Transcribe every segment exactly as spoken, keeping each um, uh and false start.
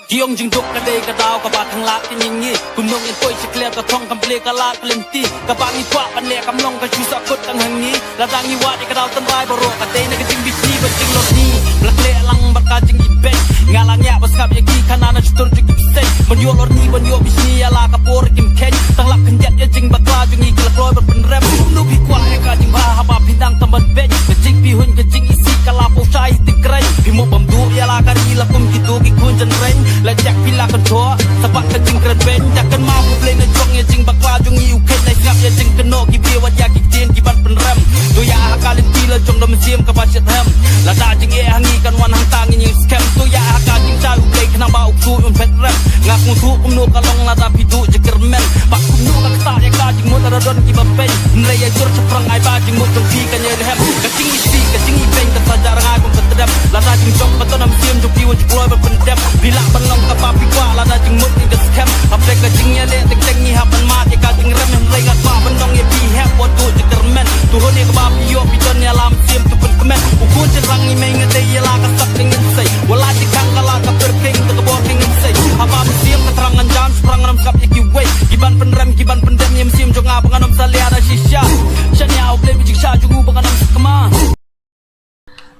Ki ong jingduk ka dei ka daw kaba khang lad ka jingim. Kumno ngin poi sha kliar ka thong kam plie ka lad ka lynti. Kaba ngi kwah ban leh kam long ka shu sah kut tang ha ngi. Lada ngi wad ïa ka daw tynrai baroh ka dei na ka jingbishni bad jinglorni. Ba la khleh lang bad ka jingibeiñ. Nga la ngiah ba sngap ïa ki khana na shutur jong ki bseiñ. Ban ïoh lorni ban ïoh bishni ïa la ka por kim kheiñ. Tang lap khyndiat ïa jingbakla jong ngi ki la kloi ban pynrem. Kumno phi kwah ïa ka jingbha haba phi dang tam ban beiñ. Ka jingpyrhuh ka jingisih ka la pynshai ti kren. Phi mo bam duh ïa la ka ri la kum kito ki khun jynreng. La jak phi la kan thoh sa bad ka jingkren beiñ. Jak kan ma pu blei na jong ïa jingbakla jong ngi u kheiñ. Lai sngap ïa jingkynnoh ki briew wat ïa ki ktien ki ban pynrem. To ïa ha ka lynti la jong da mynsiem kaba shitrhem. Lada jingeh ha ngi kan wan hangta ngin ïeng skhem. To ïa ha ka jingshai u blei khnang ba u ksuid un phet rem. Nga kyntu kumno ka long lada phi duh jingkyrmen. Ba kumno ka ktah ïa ka jingmut lada don kiba peiñ. Hynrei ïa jur shaphrang ai ba jingmut jong phi kan ïai rhem. Ka jingisih ka jingibeiñ ka sa jar ngai kum ka tdem. Lada jingjop ka ton ha mynsiem jong phi wat ju kloi ban pyndem. Phi lah ban long kaba phi kwah lada jingmut ngi ka skhem. Hapdeng ka jingïaleh teng teng ngi hap ban mad ïa ka jingrem. Hynrei nga kwah ban ong ïa phi hep wat duh jingkyrmen. To hun ïa kaba phi ïoh phi don ïa la mynsiem to pynkmen. U khun jynrang ngi mei nga dei ïa la ka sap jong ngi sei. Wat la jingkhang ka la ka pyrkhing to ka bor khing ngi sei. Haba mynsiem ka thrang ngan jan shaphrang ngan ym sngap ïa kiwei. Ki ban pynrem ki ban pyndem ïa mynsiem jong nga ba ngan ym salia da shisha. Shania u blei ba jingshah jong u ba ngan ym sakma.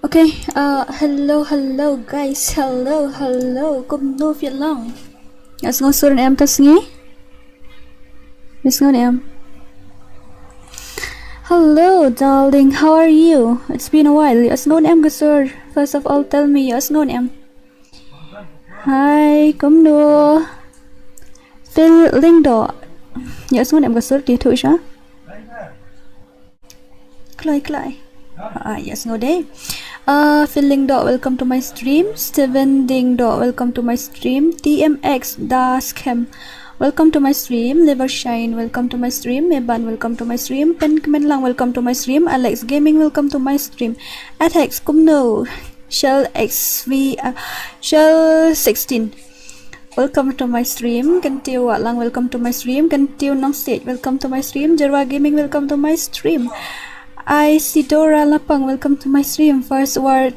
Okay, uh, hello, hello, guys. Hello, hello. Kumno phi long? Ïa sngew sur ne em ka sngi? Ïa sngew ne em? Hello, darling. How are you? It's been a while. Ïa sngew ne em ka sur? First of all, tell me, ïa sngew ne em? Hi, kumno? Phil Lyngdoh. Ïa sngew ne em ka sur? Te thuh sha. Kloi, kloi. Ah, ïa sngew de. Uh, Phil Lyngdoh, welcome to my stream. Steven Lyngdoh, welcome to my stream. T M X Da Scam, welcome to my stream. Liver Shine, welcome to my stream. Meban, welcome to my stream. Pen Kmenlang, welcome to my stream. Alex Gaming, welcome to my stream. Athex, kumno? Shell X V, uh, Shell sixteen, welcome to my stream. Kyntiew Watlang, welcome to my stream. Kyntiew Nongsiej, welcome to my stream. Jerwa Gaming, welcome to my stream. Isidora Lapang, welcome to my stream. First War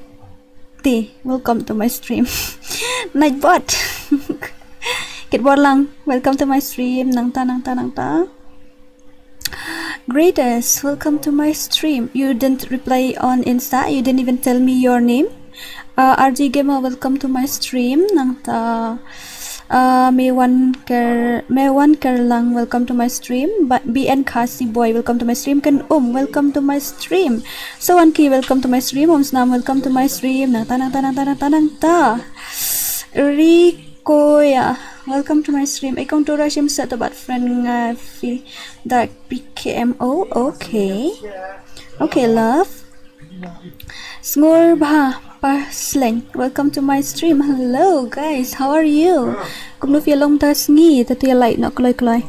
T, welcome to my stream. Nightbot Kitborlang, welcome to my stream. Nangta, nangta, nangta. Greatest, welcome to my stream. You didn't reply on Insta. You didn't even tell me your name. Uh, R G Gamer, welcome to my stream. Nangta, uh, Mewan Ker, Mewan Kerlang, welcome to my stream. Ba-, B N Khasi Boy, welcome to my stream. Ken Um, welcome to my stream. Sowanki, welcome to my stream. Om Snam, welcome to my stream. Nangta, nangta, nangta, nangta, nangta. Rikoya, welcome to my stream. Ikong Tura Shim sa tabat friend nga fi Dark P K M O. Okay. Okay, love. Sngur Bha Pasleng, welcome to my stream. Hello guys, how are you? Kumno phi long mynta sngi? Te to ïa like noh kloi kloi.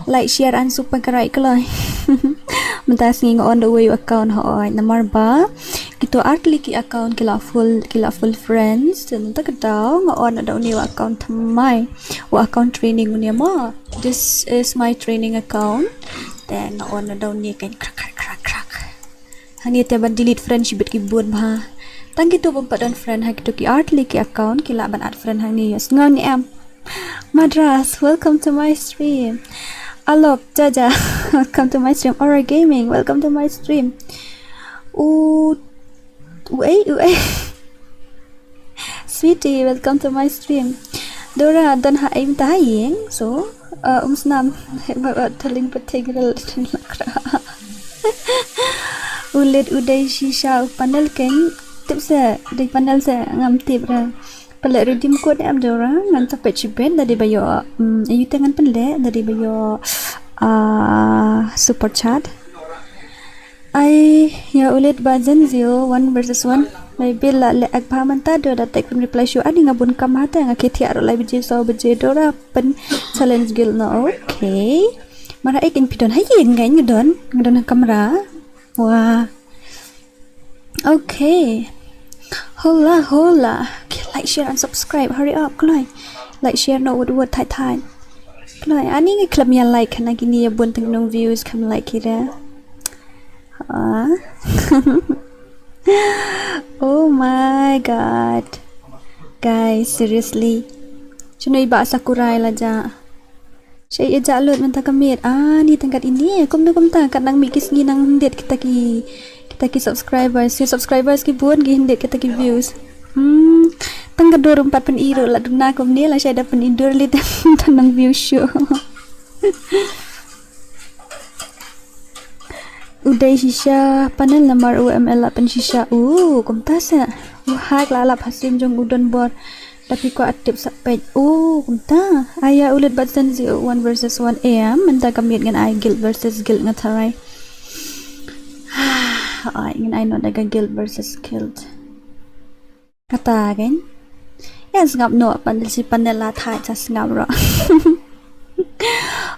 Like, share and subscribe kloi. Mynta sngi nga on da uwei u account hooid namar ba kito ar tylli ki account ki la full, ki la full friends. Te mynta ka daw nga on da une u account thymmai. U account training une ma. This is my training account. Te nga on da une kan krak krak krak krak. Hangne te ban delete friend shibit ki bun bha. Tang kito bym pat don friend ha kito ki ar tylli ki account ki lah ban add friend hangne. Ïa sngew ne em? Madras, welcome to my stream. Alok Jaja, welcome to my stream. Aura Gaming, welcome to my stream. U, uei, uei. Sweetie, welcome to my stream. Dora, don ha ei mynta ha ïing, so, uh, um snam, ba, ba, thaling pateng rel lakra. Ulit udai shisha u panel keng, tip se, dei panel se, ngam tip ra. Pynleh redeem code em Dora, ngan sa peit shibit, da dei ba ïoh, mm, ayu te ngan pynleh, da dei ba ïoh, ah, super chat. Ai, ïa ulit ba Gen Z one versus one. Maybe la leh ek bha mynta Dora da tek pyn reply shuh. Ani nga bun kam ha te nga kit thiah ruh lai baje saw baje Dora pyn challenge guild no. Okay. Mara ek in phi don ha ïing nga don, nga don ha kamra. Wah. Okay. Hola, hola. Okay, like, share and subscribe. Hurry up, kloi. Like, share, no wut wut thait thait. Kloi, ani ngi khlem ïa like na kine ïa bun tang nong views khlem like ki re. Ah. Oh my God. Guys, seriously. Shano i Bah Sakurai la jah? Sha i jah lut mynta ka miet. Ah, ni tang kat ine. Kumno kumta kat nang mih ki sngi nang hyndet kita ki, kita ki subscribers. Ki subscribers ki bun, ki hyndet kita ki views. Hmm, tang ka dur em pat pyni ruh la duna kumne, la shai da pyni dur lei te tang nang view shuh. U dei shisha panel namar u M L la pynshisha. U kumta sa. U hack la lap ha stream jong u donbor. Da phi kwah tip sa peit. U kumta. Aya u lut bad Sensi one versus one. Em, mynta ka miet ngan ai guild versus guild, nga tharai. Ai, ngan ai noh da ka guild versus guild. Kata kan. Ïa sngap noh, panel shi panel la thait sa sngap ruh.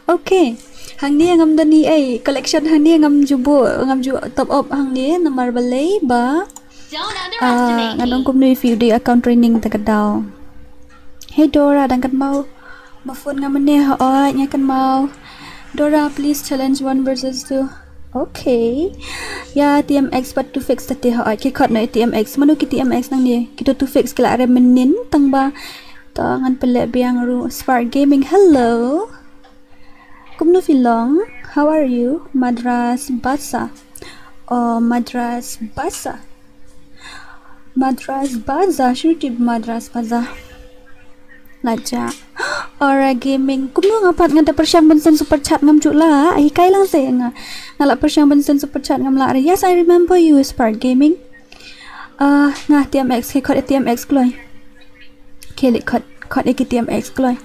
Okay. Hangne ngam don ei, collection hangne ngam ju buh, ngam ju top up hangne namar balei ba. Don't underestimate Ah, ngan ong me. Kumno ïa phi u dei account training ta ka daw. Hey Dora, dang kynmaw. Ma phone nga mynne, hooid nga kynmaw. Dora, please challenge one versus two. Okay. Ïa T M X pat two fix ta te, hooid. Ki khot noh ïa T M X. Mano ki T M X nangne? Kito two fix ki la rem mynnin tang ba. To ngan pynleh biang ruh. Spark Gaming, hello. Kumno phi long? How are you? Madras Basa. Oh, Madras Basa. Madras Baza, shano tip Madras Baza. Laja. Aura Gaming. Kumno nga pat nga da pyrshang ban send super chat ngam ju lah. Hikai lang se nga. Nga la pyrshang ban send super chat ngam lah re. Yes, I remember you, Spark Gaming. Ah, nga T M X, ki khot T M X kloi. Ki leh khot, khot ïa ki T M X kloi.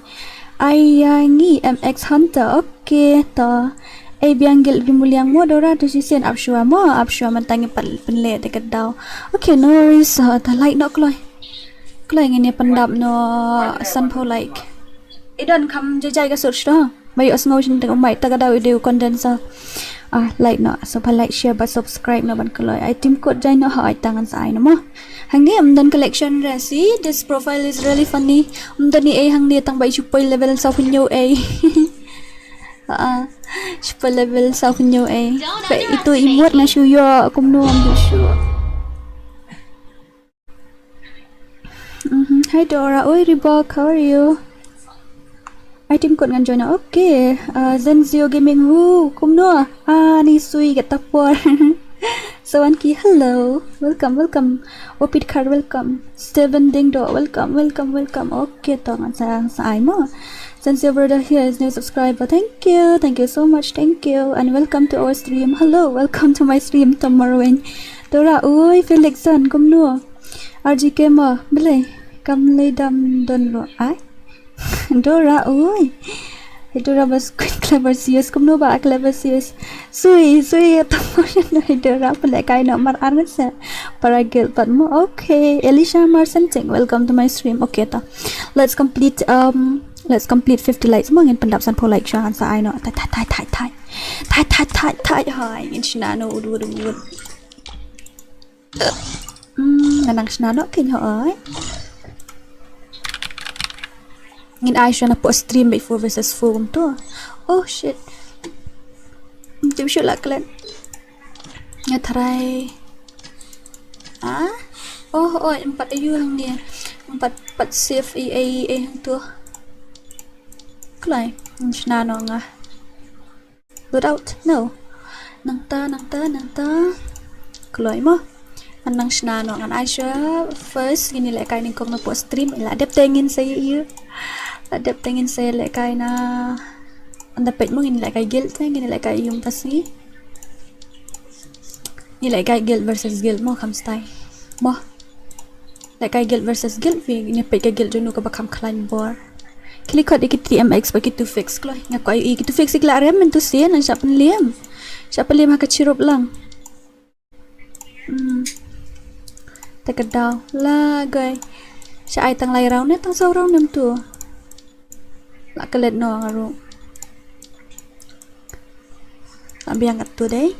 Ai ïa ngi M X Hunter, okay to. Ei biang guild bi muliang mo Dora, to shisien ap shuwa mo, ap shuwa mynta ngi pat pynleh te ka daw. Okay, no worries, uh, ta like noh kloi. Kloi ngin ïa pyndap noh sanphew like. I don kham jai jai ka search to. Ba ïohsngew shisien te u mic ta ka daw i dei u condenser. Ah, like noh, sngewbha like, share bad subscribe noh ban kloi. Ai tim kut jai noh, hooid tang ngan sa ai noh mo. Hangne ym don collection re si, this profile is really funny. Ym don ei hangne tang ba i shu poi level saw phew hynñiew ei. Ah, shu poi level saw phew hynñiew ei. Ba ito emote nga shu ïoh kumno ym ju shu. Mhm. Hi Dora, oi Reebok, how are you? Ai tim kut ngan join. Okay. Uh, Zenzio Gaming, hu, kumno? Ah, ni sui kata por. Sawanki, hello. Welcome, welcome. Opit Kar, welcome. Steven Dingdo, welcome, welcome, welcome. Okay, to ngan sa, sa ai mo. Zenzio brother, here is new subscriber. Thank you, thank you so much, thank you, and welcome to our stream. Hello, welcome to my stream tomorrow. Dora, oi Felixson, kumno? R G Gamer, balei kam lei dam don ruh ai? Dora, oi. Dora bas Clever Sius, kumno ba Clever Sius? Sui, sui, tapo no Dora, pynlehkai noh mar ar ngan sa. Para guild pat mo. Okay, Elisha Marsenting, welcome to my stream. Okay, to. Let's complete, um, let's complete fifty likes mo, ngin pyndap sanphew like shuwa ngan sa ai noh. Thait, thait, thait, thait, thait. Thait, thait, thait, thait. Hai, ngin shna noh, ud, ud, ud. Hmm, nga nang shna noh kein hooid. Ngin ai shuwa napoh stream ba i four versus four kumto. Oh shit. Ym tip shuh la klet. Nga tharai. Ah? Oh, oh, ym pat aiu hangne. Ym pat, pat save ei, ei, ei hangto. Kloi, ngin shna noh nga. Load out. No. Nangta, nangta, nangta. Kloi mo. Ngan nang shna noh, ngan ai shuwa. First, ngin ïalehkai nyngkong napoh stream. La dep te ngin sa ïoh. La dep te ngin sa ïalehkai na. Ynda peit mo ngin ïalehkai guild te, ngin ïalehkai ïum pasi. Ngin ïalehkai guild versus guild mo kham stai. Mo. Lehkai guild versus guild, phi ngin peit ka guild jong no kaba kham khlaiñ bor. Ki leh khot ïa ki T M X bad ki two fix kloi. Nga kwah ïohi ki two fix ki la rem mynta sien, ngan shah pynliem. Shah pynliem ha ka chirup lang. Hmm. Ta ka daw. La gai. Shah ai tang lai round ne tang saw round ne mynta. La klet noh nga ruh. Lah biang katto dei.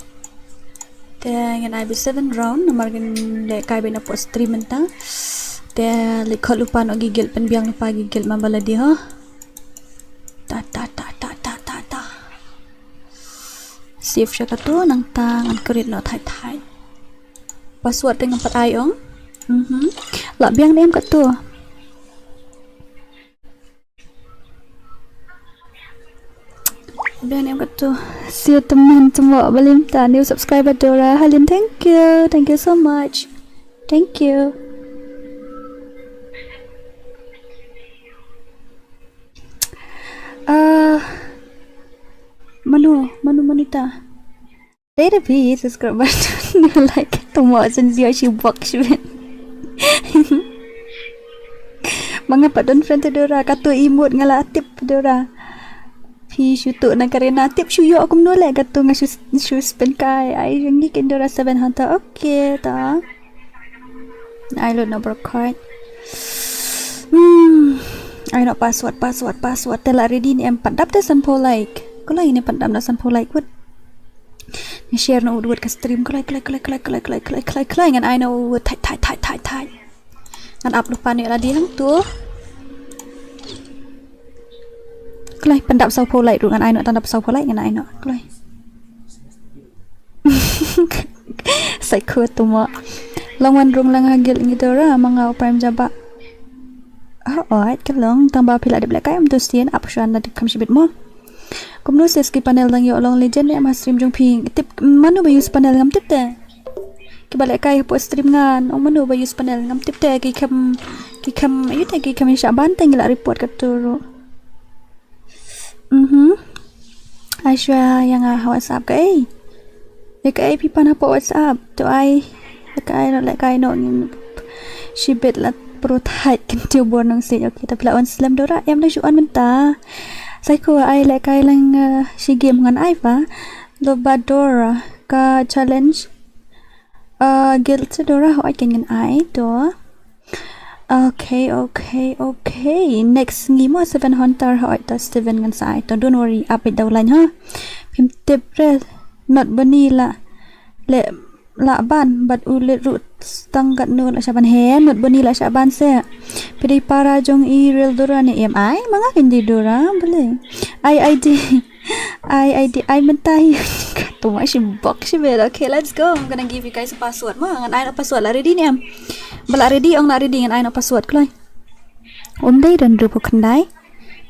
Te ngin ai beit seven round namar ngin lehkai beit napoh stream mynta. Te leit khot lypa noh ki guild, pynbiang lypa ki guild man ba la dei ho. Ta ta ta ta ta ta ta. Save sha katto nangta ngan create noh thait thait. Password te ngam pat ai ong. Mhm. Lah biang ne em katto. Biang em katu. Siew tymmen tymmen ba lim ta new subscriber Dora Halin. Thank you. Thank you so much. Thank you. Ah, mano, mano, mano ta. Dei da phi subscriber ne like tymmen sien siew shi bok shi ben. Ma nga pat don friend te Dora, katu i mut nga la tip Dora. Phi shu tu na Karina tip shu ïoh kumno le katu nga shu shu spend kai ai jong ngi ken Dora seven hunter. Okay ta. Ai lut na brok kai. Hmm. Ai no password, password, password. Te la ready ne em pat dap te sanphew like. Ko la ine pat dap na sanphew like wut. Nge share no wut wut ka stream. Kloi, kloi, kloi, kloi, kloi, kloi, kloi, kloi, kloi. Ngan ai no wut thait, thait, thait, thait, thait. Ngan ap lupa ne la di hang tu. Kloi, pat dap sanphew like ruh ngan ai no, pat dap sanphew like ngan ai no. Kloi. Psycho tu mo. Long wan rung lang ha guild ngi Dora, ma nga u Prime jaba. Ah, oi, ka long, tang ba phi la dep lehkai em tu sien, ap shuan la dep kham shibit mo. Kumno se ski panel dang ïoh long legend em ha stream jong phi. Tip, mano ba use panel ngam tip te. Kiba lehkai hapoh stream ngan, ong mano ba use panel ngam tip te, ki kham, ki kham, ayu te, ki kham shah ban te ngi la report katu ruh. Mhm. Ai shuwa ïa nga ha WhatsApp kaei. Ïa kaei phi pan hapoh WhatsApp. To ai. Ïa kaei no, lehkai no ngim shibit la pro thait kin tio bor nong sien. Okay, ta phi la on slem Dora. Em dang shu on mynta. Psycho ai lehkai lang, eh, shi game ngan ai pa. Lo ba Dora ka challenge. Uh, guild Dora ho ai ken ngan ai to. Okay, okay, okay. Next ngi mo seven hunter ho ai to Steven ngan sa ai to. Don't worry, ap it daw line ha. Phim tip re not bani la le la ban bat u le ru tang gat nu la shaban he not bani la shaban se. Phi dei para jong i real Dora ne em ai ma nga ken dei Dora bale. Ai ai di. Ai, ai, di, ai, mynta hi. Too much box, she bet. Okay, let's go. I'm gonna give you guys a password. Ma, ngan ai no password la ready ne em. Ba la ready, ong la ready, ngan ai no password, kloi. Um dei don ruh phu khyndai.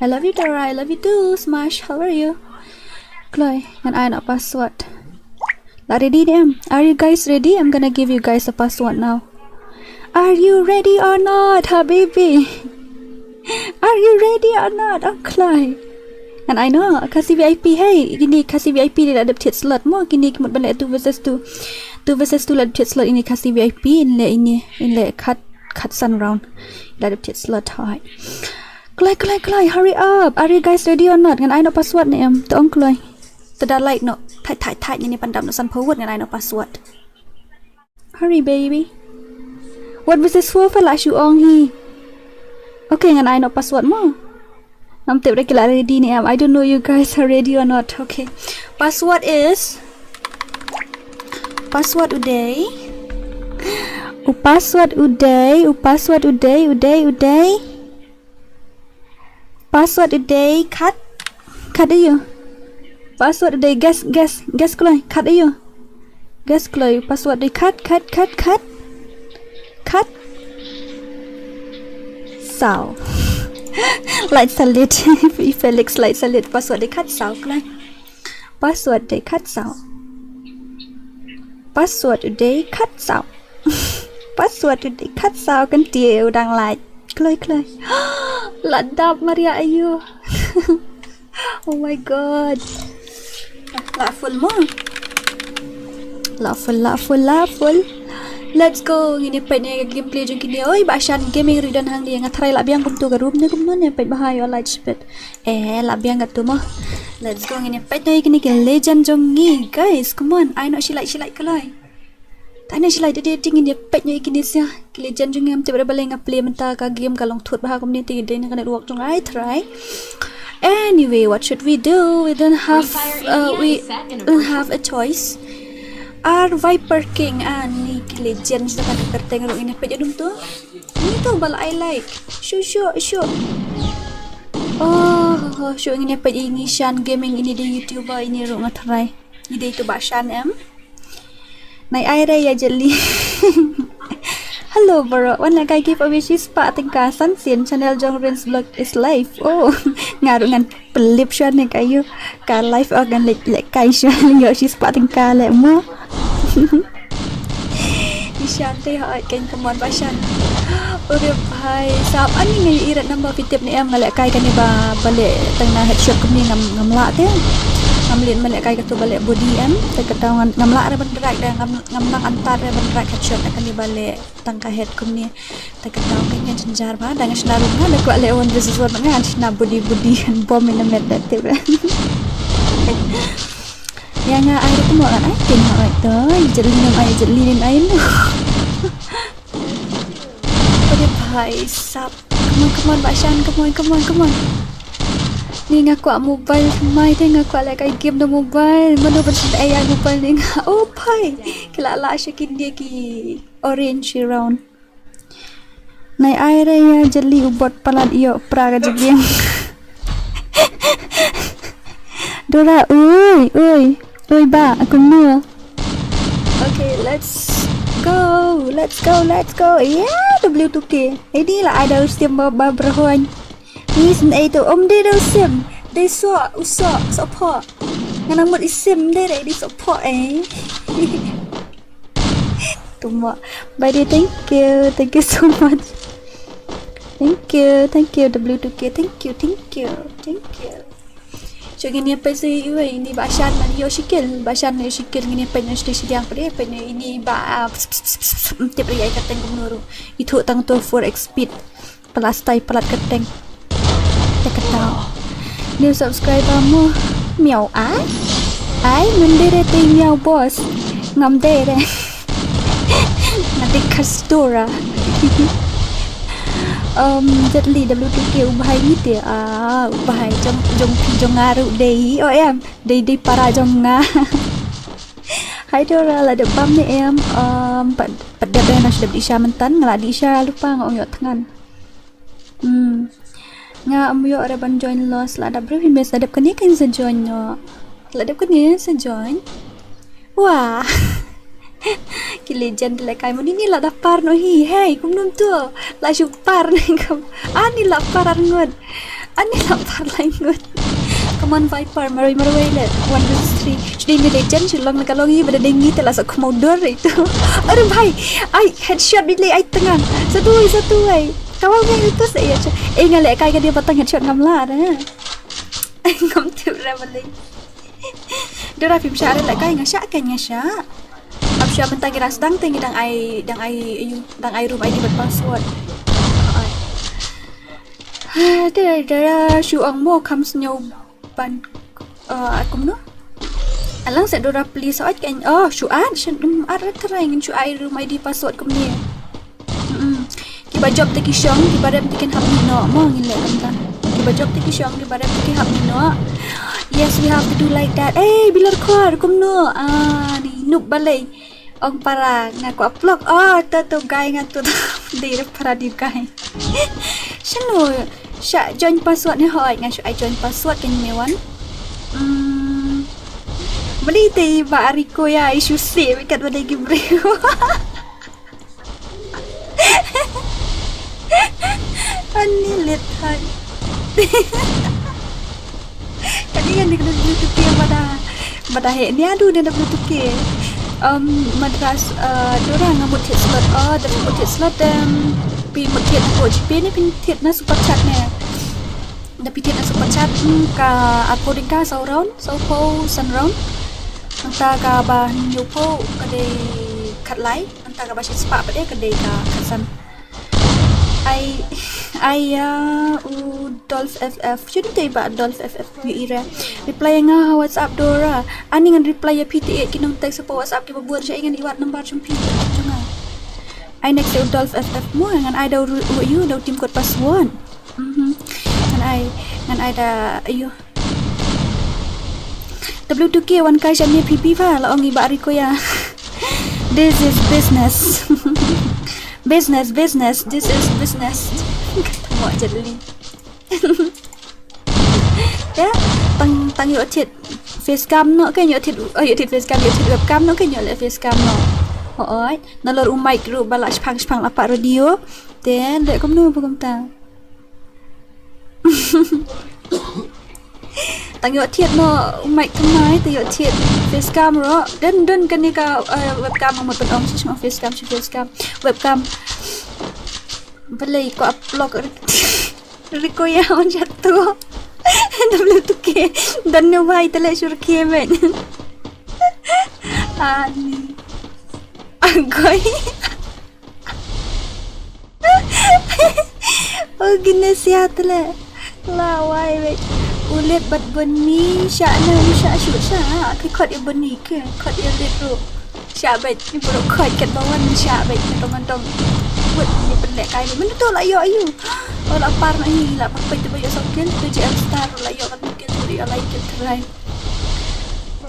I love you, Dora. I love you too. Smash, how are you? Kloi, ngan ai no password. La ready ne em. Are you guys ready? I'm gonna give you guys a password now. Are you ready or not, habibi? Are you ready or not? Ong kloi. Ngan ai no, Khasi V I P, hey, kini Khasi V I P la dep thied slot mo, kini ki mut ban leh two versus two. Two versus two la dep thied slot ini Khasi V I P, in leh ini, in leh khat, khat san round. La dep thied slot hoi. Kloi, kloi, kloi, hurry up. Are you guys ready or not? Ngan ai no password ne em, to ong kloi. To da like no, thait, thait, thait, ini pan dap no sanphew wut ngan ai no password. Hurry, baby. What was this for? Fa la shu ong hi. Okay, ngan ai no password mo. Ngam tip re ki la ready ne em. I don't know you guys are ready or not. Okay. Password is, password u dei. U password u dei, u password u dei, u dei, u dei. Password u dei khat. Khat aïu? Password u dei, guess, guess, guess kloi. Khat aïu? Guess kloi. Password u dei khat, khat, khat, khat. Khat. Saw. Like salute. Felix like salute. Password u dei khat saw kloi. Password u dei khat saw. Password u dei khat saw. Password u dei khat saw, kan tie u dang lait. Kloi, kloi. La dap Maria aïu. Oh my god. La full mo. La full, la full, la full. Let's go. Ngin ïa peit ne gameplay jong kine. Oi, Bah Shan Gaming ruh don hangne. Nga tharai la biang kumtu ka room ne kumno ne, peit bha ïa light spit. Eh, la biang katu mo. Let's go, ngin ïa peit noh ïa kine ki legend jong ngi, guys. Come on, ai noh shi like, shi like kloi. Ai noh shi like, dei dei ngin ïa peit noh ïa kine sha ki legend jong ngi. Ngam tip re balei nga play mynta ka game ka long thut bha kumne, te dei na ka network jong nga, ai tharai. Anyway, what should we do? We don't have, uh, we don't have a choice. Ar Viper King, ani ki legend da ka kyrteng ruh, ngin ïa peit ïa dum tu. Ni tu ba la ai like. Shu, shu, shu. Oh, shu, ngin ïa peit ïa i Shan Gaming, ini dei YouTuber, ini ruh nga tharai. Ini dei tu Bah Shan em. Nai ai re ïa jeli. Hello bro, wan lehkai giveaway shispah tyngka san sien, channel jong Rins Vlog is live. Oh, nga ruh ngan pynlip shuwa ne ka ïoh ka live, oh ngan lehkai shuwa ïoh shispah tyngka leh mo. Ishan te ha kan, come on Bashan. Ore bhai sab, ani nga ïohi rat number, phi tip ne em, nga lehkai kane ba, ba leh tang na headshot kumne ngam, ngam lah te. Ngam leh, ma lehkai kato ba leh body em, te kata ngam, ngam lah re ban drag, da ngam, ngam nang antar re ban drag headshot na kane ba leh tang ka head kumne. Te kata ka ngan jynjar ba, da nga shna ruh nga, da kwah leh one versus one nga, ngan shna body body, ngan bom ïa na met da tip re. Ïa nga ai tu mo, ai kin mo ai to, jeli ngam ai, jeli nin ai no. Ore bhai sab. Come on, come on Bashan, come on, come on, come on. Ni nga kwah mobile thymmai te, nga kwah lehkai game da mobile. Mano ban shim ai ai mobile ni nga. Oh bhai. Ki la la sha ki dia ki orange round. Nai ai re ïa jeli u bot palat ïoh pra ka jingim. Dora, ui, ui, ui ba, aku mua. Okay, let's go, let's go, let's go. Yeah, W two K. Ini lah ada u sim ba, ba berhon. Ni sen ai tu, om dei da u sim. Dei sok, u sok, sok pok. Ngan mut i sim dei, dei sok pok eh. Tuma. Bye, thank you. Thank you so much. Thank you. Thank you, W two K. Thank you. Thank you. Thank you. Jong ini apa sih, iwei, ini Bashan man ïoh shi kill. Bashan ïoh shi kill, ngin ïa peit noh shi dei shi diang pdei, peit noh ini ba, ah, pss, pss, pss, pss, pss, tip ri ai ka tank kumno ruh. Itu tang tu four X speed. Palat stai, palat ka tank. Te kata. New subscriber mo. Miau ai. Ai, ngam dei re te miau boss. Ngam dei re. Nga dei customer. Um, Jet Li W two K u bhai ngi te. Ah, u bhai jong, jong phi jong nga ruh dei. Oh em, dei dei para jong nga. Hai Dora, la dep bam ne em? Um, pat, pat dep, eh, nga shu dep dih sha myntan, nga la dih sha lypa, nga ong ïoh thngan. Hmm. Nga ym ïoh re ban join los, la dep briew hi miss, la dep kane kan sa join noh. La dep kane sa join. Wah. Ki legend lehkai mo, ni ni la da par noh hi. Hey, kumno to? La shu par ne kam. Ani la par ar ngut. Ani la par lai ngut. Come on Viper, marwei marwei le. One versus three. Shu dei ni legend, shu long na ka long i, ba da dei ngi te la sa khmau dur itu. Aduh bhai. Ai, headshot bile ai tngan. Satu ai, satu ai. Kawa ngi itu sa ïa. Eh, nga lehkai ka dei ba tang headshot ngam lah re. Ngam tip re balei. Dora phim shah re lehkai, nga shah kan, nga shah. Ap shah mynta ngi dang sdang te ngi dang ai, dang ai, ayu, dang ai room I D bad password. Ai. Te Dora shu ong mo kham sngew ban, eh, kumno? Alang se Dora please, hooid kan. Oh, shu add, shu, mm, add re trai, ngin shu ai room I D password kumne. Mm-mm. Kiba jop te ki shong, kiba rem te kin hap mih noh, mo ngin leh kumta. Kiba jop te ki shong, kiba rem te ki hap mih noh. Yes, we have to do like that. Eh, bilor khor, kumno? Ah, ni noob balei. Ong para, nga kwah plok. Oh, to, to, guy nga to, to. Dei re para di guy. Shano, sha join password ne hoi, nga shu ai join password kan me wan. Hmm. Bali te ba ariko ya, isu se, wikat ba dei ki briew. Ani lit hai. Kani kan ni kena Bluetooth ke pada, pada he ni adu ni ada Bluetooth ke. Um, Madras, uh, Dora nga mut hit slot. Oh, da mut hit slot em. Pi mut hit ko G P ni pin hit na super chat ne. Da pi hit na super chat, hmm, ka arphew ding ka saw round, saw phew san round. Nangta ka ba hynñiew phew ka dei khatlai. Nangta ka ba shispah pat eh ka dei ka khatsan. Ai, ai ya, u Dolph F F. Shu dei ba Dolph F F u ira. Reply nga ha WhatsApp Dora. Ani ngan reply ya phi te ki nong text pa WhatsApp ki ba bun sha ngan iwat number jong phi jong nga. Ai next u Dolph F F mo ngan ai da u yu da u team code password. Mhm. Ngan ai, ngan ai da ayu. W two K wan kai sha ni P P va la ong i ba ri ko ya. This is business. Business, business. This is business. Mo jeli. Ya, tang, tang yo tit face cam no ke yo tit, oh, yo tit face cam, yo tit webcam no ke yo le face cam no. Oi, nalor u mic ruh ba la shipang shipang la pat radio. Te leh kumno ba kumta. Tang ïoh thied noh u mic thymmai, te ïoh thied facecam ruh. Don don kane ka, eh, webcam, nga mut ban ong shi shu facecam, shi facecam. Webcam. Balei ko upload. Riko ya on jatuh. Dah boleh tukar. Dan ne wai tele syurke ben. Ani. Agoi. Oh, gine siat le. La wai wei. U Lid bad Bonnie sha ne um sha shu sha. Ki khot ïa Bonnie ki khot ïa Lid ruh. Sha bad ni bro khot kat ba wan sha bad ni tong tong. Wut ni pynleh kai ni. Mynta to la ïoh aïu. Oh, la par na hi la pak peit ba ïoh song kill. Tu J L Star la ïoh kat kill tu ïoh lai kill try.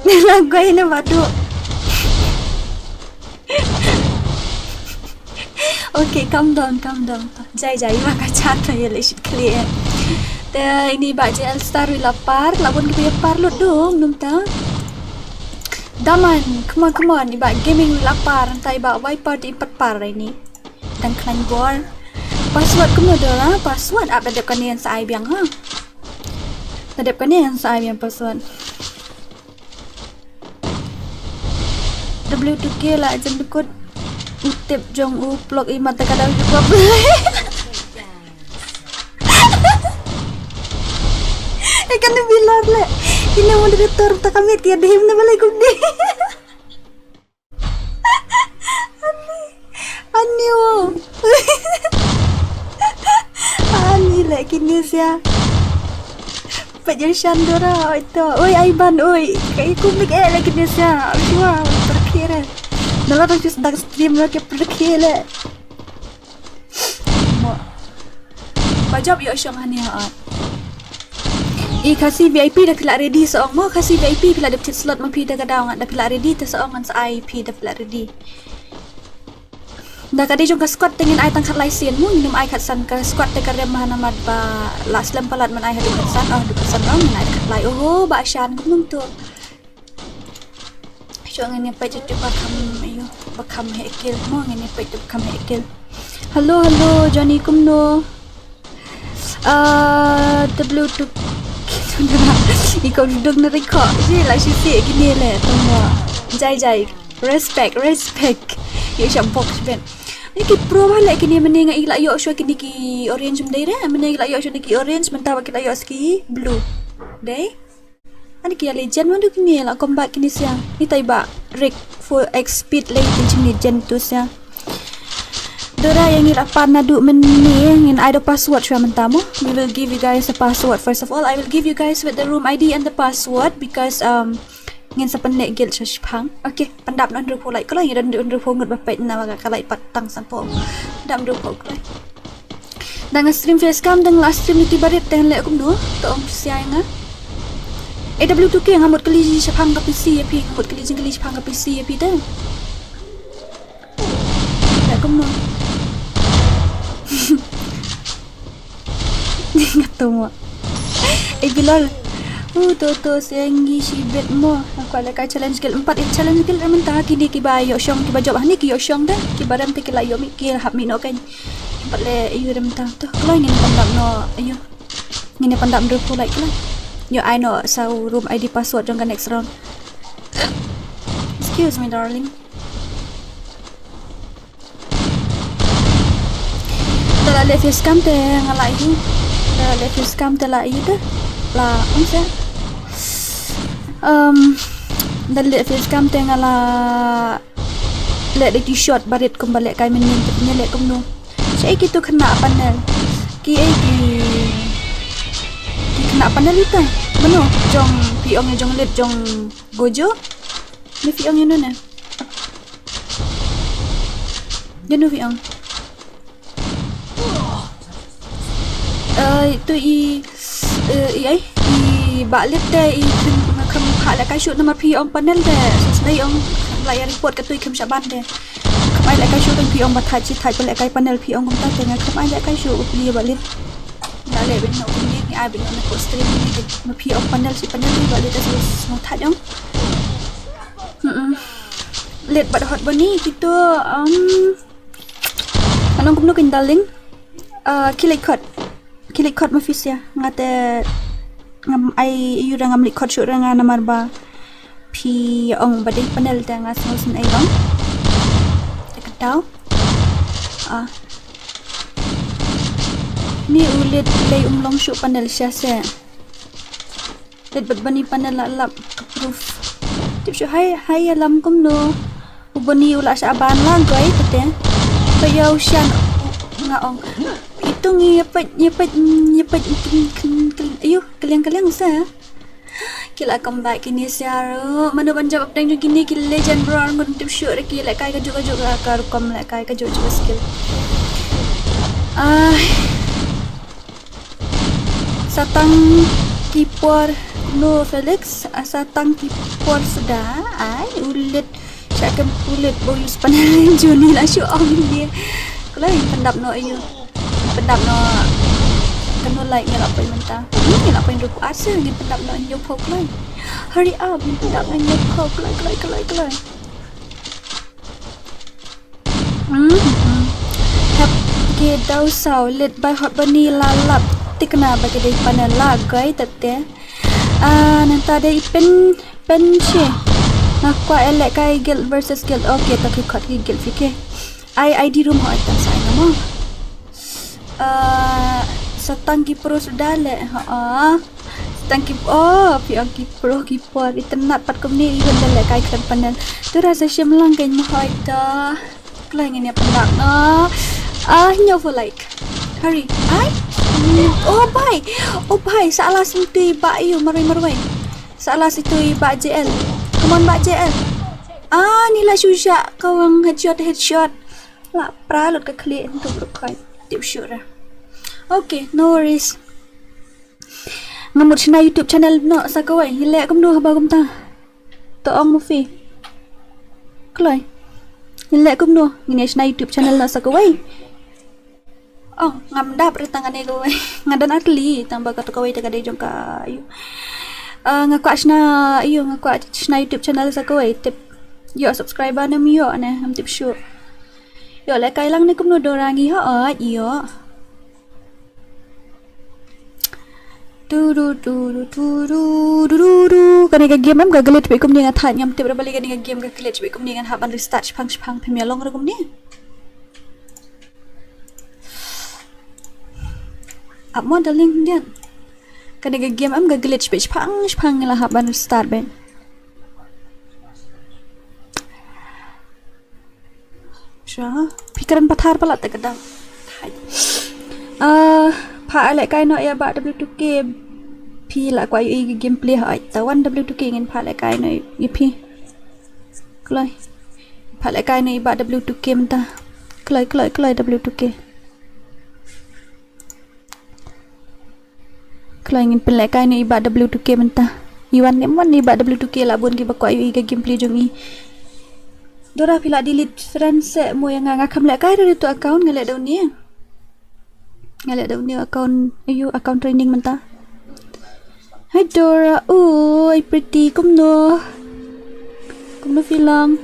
Ni la goi ne badu. Okay, calm down, calm down. Jai jai, ma ka chat na ïa le shit clear. Te ini ba J L Star wi la par, la bun ki par lut dong num ta. Daman, come on, come on, i ba gaming wi la par, ntai ba wiper di pat par ini. Dang klan bor. Password kumno Dora, password ap da dep kane sa ai biang ha. Da dep kane sa ai biang password. W two K la jan dukut. U tip jong u plok i mata ka daw jukop. Eh, kan bilor le. Ina moderator ta kamit ki adhim na balai kumne. Ani. Ani wo. Ani le kini sia. Pajar Shandora, oi to. Oi, Aiban, oi. Kai kum nik eh lagi ni sia. Oi, wah, terkira. Nala tu just dak stream lo ke terkira. Mo. Ba jop ïoh shong hani ha. I Khasi V I P da phi la ready sa ong mo, Khasi V I P phi la dep thied slot ma phi da ka daw ngat da phi la ready te sa ong ngan sa ai phi da phi la ready. Da ka dei jong ka squad te ngin ai tang khatlai sien mo, ngin ym ai khatsan, ka squad te ka rem ha namar ba la slem palat, men ai haduh khatsan, oh haduh khatsan ong ngin ai khatlai. Oho, ba shan kumno to. Shu ngin ïa peit tu ba kham, ayo, ba kham heh kill mo, ngin ïa peit tu ba kham heh kill. Hello, hello, Johnny kumno? Ah, W two K. I ko duk na rikho. Ji la shi si kini le tungwa. Jai jai. Respect, respect. Ye sha box ben. Ni ki pro ba le kini, mane nga i la ïoh shuwa kini ki orange mdei re. Mane i la ïoh shuwa ni ki orange, mynta ba ki la ïoh ski blue. Dei. Ani ki ïa legend ma du kini la combat kini sia. Ni tai ba Rick four X speed lei ti jingni jen tu sia. Dora ïa ngi la pan naduh mynne, ngin ai da password shuwa mynta mo. We will give you guys a password. First of all, I will give you guys with the room I D and the password because, um, ngin sa pynleh guild sha shipang. Okay, pyndap na hynriewphew like. Kloi ngi don hynriewphew ngut ba peit na ba ka like pat tang sanphew. Pyndap hynriewphew kloi. Da nga stream facecam, da nga la stream ïa ki barit, te ngan leh kumno? To ong sia ïa nga. A W two K, nga mut kylli shaphang ka P C ïa phi, nga mut kylli jingkylli shaphang ka P C ïa phi te. Leh kumno? Nga to mo. Eh, bilor. Uh, to, to, sia ngi shibit mo. Nga kwah leh kai challenge guild. Empat, eh, challenge guild, eh, mynta kini kiba ïoh shong, kiba jop hani ki ïoh shong te. Kiba rem te ki la ïoh mih, ki hap mih noh kan. Pat leh ïu rem ta. To kloi ngin pyndap noh ïu. Ngin pyndap hynriewphew like kloi. Ïu ai noh sa u room I D password jong ka next round. Excuse me, darling. Da la leh facecam te nga la ïu. Da la leh facecam te la ïu te. La ong sia. Um, da leh facecam te nga la leh da ki shot barit kumba leh kai mynnin te pynleh kumno. Shaei kitu khynnah panel. Kiei ki, ki khynnah panel ita. Mano jong phi ong jong Lid jong Gojo. Ni phi ong ïano ne. Ïano phi ong. Eh, tu i, eh, i ai, i ba Lid te i kham, kham pha leh kai shuh namar phi ong panel te. Sa sdei ong la ïa report ka tu i kham shaban te. Kham ai leh kai shuh kan phi ong ba thait shi thait ba leh kai panel phi ong kumta te nga kham ai leh kai shuh ba phi ba Lid. Nga leh bin ong ni ai bin ong ko stream ni ma phi ong panel shi panel ni ba Lid te sa thait ong. Hmm. Leit bad Hot Bunny kito, um, anong kumno kin, darling. Ah, ki leit khot. Ki leit khot ma phi sia. Nga te ngam ai ïu ra, ngam leit khot shuh ra nga namar ba phi ong ba dei panel te nga sngew sngewsih ong. Te ka daw. Ah. Ni u leit lei, um long shuh panel sha se. Leit bad Bunny panel la lap ka proof. Tip shuh, hai, hai ïalam kumno. U Bunny u la shah ban la goi te te. Ba ïa u Shan nga ong. Itu ngi ïa peit, ïa peit, ïa peit, ayu, kaliang kaliang sa. Ki la comeback kine sia ruh. Mano ban jop pdeng jong kine ki legend bro, ngun tip shuh re ki lehkai kajuh kajuh ka, ka rukom lehkai kajuh kajuh ka skill. Ah. Sa tang ki por no Felix, ah, sa tang ki por suda, ai, u leit sha kem u leit bo use panel Juni la shu ong ïa. Kloi, pyndap noh ïa. Pyndap noh. Kano like ngi la poi mynta. Hmm, ngi la poi ruh asa ngi pyndap noh ïa pho kloi. Hurry up, ngi pyndap noh ïa pho kloi, kloi, kloi, kloi. Hmm. Hap ke daw saw leit bai Hot Bunny la lap tikna ba ke dei panel la goi tate. Ah, nangta dei pen, pen che. Nga kwah lehkai guild versus guild. Okay, to ki khot ki guild phi ke. Ai, ai di room hoi tang sa nga mo. Ah, sa tang ki pro suda le. Ha. Sa tang ki, oh, phi ong ki pro ki por. Itynnat pat kumne i ban da lehkai khlem panel. Tu rasa shim lang kein mo hoi to. Kloi ngin ïa pyndap noh. Ah, hynñiew phew like. Hurry. Ai. Oh bai. Oh bai, sa la sum tu i ba ïu marwei marwei. Sa la sum tu i ba J L. Come on ba J L. Ah, ni la shu shah ka wang headshot, headshot. La pra lut ka khlieh ntuk ruh khoi. Tip shuh ra. Okay, no worries. Nga mut shna YouTube channel noh sa kawei. Ngi leh kumno haba kumta. To ong mo phi. Kloi. Ngi leh kumno. Ngin ïa shna YouTube channel noh sa kawei. Oh, ngam dap re tang kane kawei. Nga don ar tylli tang ba kato kawei te ka dei jong ka ïu. Ah, nga kwah shna ïu, nga kwah shna YouTube channel sa kawei. Tip. Ïoh subscriber ne ym ïoh ne, ngam tip shuh. Ïoh lehkai lang ne kumno Dora ngi hooid ïoh. Tu du tu du tu du du du du. Kane ka game em ka glitch bad kumne nga thait, ngam tip ra balei kane ka game ka glitch bad kumne, ngan hap ban restart shipang shipang, phim ïa long ra kumne. Ap mo darling dian. Kane ka game em ka glitch bad shipang shipang, nga la hap ban restart bad. Sha, phi kren pathar palat te ka dang. Ah, pha lehkai noh ïa ba W two K. Phi la kwah ïohi gameplay hooid. Te wan W two K ngin pha lehkai noh ïa phi. Kloi. Pha lehkai noh ïa ba W two K mynta. Kloi, kloi, kloi W two K. Kloi ngin pynlehkai noh ïa ba W two K mynta. Ïa wan ne mon ïa ba W two K la bun kiba kwah ïohi ka gameplay jong i. Dora phi la delete friend se mo ïa nga, nga kham lehkai ruh ïa uto account, nga leh da une. Nga leh da une account, ïa u account training mynta. Hai Dora, oi pretty, kumno? Kumno phi long?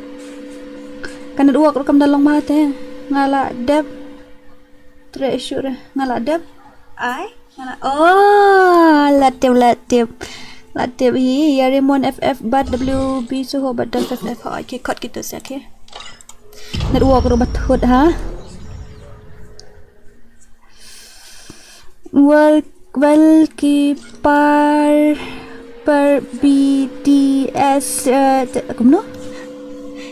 Ka network ruh kam da long bha te. Nga la dep. Tre issue re. Nga la dep. Ai. Nga la, oh, la tip, la tip. La tip hi, ïa Raymond F F bad W B Soho bad Don F F. Okay, khot kito se, okay. Network ruh ba thut ha. Well, well, ki par, par B T S, eh, te-, kumno?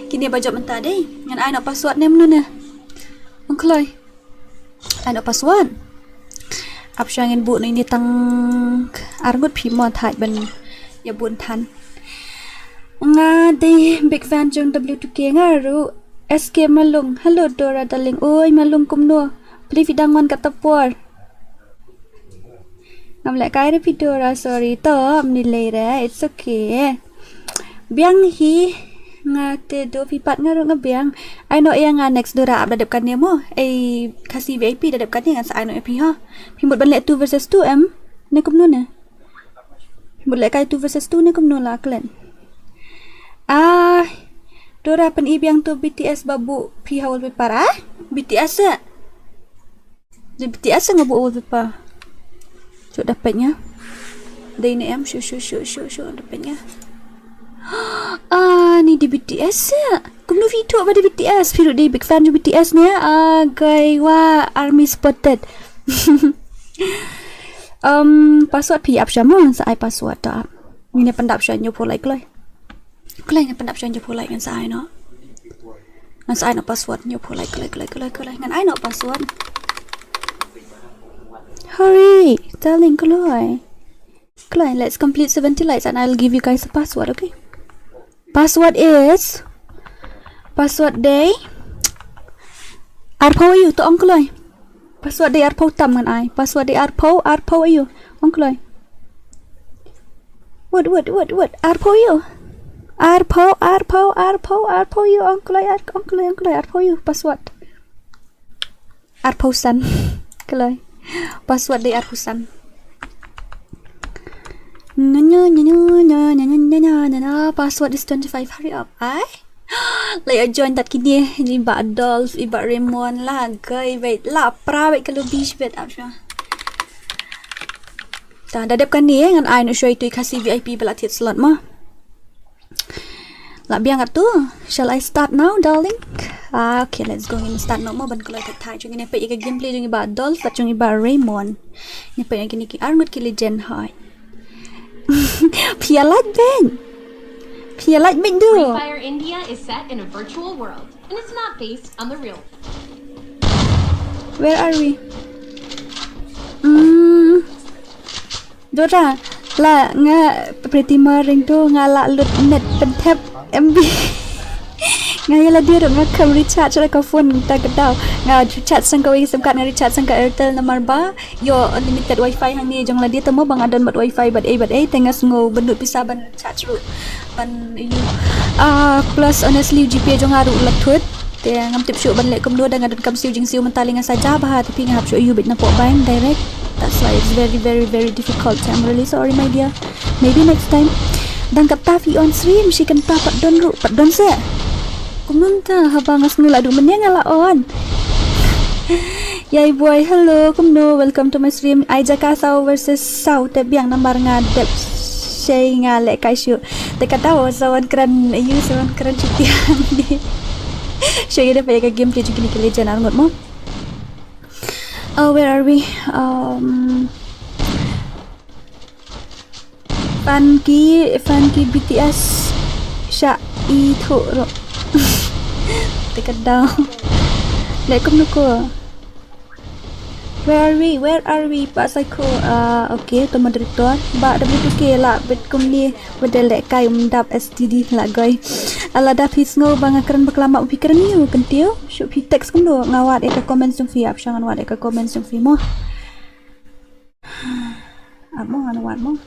Kine ba jop mynta dei. Ngan ai noh password ne mano ne? Ong kloi. Ai noh password. Ap sha ngin buh noh ine tang ar ngut, phi mo thait ban ïa buh than. Nga dei big fan jong W two K nga ruh. S K Malung. Hello Dora darling. Oi Malung kumno? Phi dang wan katta por. Ngam lehkai re phi Dora, sorry to, ym lei re, it's okay. Biang hi, nga te do phi pat nga ruh nga biang. Ai noh ïa nga next Dora, ap da dep kane mo. Ei Khasi V I P da dep kane, ngan sa ai noh ïa phi ha. Phi mut ban leh two versus two em? Ne kumno ne? Phi mut lehkai two versus two ne kumno la klet? Ah, Dora, pyni biang tu B T S ba buh phi ha wallpaper, ah? B T S eh? Dei B T S nga buh wallpaper. Shu da peit nga. Dei ne em, shu, shu, shu, shu, shu, da peit nga. Ah, ni dei B T S eh? Kumno phi ïoh ba dei B T S? Phi ruh dei big fan jong B T S ne? Ah, guy wa, army spotted. Um, password phi ap sha mo, sa ai password ta ap. Ngin ïa pyndap sha ñiew phew lai kloi. Kloi, ngan pyndap sha ñiew phew lai, ngan sa ai noh. Ngan sa ai noh password ñiew phew lai, kloi, kloi, kloi, kloi. Ngan ai noh password. Hurry, darling, kloi. Kloi, let's complete seventy likes and I'll give you guys a password, okay? Password is, password dei arphew ïa u, to ong kloi. Password dei arphew tam ngan ai. Password dei arphew, arphew ïa u, ong kloi. Wait, wait, wait, wait. Arphew ïa u. Arphew, arphew, arphew, arphew ïa u, ong kloi, ar-, ong kloi, ong kloi, arphew ïa u. Password. Arphew san. Kloi. Password dei arphew san. Nyo, nyo, nyo. Password is twenty-five. Hurry up. Ai? La ïa join tat kine, i Bah Adolf, i Bah Raymond, la guy, wait, la pra, wait, ka lobby shibit, ap sha. Ta, da dep kane, ngan ai noh shuwa ïa tu i Khasi V I P ba la thied slot mo. La biang atu. Shall I start now, darling? Ah, okay, let's go. Ngin start noh mo ban kloi thait thait. Jong ngin ïa peit ïa ka gameplay jong i Bah Adolf bad jong i Bah Raymond. Ngin ïa peit ïa kine ki arngut ki legend hoi. Phi ïa lait beiñ. Phi ïa lait beiñ du. Free Fire India is set in a virtual world, and it's not based on the real. Where are we? Hmm. Dora, la nga Pretty Maring tu nga la lut net pynthep M B. Nga ïa lade ruh nga kham recharge ra ka phone ta ka daw. Nga recharge sang kawei ka sim card, nga recharge sang ka Airtel namar ba ïoh unlimited wifi hangne jong lade, te mo ba nga don bad wifi bad ei bad ei, te nga sngew bynnud pisa ban recharge ruh ban ïoh. Ah, plus honestly u GPay jong nga ruh la thut. Te ngam tip shuh ban leh kumno, da nga donkam siew jingsiew mynta lei nga sa ja bha, te phi nga hap shuh ïoh beit na poh bank direct. That's why it's very, very, very difficult. I'm really sorry, my dear. Maybe next time. Dang katta phi on stream, shi kynta pat don ruh, pat don se. Kumno mynta, haba nga sngew la duh mynne nga la on. Yay boy, hello, kumno, welcome to my stream. Ai jaka saw versus saw, te biang namar nga dep shei, nga lehkai shuh. Te kata wa sa wan kren, ayu, sa wan kren shitiang ni. Shuh ïa dep ïa ka game te jong kine ki legend arngut mo. Oh, where are we? Um, Fan ki, fan ki B T S sha i thuh ruh. Te ka daw. Leh kumno ko. Where are we? Where are we? Bah Psycho. Ah, okay, to moderator. Bah W two K la bet kumne, wede lehkai um dap S T D la goi. Ala da phi sngew ba nga kren bakla ma phi kren ïa u kyntiew. Shuh phi text kumno, nga wad ïa ka comment jong phi, ap sha ngan wad ïa ka comment jong phi mo. Ap mo, ngan wad mo.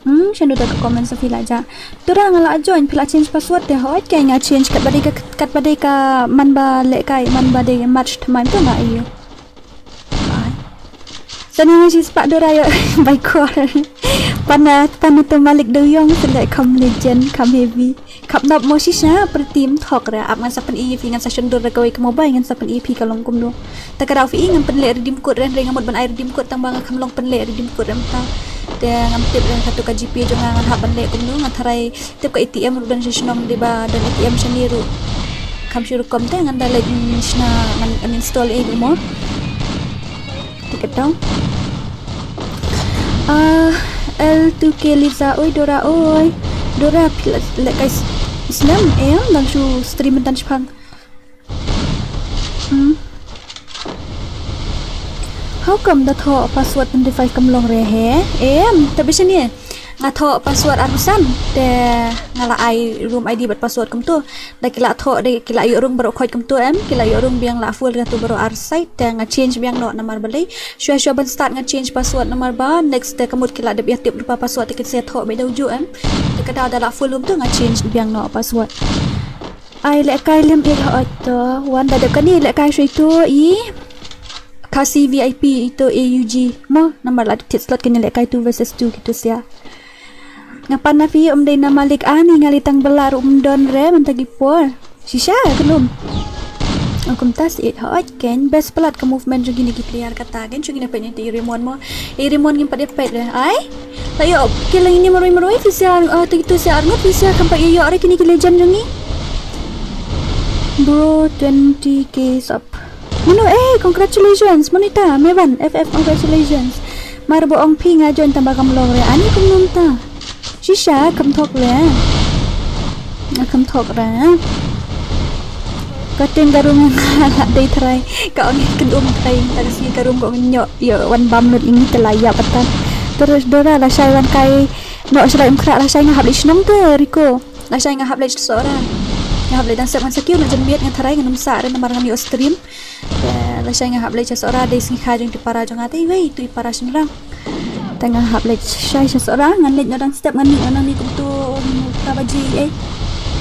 Hmm, shano da ka comment sa phi la ja. Tura nga la join, phi la change password te, hooid, kai nga change katba dei ka, katba dei ka man ba lehkai, man ba dei March thymmai to nga ïoh. Bye. Sani nga shi spah Dora ïa bai kor. Pana, pana to Malik Dewïong, select kham legend, kham heavy. Khap nop mo shisha, Pretty, ym thok re, ap ngan sa pyni ïa phi, ngan sa shon dur re kawei ka mobile, ngan sa pyni ïa phi ka long kumno. Te ka daw phi ngan pynleh redeem code re, hynrei nga mut ban ai redeem code tang ba nga kham long pynleh redeem code re mynta. Te ngam tip re katu ka GPay jong nga ngan hap ban leh kumno, ngan tharai tip ka ATM ruh don sha shnong, dei ba don ATM shane ruh. Kham shu rukom te ngan da leh shna ngan uninstall ei ruh mo. Tiket dong. Ah, L two K Lisa, oi Dora, oi. Dora, phi la, lehkai s-, snem, em, nang shu stream myntan shipang. Hmm. How come da thoh password twenty-five kam long re he? Em, te bishani. Nga thoh password arphew san, te nga la ai room ID bad password kumto. Da ki la thoh, da ki la ïoh rung baroh khoit kumto em, ki la ïoh rung biang la full katu baroh ar side, te nga change biang noh namar balei. Shuwa shuwa ban start nga change password namar ba, next te ka mut ki la dep ïa tip lypa password te ki sa thoh beit da uju em. Te ka daw da la full kumto nga change biang noh password. Ai lehkai lem ïa hooid to, wan da dep kane lehkai shuwa ito i. Khasi V I P ito A U G. Mo, namar la thied slot kane lehkai two versus two kito sia. Nga pan na phi, um dei na malik ani, nga li tang bela ruh um don re mynta ki por. Shisha, ka lum. Kum ta si it hot ken best palat ka movement jong kine ki player kata ken jong kine peit ne te i Rimon mo. I Rimon ngim pat ïa peit re. Ai? Ta ïoh ki leng ni maroi maroi phi sia, uh, tu tu sia arngut phi sia kam pat ïoh re kine ki legend jong ngi. Bro, twenty K sub. Mano eh, congratulations. Mano ita, Mevan, F F congratulations. Mar ba ong phi nga join tang ba kam long re. Ani kumno mynta? Shisha, kam thok re. Nga kam thok re. Ka tieng ka rum nga la dei trai. Ka ong ken um trai. Ta ka sngi ka rum ka ong nyo. Ïoh wan bam lut ïa ngi te la ïap atan. Terus Dora lashai wan kai. Noh shlai um khra lashai nga hap leit shnong te Riko. Lashai nga hap leit sha Sohra. Nga hap leit dang sep ngan sa kiew na janmiet nga tharai ngan ym sah re namar ngan ïoh stream. Te lashai nga hap leit sha Sohra dei sngi kha jong ki para jong nga te iwei tu i para shynrang. Te nga hap leit shai sha Sohra ngan leit noh dang step ngan mih noh nangne kumto ka baji eh.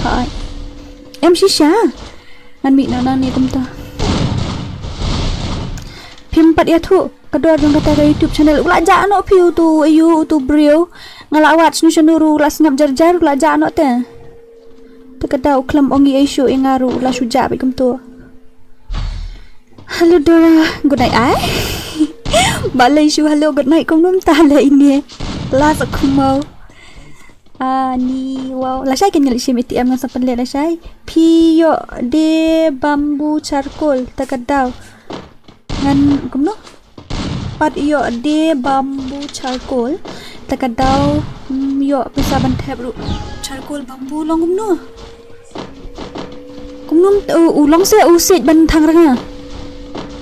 Hai. Em shisha. Ngan mih noh nangne kumto. Phim pat ïathuh ka dor jong kata ka YouTube channel. U la jah noh phi utu ayu utu briew. Nga la wad shnu shnu ruh u la sngap jar jar u la jah noh te. Te ka dei u khlem ong i ei shuh ïa nga ruh u la shu jah beit kumto. Hello Dora, good night ai. Balei shu hello good night kumno mynta le ine. La sa kumno. Ani wow. Lashai kan nyali shim A T M ngan sa pynleh lashai. Phi ïoh de bamboo charcoal ta ka dei. Ngan kumno? Pat ïoh de bamboo charcoal. Ta ka dei, mm, ïoh pisa ban thep ruh. Charcoal bamboo long kumno? Kumno u, u long se u siej ban thang ranga.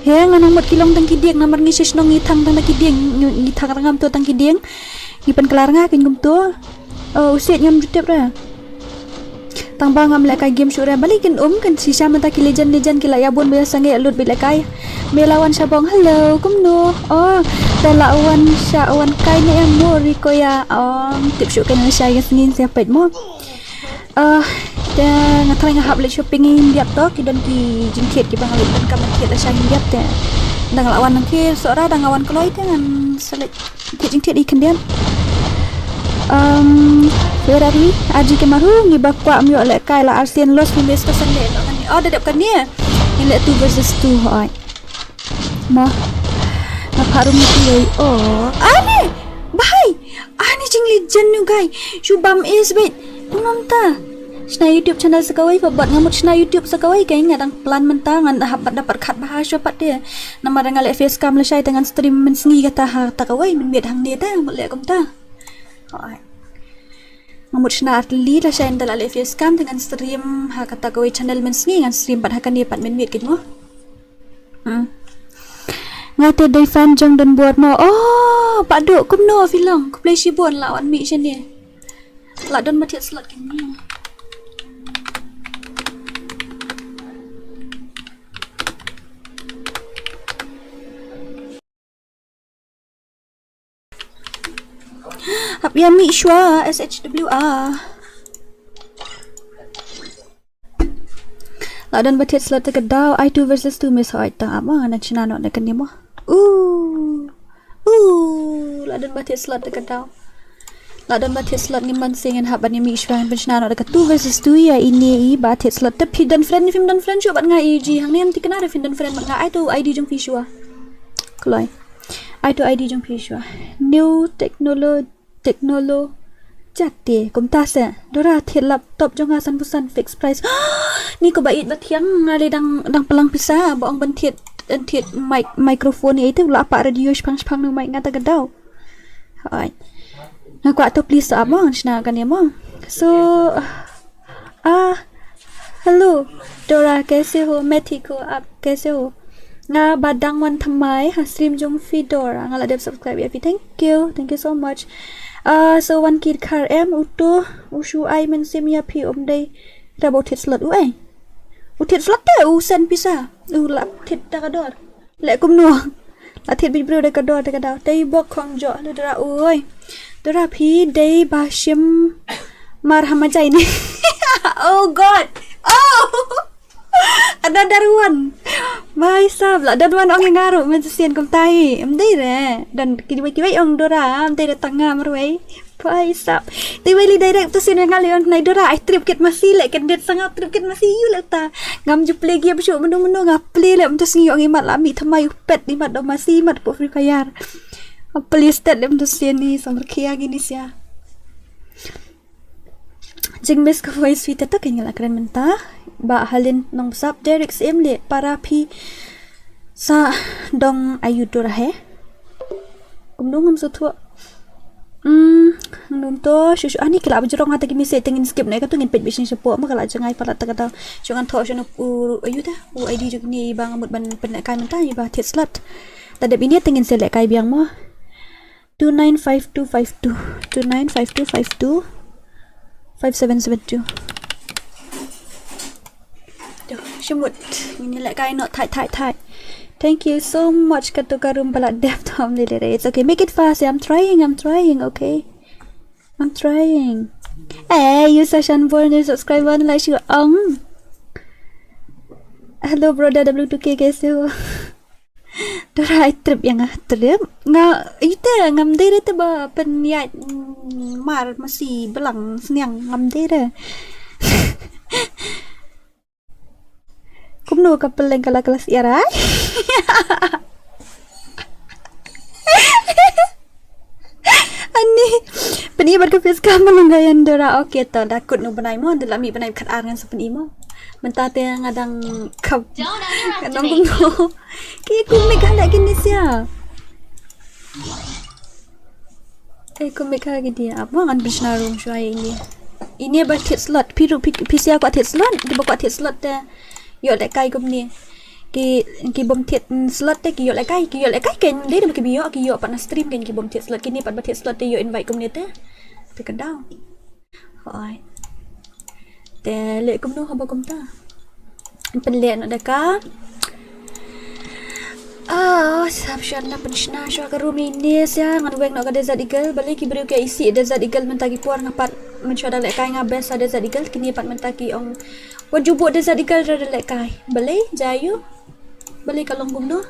He nga nang mut ki long tang ki dieng namar ngi shisnong ngi thang tang ki dieng ngi, ngi thang ranga to tang ki dieng. Ngi pynkylla ranga kin kumto. Oh, u siej ngam ju tip re. Tang ba ngam lehkai game shuh re. Balei kin um kan shisha mynta ki legend legend ki la ïa bun ba ïa sangeh lut beit lehkai. Me la wan sha bong hello kumno. Oh, te la wan sha wan kai ne em mo ri ko ïa. Oh, tip shuh kan sha ïa sngin sia peit mo. Ah, te nga tharai nga hap leit shopping ïa Indiap to ki don ki jingkit ki ba nga leit ban kam kit la sha Indiap te. Dang la wan nang ki Sohra dang la wan kloi te ngan sa leit. Thied jingthied i khyndiat. Um, where are we? Aji ke maru ngi ba kwah ym ïoh lehkai la arsien los ngi bes ka Sunday noh kane. Oh, da dep kane. Ngi leh two versus two hoi. Ma. Nga pharum ngi wei. Oh. Ani. Bahai. Ani jingli jen nu gai. Shu bam is bait. Kumno mynta. Shna YouTube channel sa kawei, pat bad nga mut shna YouTube sa kawei, ka nga dang plan mynta, ngan hap bad dapat khat bha shuwa pat te. Namar nga leh face cam lashai te ngan stream mynsngi kata ha ta kawei, mynmiet hangne te, mut leh kumta. Hooid. Nga mut shna artylli lashai te la leh face cam te ngan stream ha kata kawei channel mynsngi, ngan stream pat ha kane pat mynmiet kit mo. Hmm. Nga te dei fan jong Don Buor mo. Oh, Bah Duh kumno phi long? Khublei shibun la wan mih shane. La don ba thied slot kine. Hap ïa mih shuwa S H W A. La don ba thied slot te ka daw, ai two versus two miss hoi ta ap ma, ngan shna noh da kane mo. Uh. Uh, la don ba thied slot te ka daw. La don ba thied slot ngim man sing ngan hap ban ïa mih shuwa ngan pynshna noh da ka two versus two ïa ine i ba thied slot te phi don friend phim don friend shuwa bad nga i ji hangne em thikna re phin don friend bad nga ai to I D jong phi shuwa. Kloi. Ai to I D jong phi shuwa. New technology Technolo. Jate, kumta se. Dora thied laptop jong nga san phew san fixed price. Ni ko ba ïeit ba thiang nga le dang dang pynlang pisa ba ong ban thied ban thied mic microphone ïa ite la pa radio shpang shpang nang mic nga ta ka daw. Hoi. Nga kwah to please ap mo shna kane mo. So, ah, hello Dora, kaise ho? Main thi ko, aap kaise ho? Nga ba dang wan thymmai ha stream jong phi Dora. Nga la dep subscribe ïa phi. Thank you. Thank you so much. Ah, so wan kit khar em uto u shu ai mynsiem ïa phi um dei. Ra ba u thied slot u ai. U thied slot te u send pisa. U la thied ta ka dor. Leh kumno? La thied bit briew da ka dor da ka daw. Dei bok khong joh lu Dora oi. Dora phi dei ba shim mar ha ma jai ne. Oh God. Oh. Another one. Bhai sab, la don wan ong ïa nga ruh mynta sien kumta hi. Em dei re. Don kiwei kiwei ong Dora, em dei re tang nga marwei. Bhai sab. Te wei li direct tu sien nga leh ong nai Dora, ai trip kit masi leh, kan det sa nga trip kit masi ïa u leh ta. Ngam ju play game shuh mynno mynno, nga play leh mynta sngi ong imat la mih thymmai u pet, imat da masi, imat pop Free Fire. Nga play stet leh mynta sien ni, samar khia kine sia. Jingmiss ka voice sweet ta, ka ngi la kren mynta. Bah Halin Nongsap, Derek, Syiem leh para phi sa dong aiu Dora he. Kumno ngam sngewthuh. Hmm, num to shu shu ani ki la ba jrong ha ta ki message, te ngin skip ne ka tu, ngin peit bishni shapoh ma ka la jngai palat ta ka daw. Shu ngan thoh shu nu u aiu ta u ID jong kine ba nga mut ban pynlehkai mynta, iba thied slot. Ta dep ine te ngin sa lehkai biang mo. Two nine five two five two, two nine five two five two five seven seven two. To, shimut. Ngin lehkai noh thait thait thait. Thank you so much. Katu ka room ba la dep tam lele re. It's okay. Make it fast. I'm trying. I'm trying. Okay. I'm trying. Hey, you Sashan Born, new subscriber, like you. Um. Hello, brother W two K, kaise ho? Dora, ai trip ïa nga, trip. Nga, ite, ngam dei re te ba pynïaid, mm, mar masi blang sniang, ngam dei re. Kumno ka peleng kala kelas ïa rai? Ani, pyni bad ka face cam malung ga ïa Dora. Okay to, da kut nu bnai mo, da la mih bnai khat ar ngan sa pyni mo. Mynta te nga dang khap. Nga dang kumno. Ki kumik ha leh kine sia. Te kumik ha ki dia. Ap mo ngan pynshna room shuwa ïa ine. Ine ba thied slot. Phi ruh phi, phi sia kwah thied slot. Kiba kwah thied slot te ïoh lehkai kumne. Ki, ki bym thied, mm, slot te ki ïoh lehkai, ki ïoh lehkai kein, dei da ba ki ba ïoh, ki ïoh pat na stream kein ki bym thied slot, kine pat ba thied slot te ïoh invite kumne te. Te ka daw. Hooid. Te leh kumno haba kumta. Pynleh noh da ka. Ah, sap shuwa na pynshna shuwa ka room ine sia, ngan weng noh ka Desert Eagle, balei ki briew ki isih Desert Eagle mynta ki por, nga pat mynshuwa da lehkai nga best ha Desert Eagle, kine pat mynta ki ong wat ju buh Desert Eagle, da lehkai. Balei, jia aiu? Balei ka long kumno?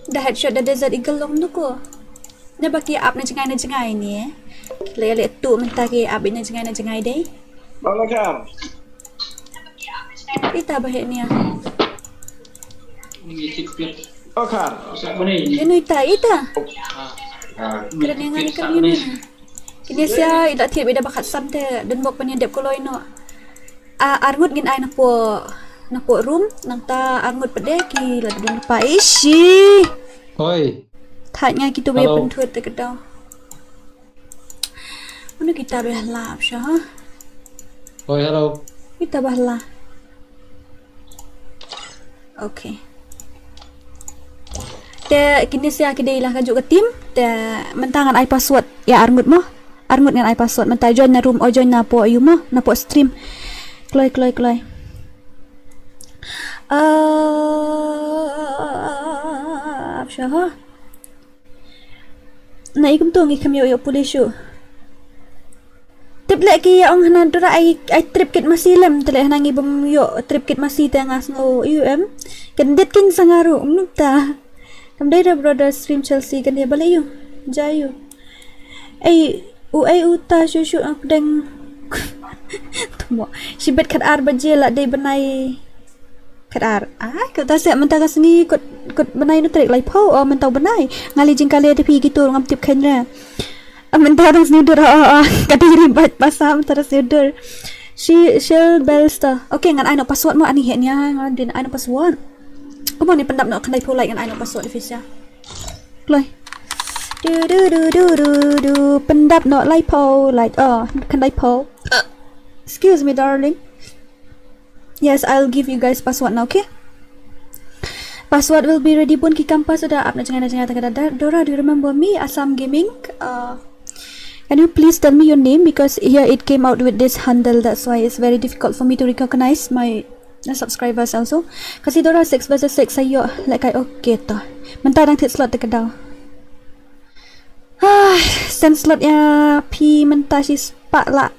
Da headshot da Desert Eagle long kumno ko? Ne ba ki ap na jngai na jngai ne. Leh leh tu mynta ki ap na jngai na jngai dei. Bang Lakar. Ita ba heh nia. Lakar. Inu ita, ita. Kren ïa nga ni, kren ïa nga ni. Kine sia i da thied bad i da ba khatsan te, don bok ban ïa dep kloi noh. Ah, arngut ngin ai napoh, napoh room, nangta arngut pat de ki la don pa ishi. Hoi. Thait nga kito ba ïa pynthut te ka daw. Mano kita ba la ap sha ha? Hoi, hello. Kita ba la. Okay. Te kine sia ki dei la ka juk ka team. Te mynta ngan ai password ïa arngut mo. Arngut ngan ai password mynta, join na room, oh, join napoh aiu mo, napoh stream. Kloi, kloi, kloi. Ah, ap sha ha. Na i kumto ngi kham ïoh ïoh pule shuh. Tip leh ki ong hana Dora ai, ai trip kit masi lem, te leh hana ngi bym ïoh trip kit masi te nga sngew ïu em. Kan dit kin sa nga ruh mynta. Kam dei da brother stream Chelsea kan ïa balei ïu. Jia ïu. Ei u, ei u ta shu shu ak deng. Tumo. Shibet khat ar baje la dei bnai. Khat ar. Ai, kata seh mynta ka sngi kut, kut bnai nu tarik laiphew, oh, mynta u bnai. Nga leh jingkale te phi kito ngam tip khein re. Ah, mynta dang sniewdur, oh, oh, oh. Ka dei ri bait basa mynta dang sniewdur. Shi, Shell Bellstar. Okay, ngan ai noh password mo ani heh nia, ngan dei ai noh password. Kumno ni pyndap noh khyndai phew like ngan ai noh password ïa phi sia. Kloi. Du, du, du, du, du, du. Pyndap noh laiphew like. Oh, khyndai phew. Excuse me, darling. Yes, I'll give you guys password now, okay? Password will be ready bun ki kam pass da ap na jngai na jngai ta ka da, da, Dora, do you remember me? Assam Gaming. Uh, can you please tell me your name? Because here it came out with this handle, that's why it's very difficult for me to recognize my, uh, subscribers also. Kasi Dora six versus six ayo, like I okay to. Mynta dang thied slot te ka daw. Ah, send slot ïa phi mynta shi spah la.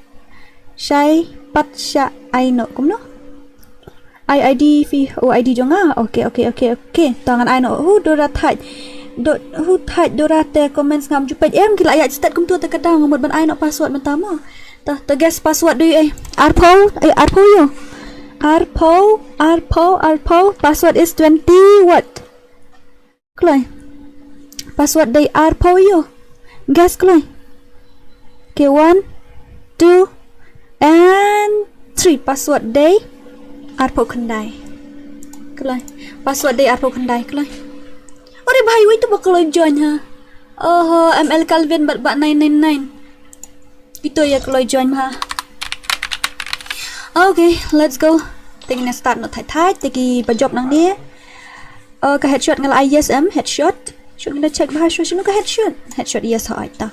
Shai pat sha ai noh kumno. Ai ID phi, oh ID jong nga. Okay, okay, okay, okay. To ngan ai noh. Hu Dora thait. Do, hu thait Dora te comments ngam ju peit em, ki la ïaid stet kumtu te ka daw, nga mut ban ai noh password mynta mo. To, to guess password do you, eh. Arphew, eh, arphew ïoh. Arphew, arphew, arphew. Password is twenty what? Kloi. Password dei arphew ïoh. Guess kloi. Okay, one, two, and three. Password dei arphew khyndai. Kloi. Password dei arphew khyndai, kloi. Ore bhai, wei tu ba kloi join ha. Oho, M L Calvin bad ba nine nine nine. Kito ïa kloi join bha. Okay, let's go. Te ngin start noh thait thait, te ki ba jop nangne. Oh, ka headshot nga la ai yes em, headshot. Shot ngin da check bha shwa shano ka headshot. Headshot yes, ha ai ta.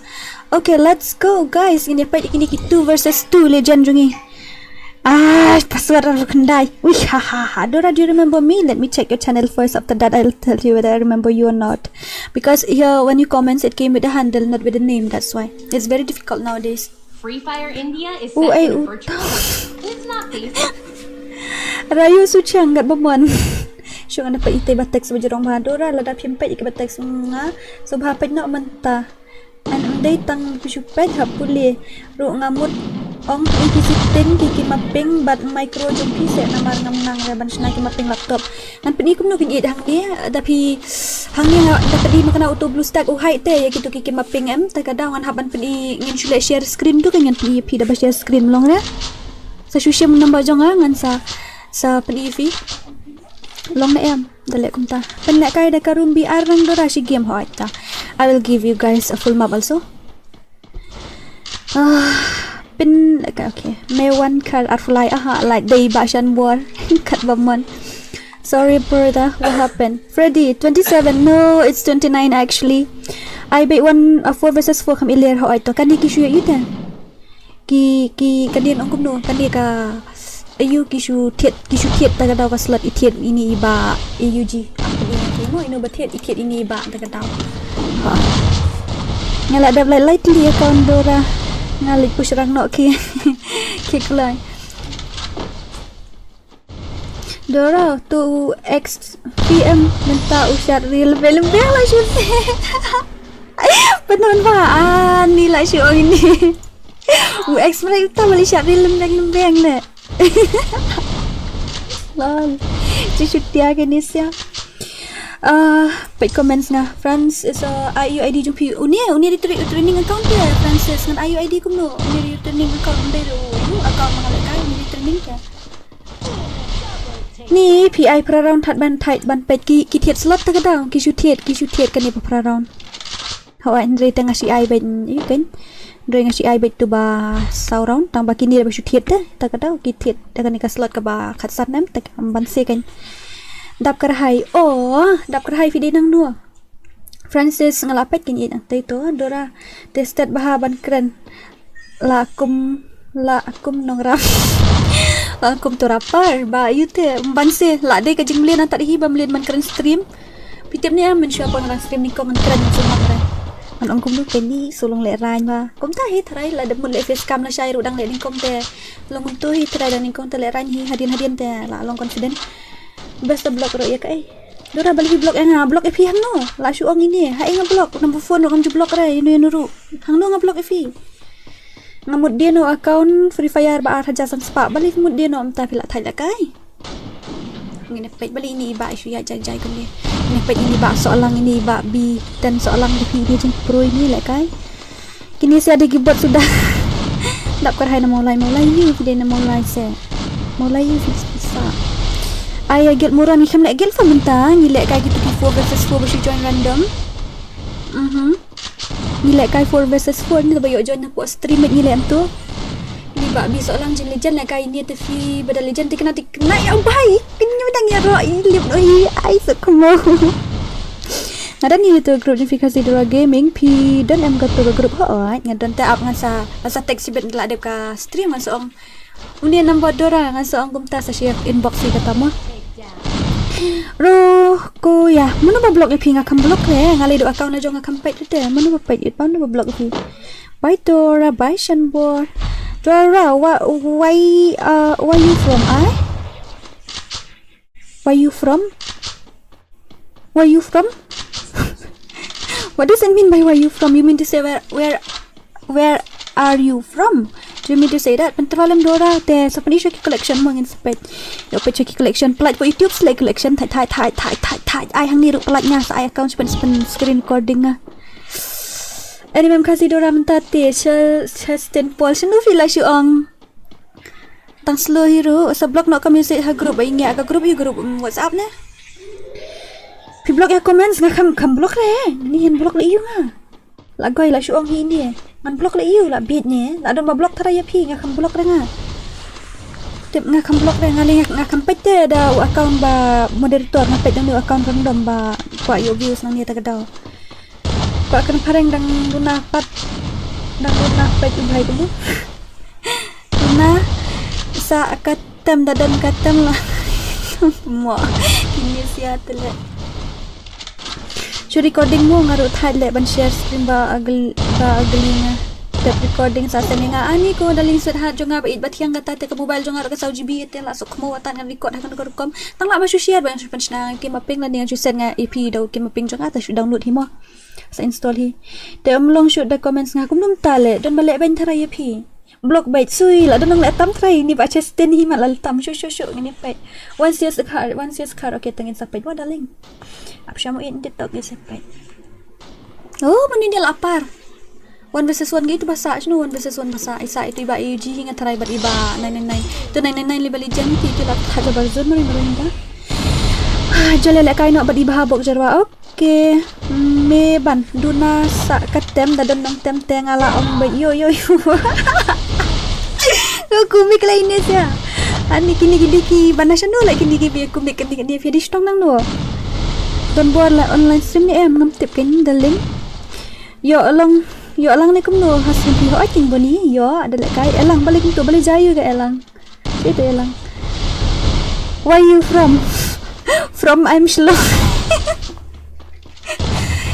Okay, let's go guys. Ngin ïa peit kine ki two versus two legend jong ngi. Ah, password arphew khyndai. Ui, ha ha ha. Dora, do you remember me? Let me check your channel first. After that, I'll tell you whether I remember you or not. Because here, when you comments, it came with a handle, not with a name. That's why it's very difficult nowadays. Free Fire India is set in a virtual world. It's not safe. Rayu Suchang kat bamon. Shong ana pa ite ba text ba jrong ba Dora, lada phim peit ite ba text nga. So ba peit noh mynta. An dei tang phi shu peit ha pule. Ruh nga mut ong ïa ki setting ki ki mapping bad micro jong phi seh namar ngam nang re ban shna ki mapping laptop. Ngan pyni kumno kin ïeit hangne, da phi hangne nga da pyni ma kane auto BlueStack u hide te ïa kitu ki ki mapping em, te ka daw ngan hap ban pyni, ngin shu leh share screen tu kan ngan pyni phi da ba share screen long re. Sa shu shim number jong nga ngan sa, sa pyni phi. Long ne em. Da leh kumta. Pynlehkai da ka room B R nang Dora shi game hoi ta. I will give you guys a full map also. Ah, pynlehkai, okay. Me wan kar arfulai aha, like dei ba shan bor. Kat bamon. Sorry brother, what happened? Freddy, twenty-seven. No, it's twenty-nine actually. I bet one, uh, four versus four kam ilir hoi to. Kan di ki shu yu ta. Ki, ki, kane ong kumno, kane ka, ayu ki shu thied, ki shu thied ta ka daw ka slot i thied ine i ba, A U G. Ang ka dei ki mo ino ba thied i thied ine i ba ta ka daw. Ha. Nga la dep lai lai tli account Dora. Nga leit push rang noh ki, ki kloi. Dora, to ex P M mynta u shad ri lembeng lembeng la shu. Penon ba, ah, ni la shu ong ini. U ex mereka ta bali shad ri lembeng lembeng ne. Lol. Ci shu tia ke ni sia. Ah, peit comments nga. Francis, uh, I U I D jong phi. Uni, uni di tra-, training account ya, Francis. Ngan I U I D kumno. Uni di training account, uni di account mengalek kai, uni di training ya. Ni phi ai phra round, that ban, that ban peit ki, ki thied slot ta ka daw, ki shu thied, ki shu thied kane phra round. Hawa hynrei te nga shu ai beit, ïu kan. Hynrei nga shu ai beit tu ba saw round, tang ba kine ba shu thied te, ta ka daw, ki thied, ta kane ka slot kaba khatsan em, ta ka ban se kan. Dap kyrhai, oh, dap kyrhai phi dei nangno. Francis nga la peit kin ïeit nangtei to, Dora, te stet bha ban kren. La kum, la kum nongrap. La kum to rapper, ba ïu te, ban se, la dei ka jingmlien nangta hi ba mlien ban kren stream. Phi tip ne em, mynshuwa pang ngan stream nyngkong ngan kren sumar re. Ngan ong kumno peni, sulong leh rain ba. Kumta hi tharai, la dep mut leh face cam la shai ruh dang leh nyngkong te. Long kumto hi tharai dang nyngkong te leh rain hi, hadien hadien te, la long confident. Best block ruh ïa kaei. Dora bali block ïa nga, block ïa phi hangno. La shu ong ine, haei nga block, number phone ruh ngam ju block re, ïano ïano ruh. Hangno nga block ïa phi. Nga mut dien o account Free Fire ba ar hajar san spah, bali mut dien o mynta phi la thait la kai. Ngin peit bali ini i ba shu ïa jai jai kane. Ngin peit ini ba soh lang ini ba bi ten soh lang di phi ini jingproi ni la kai. Kine sia dei ki bot suda. Dap kyrhai na Mawlai, Mawlai ïu ki dei na Mawlai se. Mawlai ïu ki sa. Ai ïa guild moron ngi khlem leh guild fa mynta, ngi leh kai kitu ki four versus four ba shu join random. Mhm. Ngi leh kai four versus four ni ba ïoh join na pok stream ngi leh antu. Ni ba bi soh lang jin legend leh kai ni te phi ba da legend te kena te kena ïa bai. Kena ba dang ïa ro i lip no hi ai so kemo. Nga don ïa tu group ni phi kasi Dora Gaming, phi don em ka tu ka group hooid, nga don te ap ngan sa, ngan sa text sibit la dep ka stream ngan sa ong. Uni number Dora ngan sa ong kumta sa share inbox hi kata mo. Ro ko ya, mano ba block ïa phi nga kam block re, nga lei do account la jong nga kam peit te, mano ba peit ïa phi, mano ba block ïa phi. Bye Dora, bye Shanbor. Dora, wha-, why, uh, where you from, ai? Where you from? Where you from? What does it mean by where you from? You mean to say where where where are you from? Do you mean to say that? Pyntrei lem Dora te sa pynïoh sha ki collection mo ngin sa peit. Ïoh peit sha ki collection, pynlait pat YouTube, select collection, thait thait thait thait thait thait. Ai hangne ruh pynlait nga sa ai account sa pyn sa pyn screen recording nga. Anyway, em Khasi Dora mynta te sha sha Saint Paul sha nu phi la shu ong. Tang slow hi ruh, sa block noh ka message ha group, ai ngi ka group hi group, mm, WhatsApp ne. Phi block ïa comments, nga kham kham block re, ni ngan block leh ïa u nga. La goi la shu ong hi ni, ngan block leh ïa u la bit ni, la don ba block tharai ïa phi, nga kham block re nga. Tip nga kham block re nga, leh nga kham peit te da u account ba moderator, nga peit da u account random ba kwah ïoh views nangne ta ka daw. Ba kan phareng dang duna pat. Dang duna pat u bhai tu. Duna sa ka tem da don ka tem la. Mo. Kini sia tele. Shu recording mo nga ruh thait leh ban share screen ba ugly ba ugly nga. Tep recording sa seng nga ani ko darling sweetheart jong nga ba ïeit ba thiang kata te ka mobile jong nga ruh ka saw G B te la suk mo watan ngan record ha ka rukom. Tang la ba shu share ba shu pynshna ki mapping la ni ngan shu send nga E P daw ki mapping jong nga ta shu download hi mo. Sa install hi. Te ym long shu da comments nga kumno mynta leh don ba leh ban tharai ïa phi. Block bad sui la don nang leh tam tharai ni ba chest ten hi mat la tam shu shu shu ngin ïa peit. Once years car, once years car, okay tang in sa peit mo darling. Ap shamu in TikTok ngin sa peit. Oh, mani dia la par. One versus one gitu ba sa, shinu one versus one ba sa, isa itu iba A U G hi nga tharai bad iba nine nine nine. Tu nine nine nine li ba legend ti itu la thajar barzun mari mari ba. Ah, jale leh kai nok bad iba habok jarwa. Okay. Me ban duna sa ka tem da don nang tem te nga la ong ba yo yo yo. Ko kumik la ini sia. Ani kini kini ki bana shanu la kini ki bi kumik kini kini fi di shtong nang no. Don bor la online stream ni em ngam tip ken darling. Yo along yo alang ne kumno ha stream fi ho ating boni yo ada leh kai elang balik tu balik jayu ga elang. Itu elang. Where you from? From I'm Shillong.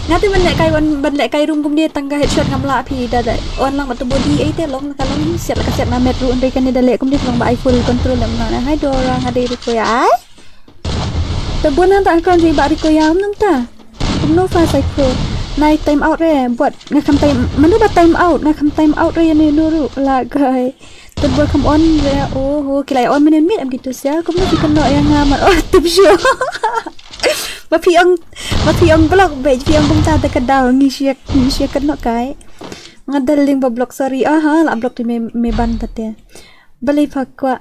Nga te ban leh kai wan ban leh kai rung kumne tang ka headshot ngam lah phi da da on lang ba tu body ai te long ka long siat ka siat na met ru ndai kane da leh kumne long ba ai full control em na hai Dora nga dei ru ko ya ai. Te bun han ta account ri ba ri ko ya um nang ta. Kumno fa sai ko. Nai time out re bot nga kham time manu ba time out nga kham time out re ya ne no ru la gai. Tut bor kham on re oh ho kilai on menen mit am gitu sia kumno ki kano ya nga mar oh tup shu. Ma phi ong ma phi ong block be phi ong bung ta ta ka daw ngi siak ngi siak kano kai. Nga dal ling ba block sorry aha la block ti me me ban ta te. Bali pha kwa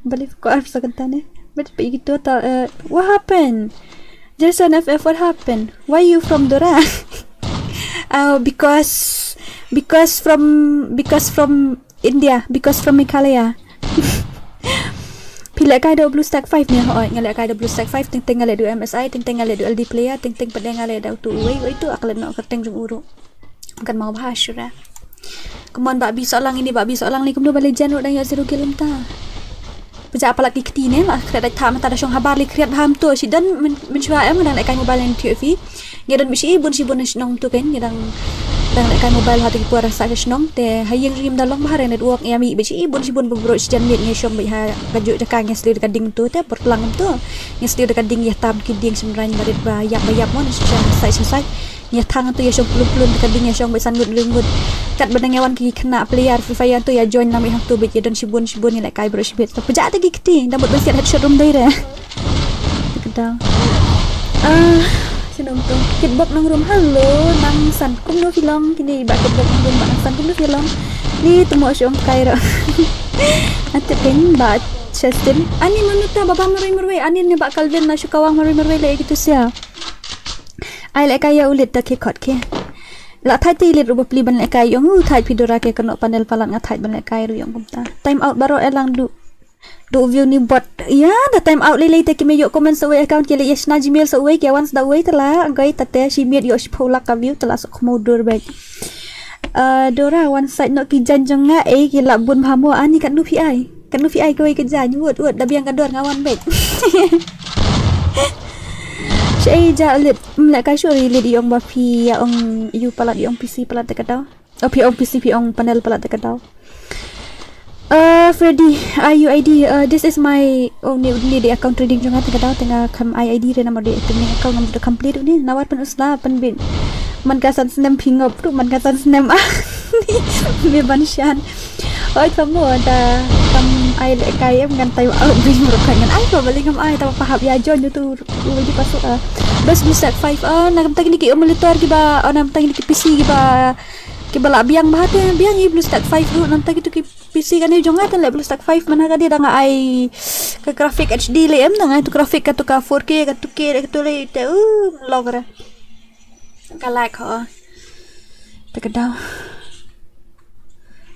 bali pha kwa sa kan ta ne. Bet pe gitu ta eh, what happened? Jason F F what happened? Why you from Dora? Oh because because from because from India because from Meghalaya. Phi leh kai da u Blue Stack five ne hoi nga leh kai da Blue Stack five ting ting nga leh da u M S I ting ting nga leh da u L D player ting ting pade nga leh da u tu uwei uwei tu ak leh no ka teng jong uru. Kan mau bha shura. Kumon ba bi solang ini ba bi solang ni kumno ba legend ru dang yo zero kill ta. Pejak palat ki kti ne la khriat da tha mata da shong habar li khriat bha mto shi don men shwa em dang leh kai mobile ni T V. Ngi don bishi bun shi bun shnong tu kan ngi dang dang leh kai mobile ha tu ki por sa shnong te ha ïing rim da long bha re network ngi ami bishi bun shi bun bubro shi jan mit ngi shong bi ha ka juk jaka ngi sli ka ding tu te por tlang tu ngi sli ka ding ïa tam ki ding shnong rain barit ba yap ba yap mon shi sai shi sai ngi thang tu ïa shong plum plum ka ding ïa shong bi san ngut ring ngut kat ba ngi wan ki khna player Free Fire tu ïa join nam ïa tu bit ïa don shi bun shi bun ngi leh kai bro shi bit tu pejak te ki kti da mut ban siat headshot rum dei re. Kedang. Ah, sino to. Kitbok nang rum halo nang san kumno filong kini ba kitbok nang rum ba nang san kumno filong. Ni tu mo shong kai ro. Ate pin ba Justin. Ani manuta baba marui marui ani ne ba Calvin na shukawang marui marui le gitu sia. Ai le kaya ulit ta ki kot ki. La thai ti lit ruba pli ban le kai yong u thai pidora ke kano panel palat nga thai ban le kai ru yong kumta. Time out baro elang du. Du view ni bot ya da time out lei lei te ki me ïoh comment sa uwei account ki leh ïa shna Gmail sa uwei ki wan sa da uwei tala goi tate shi miet ïoh shiphew lak ka view tala sa khmo dur bek. Dora wan sait noh ki jan jong nga ei ki lap bun bha mo ani katno phi ai katno phi ai kawei ka jan wut wut da biang ka dor nga wan bek. Shi ei ja lit mlek kai shu ri lit ïong ba phi ïa ong ïu palat ïong P C palat te ka daw. Oh phi ong P C phi ong panel palat te ka daw. Freddy, I U I D, uh, this is my, oh, ni, ni dei account trading jong nga, te ka daw te nga kham I U I D re namar dei te ni account ngam dei complete ni, nawat pyn u sla pynbit. Man ka san snem phi ngop tu, man ka san snem ah. Ni ban shan. Oi, kamu ada kam ai lehkai em ngan tai au bing ruh kan ngan ai ko bali ngam ai ta pa hap ïa join tu u di pasu ah. Best BlueStack five ah, na kam ta kini ki emulator kiba, oh, na kam ta kini ki P C kiba, kiba lah biang bha te, biang i BlueStack five ruh, na kam ta kitu ki P C kane jong nga te leh BlueStack five, mana ka dei da nga ai ka graphic H D leh em, da nga ai tu graphic ka tu ka four K, ka two K, ka tu leh te, uh, log re. Ka lag ho. Te ka daw.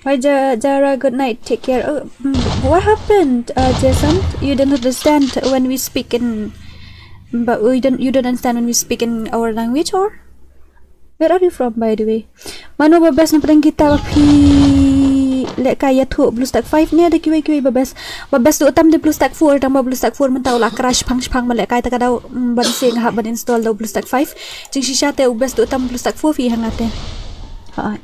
Hi, Ja-, Jara, good night, take care. Oh, mm, what happened, uh, Jason? You don't understand when we speak in, but we don't, you don't understand when we speak in our language, or? Where are you from, by the way? Mano ba best na pdeng kita ba phi lehkai ïathuh BlueStack five ne da kiwei kiwei ba best. Ba best duh tam de BlueStack four, tang ba BlueStack four mynta u la crash phang shphang, ma lehkai ta ka daw, mm, ban sing hap ban install da u BlueStack five. Jingshisha te u best duh tam BlueStack four phi ha nga te. Ha.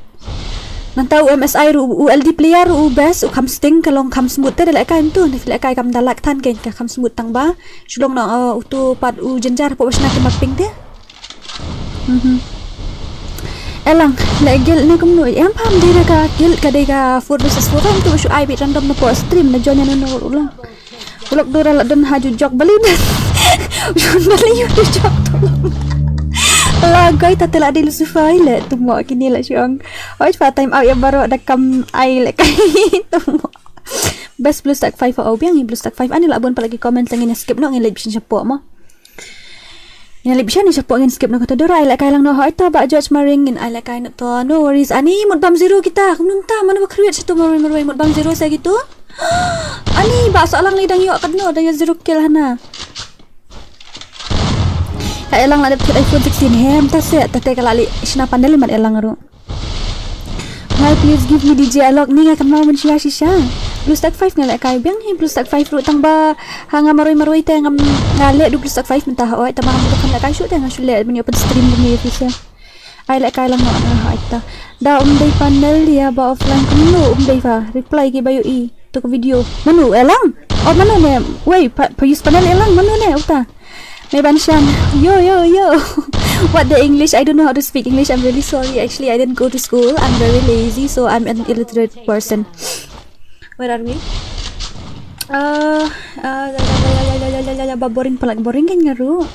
Nangta u M S I ruh, u L D player ruh u best, u kham sting, ka long kham smooth te da lehkai mynta, ne lehkai kam da lag than kein ka kham smooth tang ba. Shu long na, uh, utu pat u jynjar hapoh ba shna ki mapping te. Mhm. Elang, leh guild ne kumno? Em pham dei da ka guild, ka dei ka four versus four, em tu shu ai bit random na po stream na join na no ulang. Ulok dora la don ha ju jok bali na. Bali ju jok tu. La goi ta te la dei Lucifer leh tu mo kini la shu ong. Oi, pa time out ïa baroh da kam ai lehkai tu mo. Best BlueStack five, oh, biang i BlueStack five. Ani la bun pala ki comment, ngin skip noh, ngin leit bishni shapoh mo. Ngin leit bishni shapoh, ngin skip noh kata. Dora ai lehkai lang noh, hoi to Bah George Maring, ngin ai lehkai noh to. No worries. Ani mut bam zero kita. Kumno mynta, mano ba create sha tu marwei marwei, mut bam zero sa kitu. Ani ba sa lang lei dang ïoh katno, dang ïoh zero kill hana. Ka Elang la dep thied iPhone sixteen, hem ta se, ta te ka la leit shna panel mat Elang ruh. Hi, please give me D J Alok, ni nga kynmaw mynshisha shisha. BlueStack five nga lehkai, biang hi BlueStack five ruh, tang ba ha nga marwei marwei te ngam, nga leh duh BlueStack five mynta ha, oi, tang ba ngam dei ban lehkai shuh te nga shu leh ban ïoh pyn stream kumne ïa phi sha. Ai lehkai lang nga ha ita. Da um dei panel ïa ba offline kumno um dei ba reply ki ba ïohi tu ka video. Mano Elang? Oh, mano ne? Wei, pa, pa use panel Elang, mano ne uta? Me ban shan. Yo, yo, yo. What the English? I don't know how to speak English. I'm really sorry. Actually, I didn't go to school. I'm very lazy, so I'm an illiterate person. Where are we? Uh, uh, la, la, la, ba boring palat, boring kan nga ruh.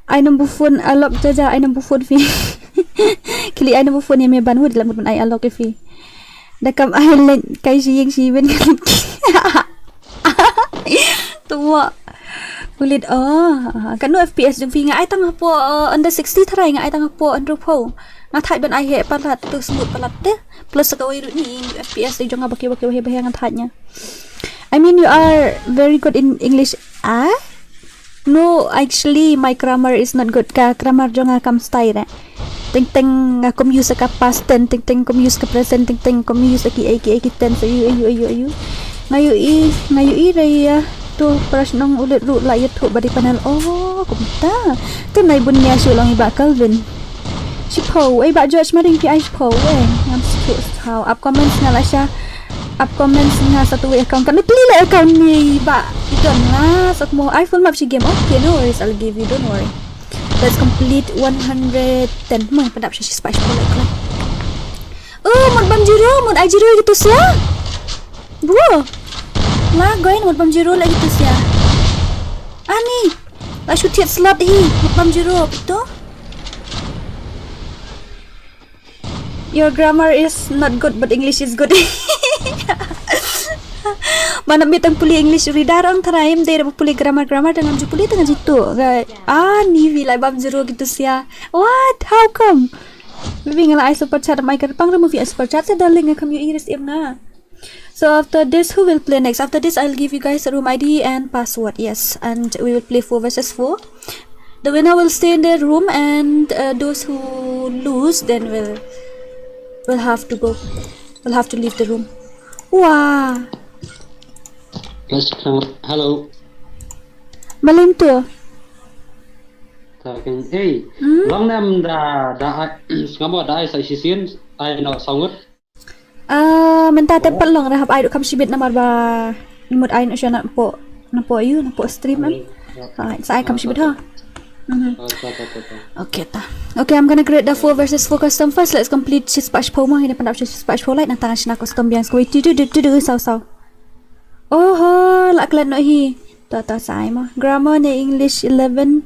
Ai number phone Alok, jaja ai number phone phi. Kili ai number phone ïa me ban wud la mut ban ai Alok ïa phi. Da kam ai link kai shi ïing shi ben. Tuwa. Kulit, oh, ah, katno F P S jong phi? Nga ai tang hapoh, uh, under sixty tharai, nga ai tang hapoh under pho. Nga thait ban ai heh palat tu, smooth palat te. Plus kawei ruh ni F P S jong nga ba ki, ba ki, ba ki, ba ki nga thait nia. I mean, you are very good in English. Ah? No, actually, my grammar is not good. Ka grammar jong nga kam stai re. Teng teng nga kum use ka past tense, teng teng kum use ka present, teng teng kum use ki, ki, ki tense, ayu, ayu, ayu, ayu. Nga ïohi, nga ïohi re ïa tu, para shnong u leit ruh la ïathuh ba dei panel. Oh, kumta. Te nai bun nia shu long i Bah Kelvin. Shiphew, eh, Bah George Maring phi ai shiphew, eh. Ngam shu thaw. Up comments nga la sha. Up comments nga sa tu account. Kan pli le account ni Bah. Ito nga sa mo iPhone map shi game. Okay, no worries. I'll give you. Don't worry. Let's complete one hundred ten. Mo, padap sha shi spah shiphew like. Oh, mut bam zero, mut ai zero gitu sia. Bro. La goi mut bam zero lagi tu sia. Ani. La shu thied slot hi, mut bam zero, betul? Your grammar is not good, but English is good. Mana mi tang puli English reader ang tara em dei puli grammar, grammar tang ju puli tang jitu. Ani wi lai bam zero gitu sia. What? How come? Maybe nga la ai super chat, mai ka pang movie ai super chat sa darling, nga kam ïohi res em na. So after this, who will play next? After this, I'll give you guys a room I D and password. Yes, and we will play four versus four. The winner will stay in their room, and, uh, those who lose then will, will have to go. Will have to leave the room. Wah. Let's come. Hello. Malim tu. Talking. Hey, hmm? Long nem da, da ai, sngamo da ai sa shisien, ai no sangut. Ah, mynta te pat long re, hap ai ruh kham shibit namar ba mut ai na sha na po, na po ïu, na po stream em. Ai, sa ai kham shibit ha. Mhm. Okay ta. Okay, I'm gonna create the four versus four custom first. Let's complete shispah shiphew mo, hynda pyndap shispah shiphew like, nangta ngan shna custom biang skwi. Tu tu tu tu tu saw saw. Oho, la klet noh hi. Ta ta sa ai mo. Grammar ne English eleven.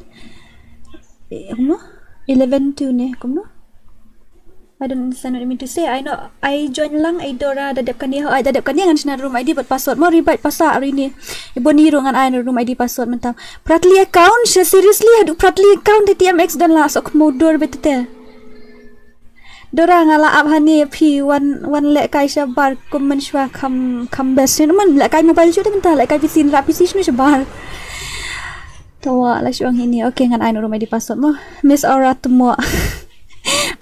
Eh, kumno? Eleven two ne, kumno? I don't understand what you mean to say. I know I join lang, ai Dora, da dep kane ho, ai da dep kane ngan shna room I D bad password mo, ri bad pasa hari ni. Ibo ni ruh ngan ai room I D password mynta. Pratli account, seriously, haduh Pratli account, T M X don la sok mo dor betete. Dora nga la ap hani phi wan, wan lehkai shabar kum mynshuwa kham, kham best. Sien man lehkai mobile shuh te mynta, lehkai P C, nra P C shnu shabar. Tawa la shuang hini. Okay, ngan ai noh room I D password mo. Miss Aura Tmo.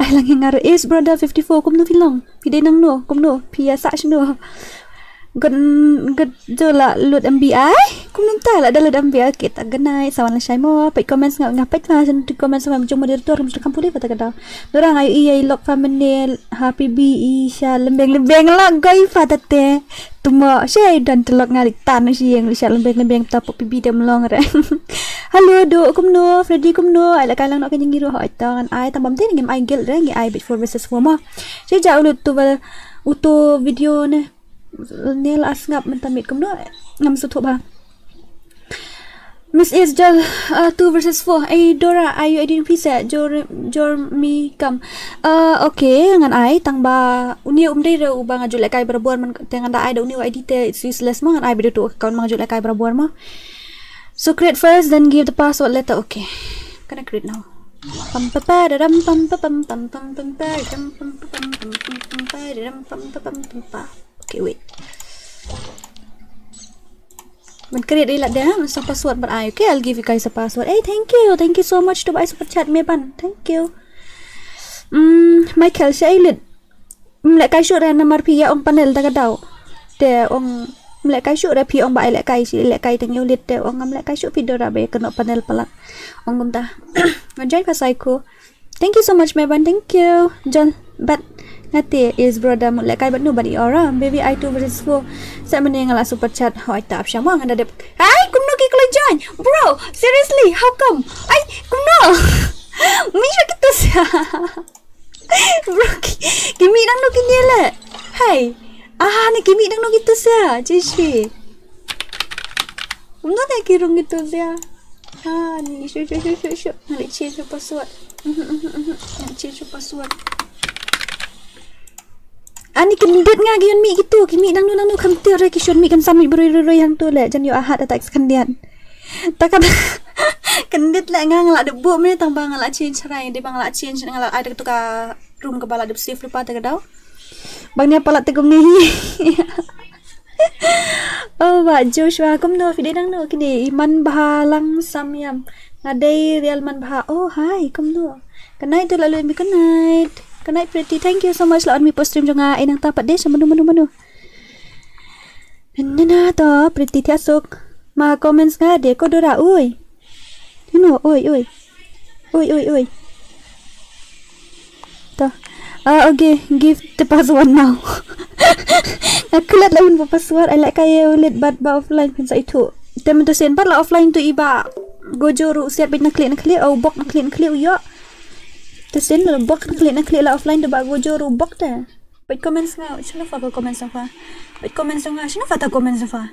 Ai lang hi nga ruh. Is brother fifty-four, kumno phi long? Phi dei nangno? Kumno? Phi ïa sah shano? Gun gun jo la lut M B ai. Kumno ta la da lut M B ai. Okay, ta ganai sawan la shai mo. Peit comments nga, nga peit ma shen tu comments ma jong moderator, kum tu kam puli pa ta ka dau. Dora nga ïa i lok family happy bi i sha lembeng lembeng la goi pa ta te. Tmo, she don telok nga lik tan shi yang li sha lembeng lembeng ta pop P B dem long re. Hello, do kumno, Freddy kumno, ai la kai lang nok ka ngi ruh hoi ta ngan ai, tam bam te ngim ai guild re, ngi ai bit four versus four mo. She ja ulut tu ba, uto video ne, ne la sngap mynta miet kumno, ngam sngewthuh ba. Miss is jal, uh, two versus four. Ai Dora, ai ïa I D phi sa, jor, jor mi kam. Uh, okay, ngan ai, tang ba, uni um dei re uba nga ju lehkai barabor man, te ngan da ai da uni u I D te, it's useless mo, ngan ai ba da tu account ma nga ju lehkai barabor mo. So create first, then give the password later. Okay. Gonna create now. Pam pa pa da dam pam pa pam pam pam pam pa da dam pam pa pam pam pam pam pa da dam pam pa pam pam pa. Okay, wait. Ban create ila deh, ha, sa password ban ai. Okay, I'll give you guys a password. Hey, thank you. Thank you so much to buy super chat me ban. Thank you. Mm, Michael, sha ilit. Mlek kai shuh re namar phi ïa ong panel da ka dau. Te ong mlek kai shuh re phi ong ba ai lek kai shi lek kai tang ïa u lit te ong ngam lek kai shuh phi Dora ba ïa kano panel palat. Ong kumta. Ngan join ka psycho. Thank you so much, Meban. Thank you. John, but ngate is brother mut lek kai but nobody aura. Baby I two versus four. Sa mane nga la super chat. Hoi ta ap shama nga da dep. Ai, kumno ki kloi join? Bro, seriously, how come? Ai, kumno? Mi sha kita sha. Bro, ki, ki mi dang no ki ni le. Hai. Ah, ni ki mi dang no kita sha. Jishi. Kumno ne ki rung kita sha. Ah, ni shu shu shu shu shu. Ngali change password. Mhm, mhm, mhm. Ngali change password. Ani kyndit nga ki ïa mi kitu, ki mi dang nu dang nu kham tiar ki shun mi kan sami broi roi roi hangtu le jan ïoh ahat attack khyndiat. Ta ka kyndit le nga nga la dep buh me tang ba nga la change rai, dei ba nga la change nga la ai tu ka room kaba la dep save lypa ta ka dau. Bang nia palat te kumne hi. Oh, ba Joshua, kumno phi dei dang no kine i man bha lang sam ïam. Nga dei real man bha. Oh, hi, kumno. Good night to lalu mi, good night. Good night, Pretty. Thank you so much la on mi post stream jong nga. Ai nang ta pat de sa manu manu manu. Nana to, Pretty thiah suk. Ma comments nga de ko Dora, oi. Hino, oi, oi. Oi, oi, oi. To. Ah, okay, give the password now. Nga klet la un ba password, ai lek kai u lit bad ba offline phin sa ithuh. Te mynta sien bad la offline tu i ba Gojo ruh siat bit na klik na klik, au bok na klik na klik u ïoh. Te sien la bok na klik na klik la offline tu ba Gojo ruh bok te. Peit comments nga, shano fa ka comments nga fa. Peit comments nga, shano fa ta comments nga fa.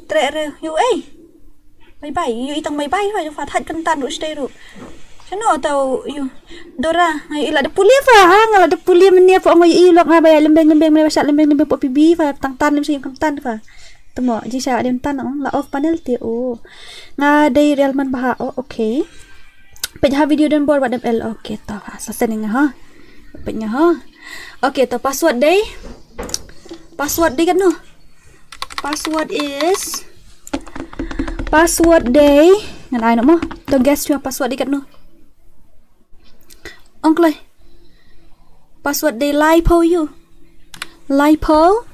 Tre re, yu ei. Bye bye, yu itang bye bye, fa, fa that kan tan ruh stay ruh. Shano ta yu. Dora, ngai ila de puli fa, ha, nga la de puli menia fa, ngai ilok nga ba ya lembeng lembeng menia ba sha lembeng lembeng po P B fa, tang tan lem sa yu kan tan fa. Temo, ji sha de tan, la off panel te, oh. Nga dei real man bha, oh, okay. Peit ha video don bor wat dem el. Okay, to ha. Sa sending ha. Peit nga ha. Okay, to password dei. Password dei katno? Password is, password dei. Ngan ai no mo. To guess your password dei katno? Ong kloi. Password dei lai pho yu. Lai pho.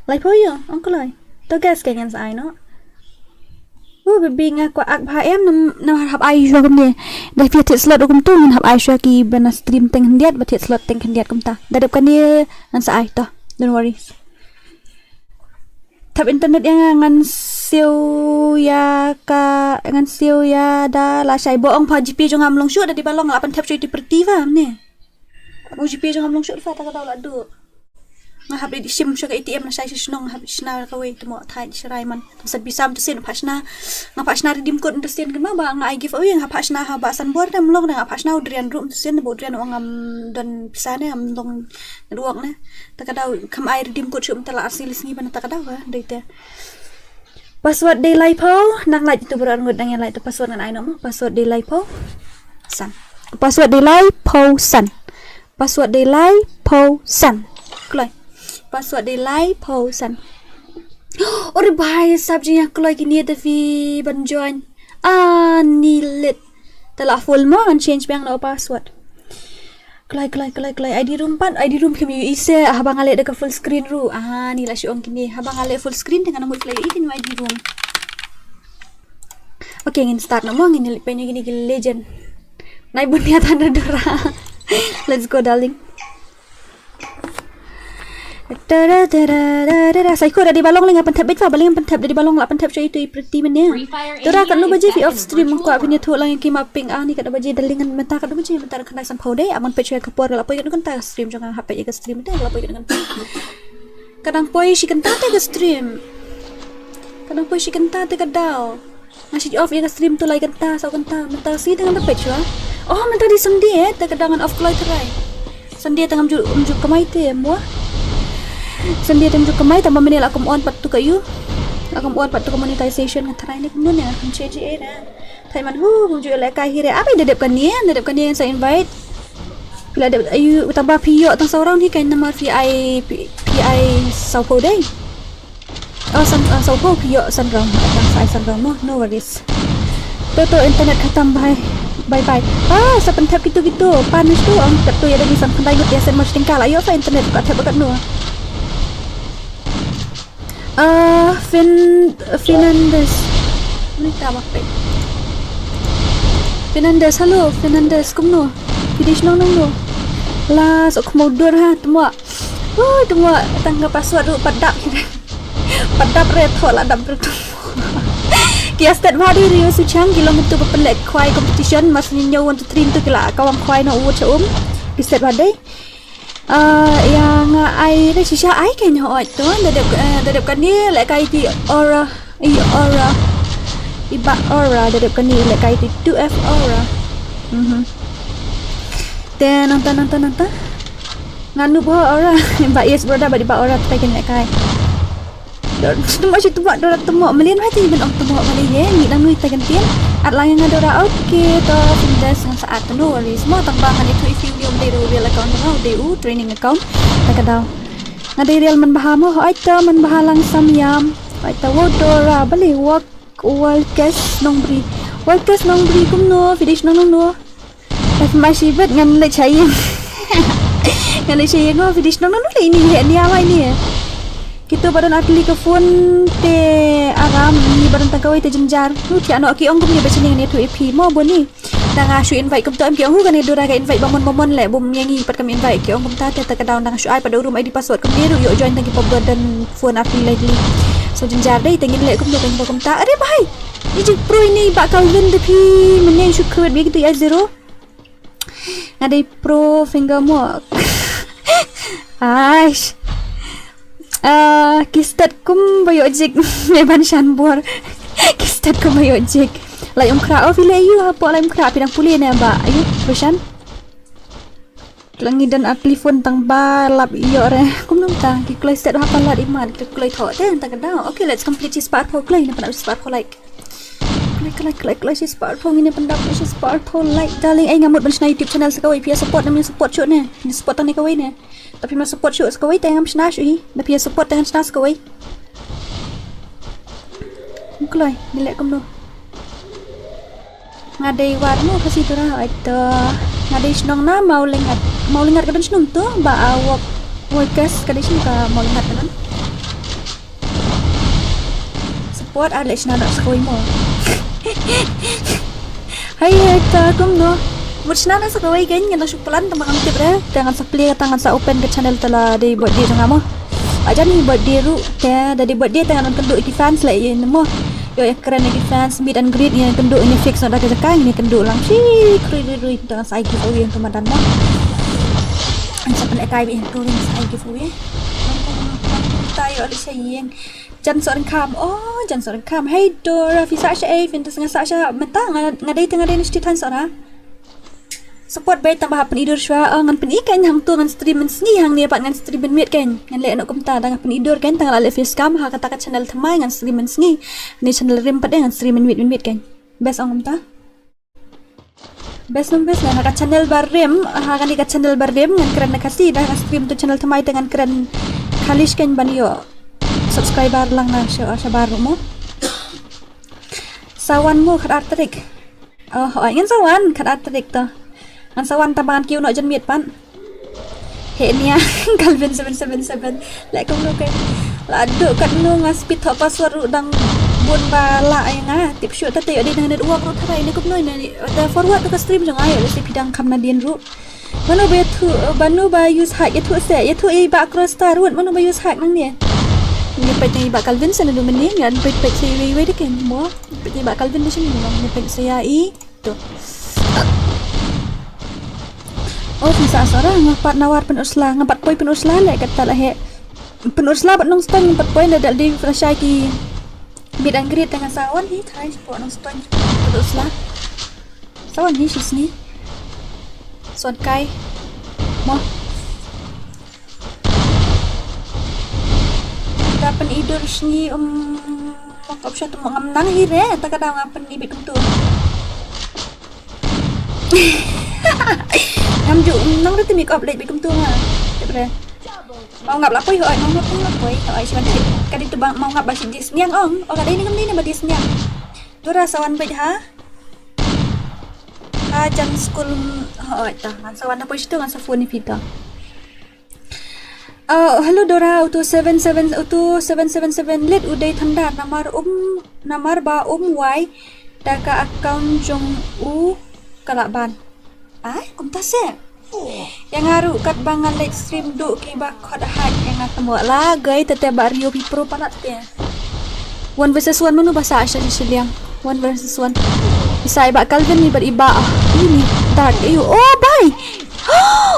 Lai pho yu. Ong kloi. To guess ke ngan sa ai no. Oh, baby nga kwah ak bha em nam, nam hap ai shuwa kumne. Da phi thied slot kumtu ngin hap ai shuwa ki ba na stream teng khyndiat, ba thied slot teng khyndiat kumta. Da dep kane ngan sa ai to. Don't worry. Thap internet ïa nga, ngan siew ïa ka, ngan siew ïa da lashai. Ba ong pha GPay jong nga ym long shuh, da dei ba long la pynthep shuh ïa tu pyrthei ba ne. Ba ong GPay jong nga ym long shuh, pha ta ka daw la duh. Nga hap dei shim shuh ka ATM lashai sha shnong, nga hap shna kawei, te mo thait sharai man. Tang sa pisa mynta sien phah shna. Nga phah shna redeem code mynta sien, kynmaw ba nga ai giveaway, nga phah shna ha Bah Sanbor, te ym long, nga phah shna u Drian ruh mynta sien, ba u Drian u ong ngam don pisa ne, ngam long network ne. Ta ka daw kham ai redeem code shuh mynta, la ar sngi lai sngi ban ta ka daw ka dei te. Password dei laiphew, nang lait tu baroh arngut nang ïa lait tu, password ngan ai noh mo, password dei laiphew san. Password dei laiphew san. Password dei laiphew san. Kloi. Password dei laiphew san. Ore bhai, sap jingïakloi kine da phi ban join. Ah, ni lit. Te la full mo, ngan change biang noh password. Kloi, kloi, kloi, kloi. ID room pat, ID room phim ïohi se, haba nga leh da ka full screen ruh. Ah, ni la shu ong kine. Haba nga leh full screen te ngan mut kloi ïohi kine ID room. Okay, ngin start noh mo, ngin leh pyn ïa kine ki legend. Nai bun ïa tan da dura. Let's go, darling. Tara, tara, tara, tara. Sa ïa ko da dei ba long lei nga pynthep beit pha, balei ngam pynthep, da dei ba long la pynthep shuh ïa tu i pyrthei mynne. Tara, katno baje phi off stream, kwah phin ïathuh lang ïa ki ma ping, ah, ni katno baje, darling, ngan mynta katno baje, mynta khyndai sanphew dei, ah, ngan peit shuh ïa ka por, la poi katno kynta stream jong nga, hap peit ïa ka stream te, la poi katno kynta. Ka dang poi shi kynta te ka stream. Ka dang poi shi kynta te ka daw. Nga shu off ïa ka stream tu lai kynta, saw kynta, mynta sngi te ngan da peit shuwa. Oh, mynta dei Sunday eh, te ka dang ngan off kloi trai. Sunday te ngam ju, ngam ju kamai te mo. Sunday te ngam ju kamai, tang ba mynne la kum on pat tu ka ïu. La kum on pat tu ka monetization, nga trai ne kumno ne, ngam change eh na. Thai man hu, ngam ju leh kai hi re. Abai da dep kane, da dep kane sa invite. Phi la dep ïu, tang ba phi ïoh tang saw round hi, kein namar phi ai, phi, phi ai saw phew dei. Oh, san, ah, saw phew phi ïoh san round, tang sa ai san round mo, no worries. To, to, internet khatam, bye. Bye bye. Ah, sa pynthep kitu kitu. Punish tu, ang thep tu ïa da ngi san khyndai ngut ïa sen mar shi tyngka, la ïoh sa internet ka thep ba katno. Ah, Fin, Fernandez. Ni ta bak pe. Fernandez, hello, Fernandez, kumno? Phi dei shnong nangno? La, sa khmut dur ha, tmo. Oh, tmo, tang ka password ruh pat dap. Pat dap re, tho la dap re tu. Ki astet bha dei Rio Suchang, ki long tu ba pynleh khwai competition, mas ni ñiew one two three tu ki la kawang khwai noh wut sha um. Ki astet bha dei. Ah, ïa nga ai re shisha ai kein hooid to, da dep, eh, da dep kane leh kai ti Aura, i Aura. I Bah Aura, da dep kane leh kai ti two F Aura. Mhm. Te nangta, nangta, nangta. Nga noob ho Aura, Bah Yes Brother, bad i Bah Aura, te kein leh kai. Dor, tymok shi tymok, Dora tymok. Mlien bha te ban ong tymok balei ye. Ngi dang nui ta kyntien. At lang ïa nga Dora. Okay, to Findes ngan sa at, no worries. Mo tang ba ngan ïathuh ïa phi, u dei u real account, u dei u training account. Ta ka daw. Nga dei real man bha mo. Hooid to man bha lang sam ïam. Hooid to, wow Dora, balei wok Wildcast Nongbri. Wildcast Nongbri kumno, phi dei shnong nangno. F ma shi bet ngan leit sha ïing. Ngan leit sha ïing, oh, phi dei shnong nangno lei ini, heh nia wai ni. Kito ba don ar tylli ka phone te aram, ni ba don tang kawei te jynjar. Nu thiah noh ki ong kumne ba shane ngan ïathuh ïa phi mo boni. Tang nga shu invite kumto em ki ong hu kane Dora ka invite ba mon ba mon leh bym ïa ngi pat kam invite ki ong kumta te ta ka daw tang nga shu ai pat da u room I D password kumne ruh ïoh join tang ki pop ba don phone ar tylli lai tylli. So jynjar dei te ngin leh kumto kan ba kumta. Are bhai. Ni jing pro ini ba Calvin de phi mynne shu kwet bik tu ya zero. Nga dei pro finger mo. Aish. Ah, ki stet kum ba ïoh jik me ban shan bor. Ki stet kum ba ïoh jik. Lai um khra o phi le yu hapo lai um khra phi dang pule ne ba ayu Roshan. Klang ngi don ar telephone tang ba lap ïoh re. Kum nang ta ki kloi stet ha palat imat ki kloi tho te ta ka daw. Okay, let's complete shi spah arphew kloi ne pan shi spah arphew like. Kloi, kloi, kloi, kloi, shi spah arphew ngin ïa pyndap, shi spah arphew like. Darling, ai nga mut ban shna YouTube channel sa kawei, phi ïa support, nam ïa support shuh ne. Ïa support tang ne kawei ne. Tapi ma support shuh sa kawei, te ngam shna shuh hi. Da phi ïa support te ngan shna sa kawei. Kloi, ngi leh kumno. Nga dei war mo Khasi Tura, ai to. Nga dei shnong na Mawlyngat. Mawlyngat ka don shnong to, ba a wok, Wildcast ka dei shnong ka Mawlyngat ka don. Support ar leh shna noh sa kawei mo. Hai hai ta kumno. Mut shna noh sa kawei kein ngan shu plan tang ba ngam tip re. Te ngan sa plie, te ngan sa open ka channel te la dei bad dei jong nga mo. Ajan ni birthday ruh te da dei birthday te ngan kynduh ïa ki fans la ïa nemo. Ïoh ïa kren ïa ki fans, meet and greet, ngan kynduh, ngan fix noh da ka jaka, ngan kynduh lang shi khrui rui rui, te ngan sa ai giveaway hangto madan mo. Ngan sa pynlehkai beit hangto, ngan sa ai giveaway. Ngan kumta ïoh leit sha ïing. Jan Sohryngkham, oh Jan Sohryngkham, hey Dora, phi sah shaei? Phin da sah sha mynta? Nga dei te, nga dei na sha Thaiñ Sohra. Support beit tang ba hap pyni dur shuwa. Oh, ngan pyni kein hangto, ngan stream mynsngi hangne pat, ngan stream mynmiet kein. Ngan leh noh kumta, da nga pyni dur kein, tang la leh face cam ha kata ka channel thymmai, ngan stream mynsngi. Ne channel rim pat de ngan stream mynmiet mynmiet kein. Best ong kumta. Best num best, ngan ha ka channel ba rim, ha kane ka channel ba rim ngan kren na Khasi, da ngan stream to channel thymmai te ngan kren Khalish kein ban ïoh subscriber lang na sha, shabar ruh mo. Sa wan mo khatar tarik. Oh, oh, ngan sa wan khatar tarik to. Ngan sa wan tang ba ngan kiew noh janmiet pat. Heh nia, Calvin seven seven seven. Leh kumno kein. La duh katno nga speed thoh password ruh dang bun ba lah ïa nga. Tip shuh ta te ïoh dei na network ruh tharai ne kumno ne. Da forward to ka stream jong nga ïoh lehse phi dang kham nadien ruh. Mano ba ïathuh, mano ba use hack ïathuh se, ïathuh ïa i Bah Crosstar ruh, mano ba use hack nangne. Ngi peit ïa i Bah Calvin se naduh mynne, ngi peit peit se iwei iwei de kein mo. Peit ïa i Bah Calvin de shen mo, ngi peit se ïa i. To. Oh, phi sah Sohra, nga pat nawar Pynursla, nga pat poi Pynursla leh kata la heh. Pynursla bad Nongstoiñ nga pat poi leh da dei pyrshah ki meet and greet, te nga sa wan hi tharai shapoh Nongstoiñ Pynursla. Sa wan hi shisngi. Sa wan kai. Mo. Da pyni dur sngi, um, mok option tu ngam nang hi re, ta ka daw nga pyni beit kumtu. Ngam ju nang re te make up leh beit kumtu nga. Te bre. Mau ngap la poi hoi, mau ngap la poi hoi, shuwa ka dei tu ba mau ngap ba shi dis niang ong. Oh, ka dei ni kam dei ni ba dis niang. Dora sa wan beit ha. Ha jan skul hoi ta. Ngan sa wan da poi shitu ngan sa phone ni phi ta. Uh, hello Dora, utu seven seven, utu seven seven seven lit u dei thandar namar um, namar ba um wai da ka account jong u ka lah ban. Ai, kumta se. Ïa nga ruh katba nga leit stream duh kiba khot hack ïa nga, te mo la gai te te ba rio pi pro palat te. One versus one mano ba sah sha shiliang. One versus one. Isa i Bah Calvin ni bad i Bah, ah, ini dark ayu. Oh bai.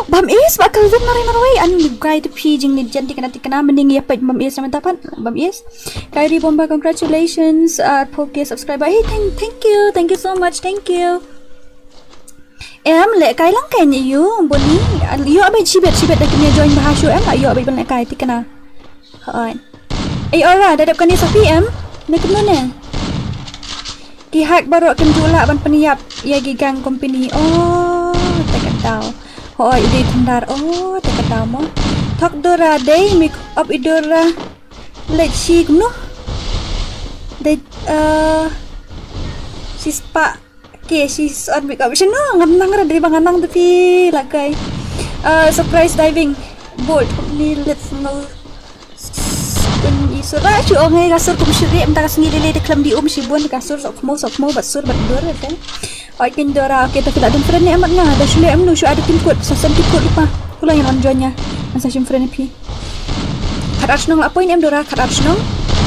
Bam is Bah Calvin marai marai. Ani guy te phi jing ni jen tikna tikna mending ïa peit bam is namar tapan bam is. Kyrie Bomba, congratulations. Uh, four K subscriber. Hey, thank, thank you. Thank you so much. Thank you. Em leh kai lang kai ni yu buni. Yu abai chibet chibet da kini join bahashu em la yu abai ban leh kai tikna. Hoi. Ei ora da dep kani sa P M. Ne kumno ne. Ki hack baroh kim ju lah ban pynïap ïa ki gang company. Oh, te ka daw. Hoi, i dei thandar. Oh, te ka daw mo. Thok Dora dei make up i Dora. Leh shi kumno. Dei, eh, shi spah. Okay, she's on makeup. Shano ngam nang ra dei ba nga nang da phi la kai. Uh, surprise diving board ni let no. Kun i sura shu ong ei ka sur kum shiri em ta ka sngi lele de klam di um shibun ka sur sok mo sok mo bat sur bat dur te. Oi kin Dora, okay, ta phi la dun friend ni amat nga da shule em nu shu ada tim kut sa sen tim kut lupa. Kula yang on join nya. Ngan sa shim friend phi. Khat ar shnong la poi ne em Dora, khat ar shnong.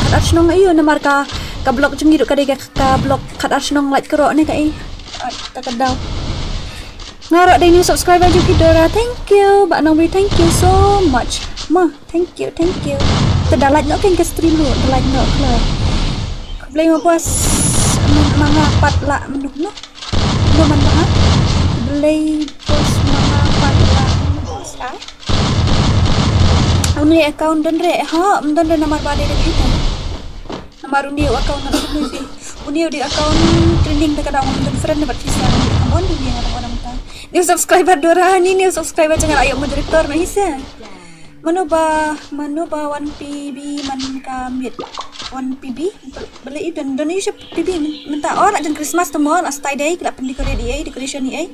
Khat ar shnong ayo namar ka, ka block jong ngi ruh ka dei ka, ka block khat ar shnong lait ka roh ne ka ei. Ai, ta ka daw. Nga roh dei new subscriber jong ki Dora. Thank you. Ba nang bri, thank you so much. Ma, thank you, thank you. Te da like noh kein ka stream ruh, da like noh kloi. Khublei ma boss. Ma nga pat la menuk noh. Lo man ba ha. Blei bos mama pat la bos ai. Uni account don re ha, don re namar ba de de. Namar uni account na uni. Uni uni account trending te ka dang don friend ba kisa. Mon uni orang orang ta. New subscriber Dora ni, new subscriber jangan ayo moderator na hisa. Mano ba, mano ba wan P B man ka miet. Wan P B? Bele i don, don i sha P B mynta. Oh, la don Christmas te mo, la stai dei, la pen decorate i ei, decoration i ei.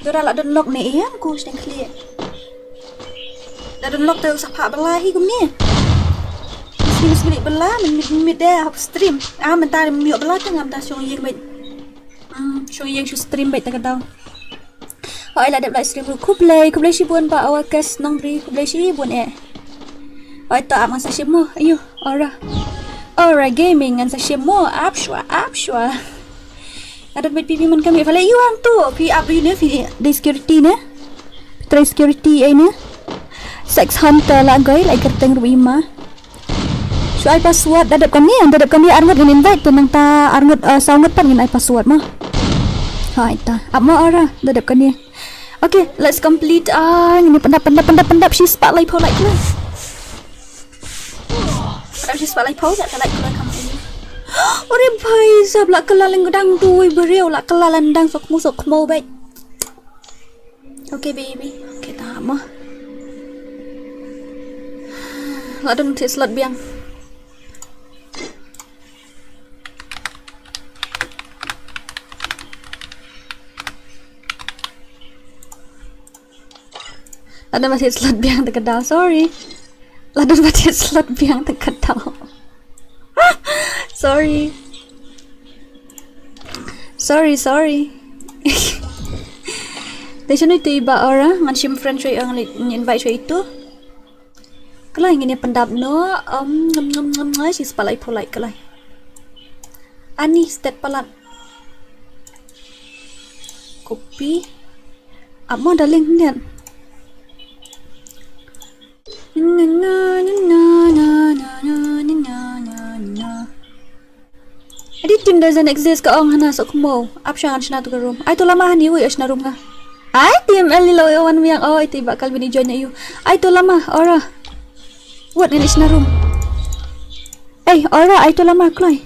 Dora la don lock ne i em ko sdeng khlieh. La don lock te sa pha bela hi kumne. Mesti mesti bela, men mit de hap stream. Ah, mynta miet bela te ngam ta shong ïing beit. Hmm, shong ïing shu stream beit te ka daw. Hoi la dep live stream ruh. Khublei, khublei shibun ba awa kes nong bri, khublei shibun eh. Oi to ap ngan sa shim mo. Ayo, Aura. Aura Gaming ngan sa shim mo. Ap shwa, ap shwa. Nga don bad phi man kami. Phi la ïoh hangto. Phi ap ïa ne phi dei security ne. Try security ai ne. Sex hunter la goi la kyrteng ruh ima. Shu ai password da dep kane, da dep kane arngut ngan invite te nangta arngut, eh, saw ngut pat ngan ai password mo. Hai ta. Ap mo Aura da dep kane. Okay, let's complete. Ah, ngin pyndap, pyndap, pyndap, pyndap shi spah laiphew like la. Pyndap shi spah laiphew, da ka like la kam ini. Ore bhai sahab, la kylla lyngdang dui briew, la kylla lyngdang sok mu sok mo bad. Okay baby. Okay, ta mo. La don thied slot biang. La don ba thied slot biang te ka daw, sorry. La don ba thied slot biang te ka daw. Sorry. Sorry, sorry. Te shano ito i Bah Aura, ngan shim friend shuwa, ngan invite shuwa ito. Kloi ngin ïa pyndap noh, um, ngam, ngam, ngam, ngam, shi spah laiphew like kloi. Ani stet palat. Copy. Ap mo darling, net. Editing doesn't exist ka ong hana sok mo. Ap sha ngan shna tu ka room. Ai tu lama hani wei shna room nga. Ai T M L ilo wan wiang. Oh, iti ba Calvin i join ïa u. Ai tu lama, Aura. Wat ngin shna room. Ei, Aura, ai tu lama kloi.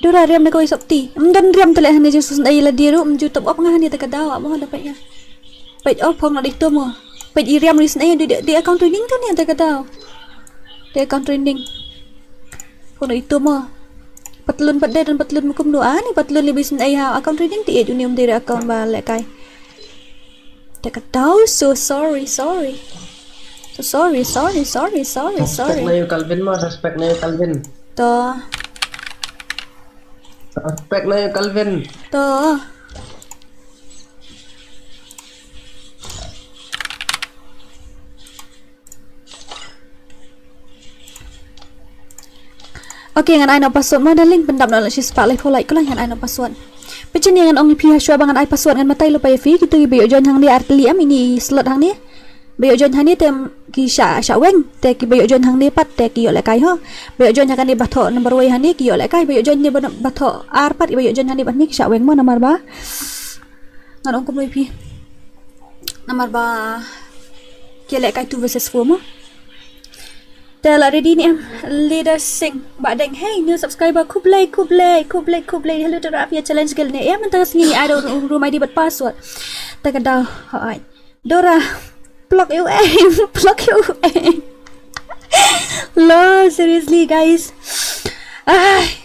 Dora riam na kawei sopti. Mdon riam tele hani Jesus na ila diru mju top op nga hani ta ka daw amo da pait nga. Pait op phong na di tu mo. Pait i riam ris na di di account training tu ni ta ka daw. Di account training. Phong na di tu mo. Patlun pat dai dan patlun mukum do ani patlun li bis na ha account training ti ej uni um diri account ba lekai. Ta ka daw, so sorry, sorry. So sorry, sorry, sorry, sorry, Suspect sorry. Na yu Calvin mo, suspect na yu Calvin. To. Suspect na yu Calvin. To. Okay, ngan ai noh password mo darling, pyndap noh la shi spah laiphew like kloi ngan ai noh password. Pynshai ngan ong ïa phi ha shuwa ba ngan ai password ngan batai lypa ïa phi, kito kiba ïoh join hangne ar tylli em ini slot hangne. Ba ïoh join hangne te ki shah, shah weng, te kiba ïoh join hangne pat te ki ïoh lehkai ho. Ba ïoh join hangne ba thoh number wei hangne ki ïoh lehkai, ba ïoh join hangne ba, ba thoh ar pat, ba ïoh join hangne ba hangne ki shah weng mo namar ba. Ngan ong kumno ïa phi. Namar ba ki lehkai two versus four mo. Te la ready ne em, Leader Singh Bah Deng. Hey, new subscriber, khublei, khublei, khublei, khublei. Hello, Dora, ap ïa challenge gel ne em, mynta ka sngi ai da room I D bad password. Ta ka daw, hooid. Dora, block ïa u ei, block ïa u ei. Lol, seriously, guys. Ai.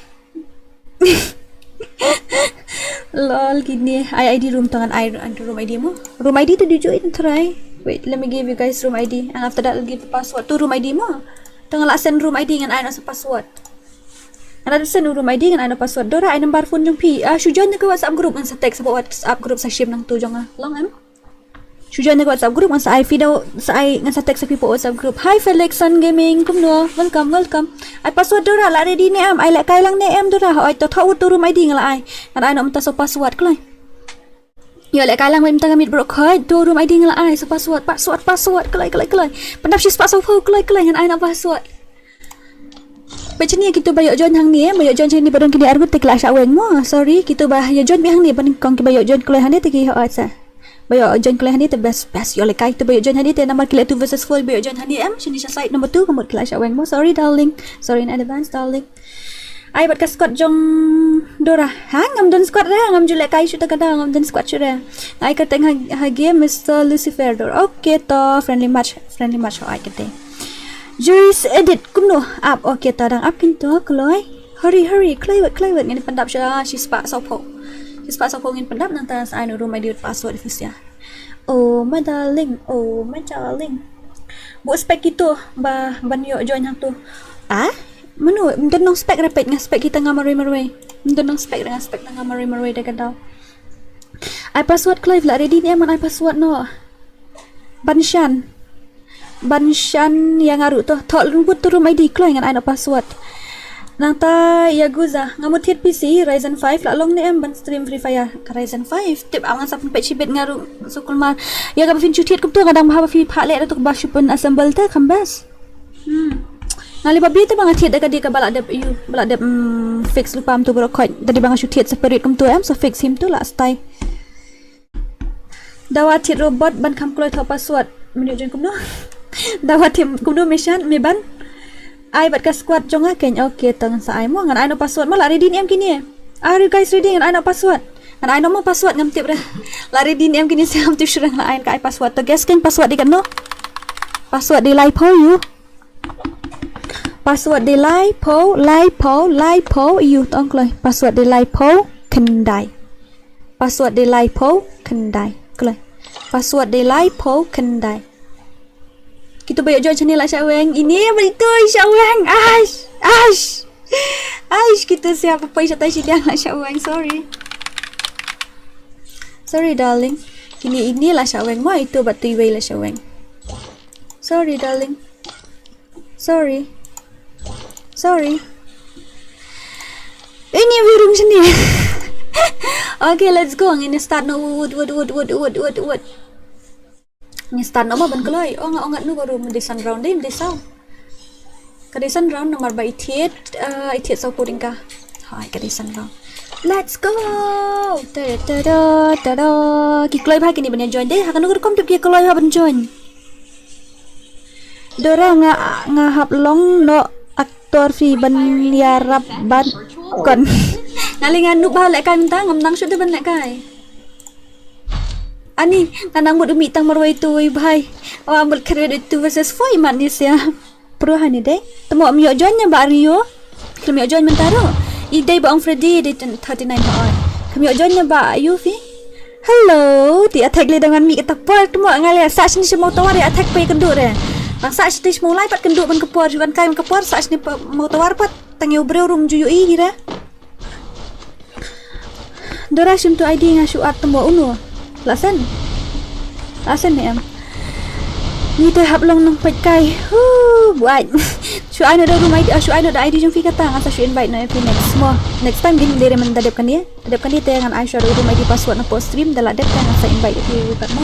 Lol, kine. Ai I D room, to ngan ai, ai room I D mo. Room I D to di join try. Wait, let me give you guys room I D. And after that, I'll give the password to room I D mo. To ngan la send room I D ngan ai noh sa password. Ngan la send room I D ngan ai noh password. Dora, ai number phone jong phi. Ah, shu join na ka WhatsApp group ngan sa text sa WhatsApp group sa shim nangtu jong nga. Long em. Shu join na ka WhatsApp group ngan sa ai phi da sa ai ngan sa text sa phi pa WhatsApp group. Hi Felix Sun Gaming, kumno? Welcome, welcome. Ai password Dora, la ready ne em? Ai lehkai lang ne em Dora? Hooid, to thoh wut to room I D nga la ai. Ngan ai noh mynta sa password kloi. Ïoh lehkai lang mynta ka miet baroh khoit, to room I D nga la ai sa password, password, password kloi, kloi, kloi. Pyndap shi spah sawphew kloi, kloi ngan ai noh password. Ba chini kito ba ïoh join hangne, ba ïoh join hangne ba don kine arngut te ki la shah weng mo. Sorry, kito ba ïoh join beit hangne ba nyngkong kiba ïoh join kloi hangne te ki hooid sa. Ba ïoh join kloi hangne te best, best ïoh lehkai, kito ba ïoh join hangne te namar ki leh two versus four ba ïoh join hangne em, shini sha side number two ka mut ki la shah weng mo. Sorry darling. Sorry in advance darling. Ai bad ka squad jong Dora. Ha, ngam don squad re, ngam ju lehkai shuh ta ka daw, ngam don squad shuh re. Ai ka teng ha, ha game Mister Lucifer Dora. Okay to, friendly match, friendly match ho ai ka teng. Juice edit kumno? Ap, okay to dang ap kynto kloi. Hurry, hurry, kloi wet, kloi wet, ngin pyndap sha shi spah sawphew. Shi spah sawphew ngin pyndap nangta sa ai noh room I D bad password phi sha. Oh my darling, oh my darling. Buh spec kito ba ban ïoh join hangto. Ah? Mano, mdon nong spec rapid nga spec kita nga marwei marwei. Mdon nong spec nga spec nga marwei marwei da ka daw. Ai password kloi la ready ne em, ngan ai password noh. Ban shan. Ban shan ïa nga ruh to. Thoh lynbut to room I D kloi ngan ai noh password. Nangta ïa guza nga mut thied P C Ryzen five la long ne em ban stream Free Fire ka Ryzen five. Tip am ngan sa pynpeit shibit nga ruh sukul mar. Ïa kaba phin shu thied kumto nga dang bha ba phi phah leh da to kaba shu pyn assemble te kham best. Hmm. Nga leh ba bit te ba nga thied da ka dei kaba la dep ïu ba la dep mm, fix lypa to baroh khoit. Da dei ba nga shu thied separate kumto em sa fix him to la stai. Dawa thied robot ban kham kloi thoh password. Menu join kumno? Dawa thied kumno mission me ban. Ai bad ka squad jong nga keiñ. Okay to ngan sa ai mo ngan ai noh password mo la ready ne em kine. Are you guys ready ngan ai noh password? Ngan ai noh mo password ngam tip re. La ready ne em kine sngam tip shuh re ngan ai ka ai password to guess keiñ password dei katno. Password dei lai phew ïu. Password dei lai phew lai phew lai phew ïu to ong kloi. Password dei lai phew khyndai. Password dei lai phew khyndai. Kloi. Password dei lai phew khyndai. Kito ba ïoh join channel la shah weng. Ini ba itu shah weng. Aish. Aish. Aish kito siap ba poi shatai shiliang la shah weng. Sorry. Sorry darling. Kini ini la shah weng mo itu ba tu iwei la shah weng. Sorry darling. Sorry. Sorry. Ini wirung sini. Okay, let's go. Ngin start no wood wood wood wood wood wood wood. Ngi start noh mo ban kloi. Oh nga ong ngat nu baru mending san round dei mending saw. Ka dei san round namar ba i thied uh, i thied saw ko ding ka. Hai ka dei san round. Let's go. Tada tada tada. Ki kloi bha kini ban ïa join dei. Ha kano ka rukom tip ki kloi bha ban join. Dora nga nga hap long noh aktor phi ban ïarap bad kon. Nga leh nga nup bha lehkai mynta ngam nang shuh de ban lehkai. Ani, nga nang mut u mih tang marwei tu wei bhai. Wa mut kret tu versus four imat ni sia. Pro hani dei. Temo am ïoh join ïa ba Rio. Khlem ïoh join mynta ruh. I dei ba ong Freddy dei thirty nine ha oi. Khlem ïoh join ïa ba Yufi. Hello, ti attack le dangan mih kata por temo nga le sa sini simo tawar ïa attack pe kynduh re. Bang sa sini simo lai pat kynduh ban ka por, ban kai ban ka por sa sini mo tawar pat. Tang ïa u briew ruh ym ju ïohi hi re. Dora shim tu I D nga shu add temo uno. La send. La send ne em. Ngi te hap long nang peit kai. Hu buat. Shu ai noh da room I D, ah, shu ai noh da I D jong phi kata ngan sa shu invite noh ïa phi next mo. Next time din dei re man da dep kane. Da dep kane te ngan ai shuwa da room I D password napoh stream da la dep te ngan sa invite ïa phi pat mo.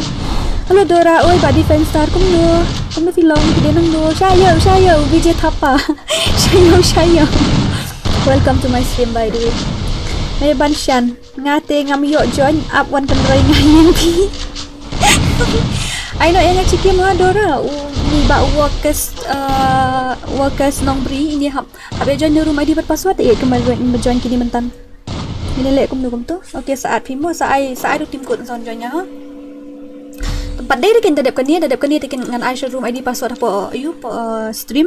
Hello Dora, oi ba defense star kumno? Kumno phi long phi dei nangno? Shayo, shayo, Vijay Thapa. Shayo, shayo. Welcome to my stream by the way. Me ban shan. Nga te ngam ïoh join ap wan kynroi nga ïeng phi. Ai no ïa nga chikim ha Dora. U ni ba workers uh, workers nongbri ini hap hap ïa join room I D bad password ïa kumba join kumba join kini myntan. Ini leh kumno kumto. Okay sa add phi mo sa ai sa ai ruh team code sa join ïa ha. Tempat dei de kin da dep kane da dep kane te kin ngan ai sha room I D password hapoh ïa po uh, stream.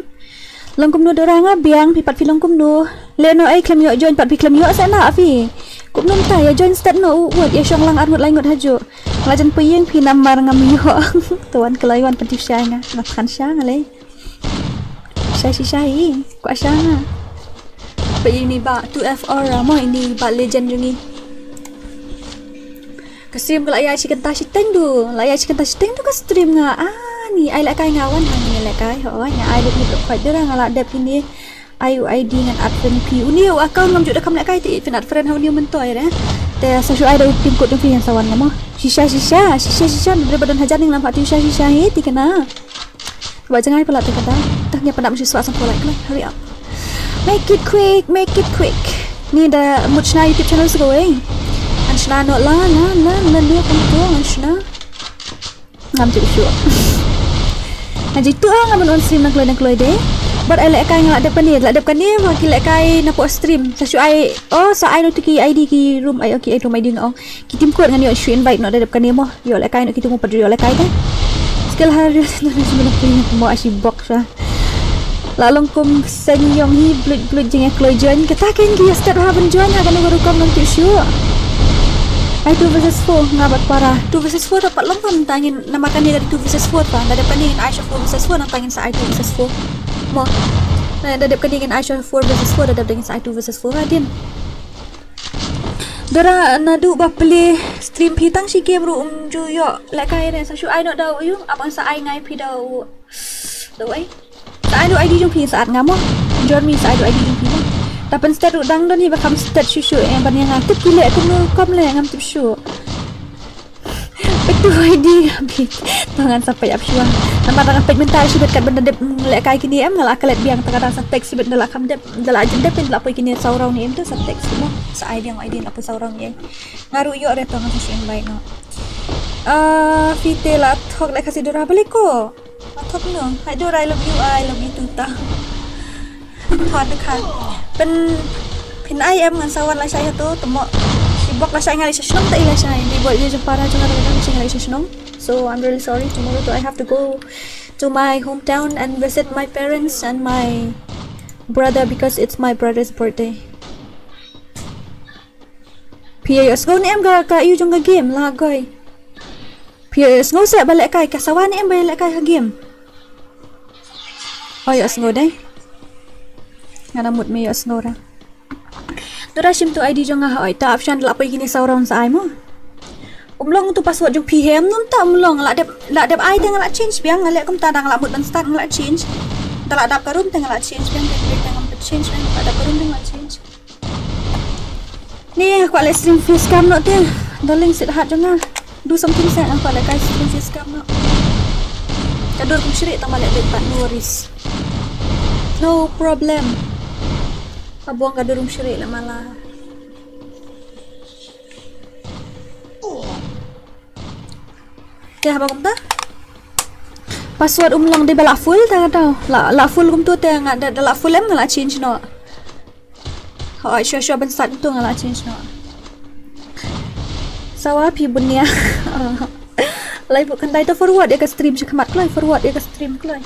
Long kumno Dora nga biang phi pat phi long kumno. Leh no ai khlem ïoh join pat phi khlem ïoh sa na phi. Kumno mynta ïa join start no u wat ïa shong lang ar ngut lai ngut hajuh. Nga la jan pui ïing phi namar ngam ïoh. To wan kloi wan pynti sha nga. Nga than sha nga lei. Sha shi sha hi. Kwah sha nga. Ba ini ba two F R mo ini ba legend jong ngi. Ka stream ka la ïa shi kynta shiteng du. La ïa shi kynta shiteng du ka stream nga. Ah ni ai lehkai nga wan ha ni lehkai. Ho nga ai dep ni dep khwai dera nga la dep ini. Ai u I D ngan add friend phi. Uni u account ngam ju da kham lehkai te phin add friend ha uni u myntoi re. Te sa shu ai da u pin code jong phi ngan sa wan nga mo. Shisha shisha shisha shisha dep ba don hajar ning lam pha ti shisha shisha hi ti kana. Ba jangai pala te kata. Tah ngi pynap shi swa sam pholai khlai. Hurry up. Make it quick, make it quick. Ni da mut shna YouTube channel sa kawei. An shna no la la la la la pang to an shna. Ngam ju shu. Nga ji tu nga ban on stream nang kloi nang kloi de. But ai lehkai nga la dep kane, la dep kane ma ki lehkai napoh stream. Sa shu ai, oh sa ai no tu ki I D ki room ai, okay, ai room I D nga ong. Ki team code ngan ïoh shu invite no da dep kane mo. Ïoh lehkai no ki tu mo pat ïoh lehkai de. Skill har ri no ni shu nak pin mo ashi box sa. La long kum sen yong hi bluit bluit jing ïa kloi join. Kata ken ki ïa start ha ban join ha kano ka rukom ngam tip shuh. Ai two versus four nga bad para. Two versus four dapat long pun tangin nama kane dari two versus four pa. Da dep kane ngin ai sha four versus four nang tangin sa ai two versus four. Mo. Da dep kane ngin ai sha four versus four da dep kane ngin sa ai two versus four adin. Dora naduh ba plie stream phi tang shi game ruh um ju ïoh lehkai re sa shu ai noh da u ïu ap ngan sa ai ngai phi da u. Dawai. Sa ai du ID jong phi sa at nga mo. Jormi, sa ai du ID jong phi mo. Ta pynstet ruh dang don hi ba kham stet shuh shuh, eh, ban ïa nga tip phi leh kumno kam leh ngam tip shuh. Peit tu ID nga bit. To ngan sa peit ap shuwa. Namar nga peit mynta shibit kat ban da dep lehkai kine em, nga la klet biang, ta ka dang sa peit shibit da la kham dep, da la jem dep, da la poi kine saw round ne em, tu sa peit mo. Sa ai biang ID la poi saw round ne em. Nga ruh ïoh re, to ngan sa shu invite noh. Ah, phi te la thok leh Khasi Dora, balei ko? Nga thok no. Hai Dora, I love you, I love you too ta. Thok de kha. Pyn, pyn ai em, ngan sa wan lashai hato, te mo. Shi bok lashai, nga leit sha shnong te i lashai. Dei bok ïa jong para jong nga, nga leit sha shnong. So I'm really sorry. Tomorrow too I have to go to my hometown and visit my parents and my brother because it's my brother's birthday. Phi ïohsngew ne em ka, ka ïu jong ka game la goi. Phi ïohsngew seh ba lehkai, ka sawa ne em ba lehkai ha game. Oh, ïohsngew dei. Nga da mut me ïohsngew ra. Dora, shim tu ID jong nga ha, oi, ta option la poi kine saw round sa ai mo. Um long tu password jong phi hem, num ta um long, la dep, la dep ai te nga la change biang, nga leh kumta, dang la mut ban start nga la change. Da la dap ka room te nga la change biang, te nga la change biang, la dap ka room te nga la change. Ni, kwah leh stream face cam noh te. Darling, sweetheart jong nga. Do something seh, kwah lehkai stream face cam noh. Ka dur kum syrih tang ba leh bad, no worries. No problem. Ka bong ka dur kum syrih la mala. Te haba kumta. Password um long dei ba la full ta tau. La, la full kumtu te nga da, da la full em nga la change noh. Hooid, shuwa shuwa ban start tu nga la change noh. Sawa phi bun nia. Lai buk khandai, to forward ïa ka stream sha khmat kloi, forward ïa ka stream kloi.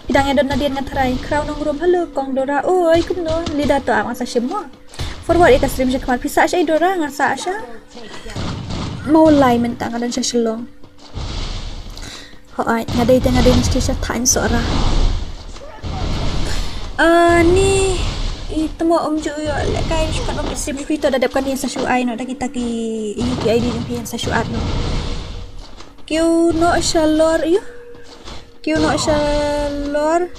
Phi dang ïa don nadien nga tharai. Khraw Nongrum, hello Kong Dora. Oi, kumno? Lida to, ah, nga sa shim mo. Forward ïa ka stream sha khmat. Phi sah sha i Dora, nga sah sha Mawlai mynta, nga don sha Shillong. Hooid, nga dei te nga dei na sha Thaiñ Sohra. Ah, ni, i te mo um ju ïoh lehkai shu kat ba phi stream shu, phi to da dep kane sa shu ai noh da kita ki, i UPID jong phi sa shu add noh. Kiew noh shalor ïoh. Kiew noh shalor.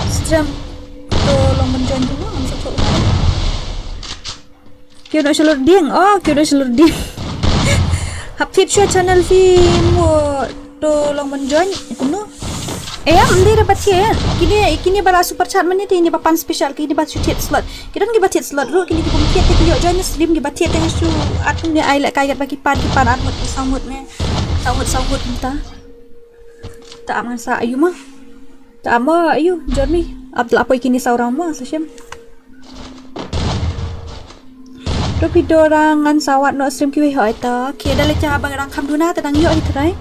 Stream. To long ban join tu mo, am sa to. Kiew noh shalor dieng. Oh, kiew noh shalor dieng. Hap thied shuwa channel phi mo, to long ban join kumno. Eh, ym dei re ba thied. Kine, kine ba la super chat mynne te, kine ba pan special, kine ba shu thied slot. Ki don kiba thied slot ruh, kine ki bym thied te ki ïoh join stream, kiba thied te nga shu add kumne, ai lehkai kat ba ki pan, ki pan add mut, saw mut ne. Saw mut, saw mut mynta. Ta ap ngan sa aïu ma. Ta ap ma aïu, Jormi. Ap la poi kine saw round ma, sa shem. To phi Dora ngan sa wad noh stream kiwei hooid ta. Ki da leit sha ba dang kham duna te dang ïoh hi trai.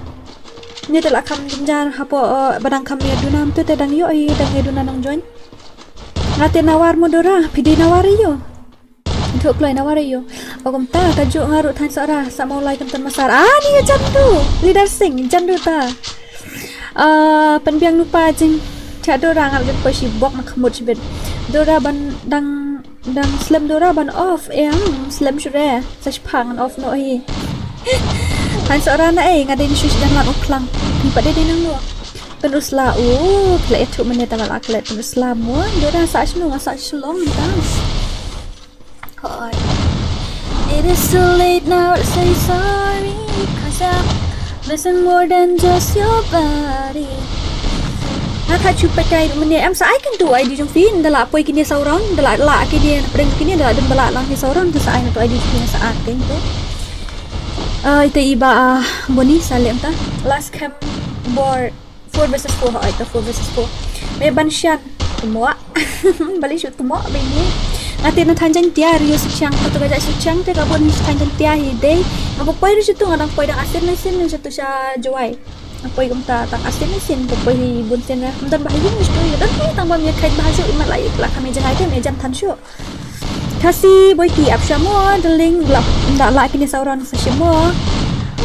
Ni te la kham jynjar hapoh, eh, ba dang kham ïa duna, to te dang ïoh hi, dang ïa duna nang join. Nga te nawar mo Dora, phi dei nawar ïoh. Nthuh kloi nawar ïoh. O kumta, kajuh nga ruh Thaiñ Sohra, sa Mawlai Kynton Massar. Ah, ni ïa jan du. Leader Singh, jan du ta. Ah, pynbiang nu pa jing. Cha Dora ngan jin poi shi bok na khmut shibit. Dora ban dang, dang slem Dora ban off. Em, slem shure. Sa shipang ngan off noh hi. Thaiñ Sohra na ei, nga dei ni shu shi jan lat u klang. Ni pat dei dei nang noh. Pynrusla, oh, klet ïathuh mynne ta ba la klet pynrusla mo. Dora sa shinu nga sa Shillong ta. Hoi. It is too late now to say sorry, 'cause I'm missing more than just your body. Nga kha chu pyrthei mynne em sa ai kan tu ID jong phi, da la poi kine saw round, da la la kine na pdeng kine, da la dum da la lang kine saw round, sa ai na tu ID jong phi sa ai kan tu. Ah, ita iba, ah, Boni sa lem ta. Last camp board. Four versus four, hooid ta four versus four. Me ban shan. Tmoh. Balei shu tmoh ba ini. Nga te na Thaiñ Jaintia, Rio Suchiang, katu ka jait Suchiang te ka bun Thaiñ Jaintia hi dei. Nga poi ri shu tu nga dang poi dang asin asin sha tu sha Jowai. Nga poi kumta dang asin asin, nga poi hi bun sin ra. Mdan ba ha yung shu tu, dan poi tang ba me khain ba ha shu, imat la ik la kami jangai te me jan than shu. Khasi boi ki ap sha mo, darling, la, da la kine saw round sa sha mo.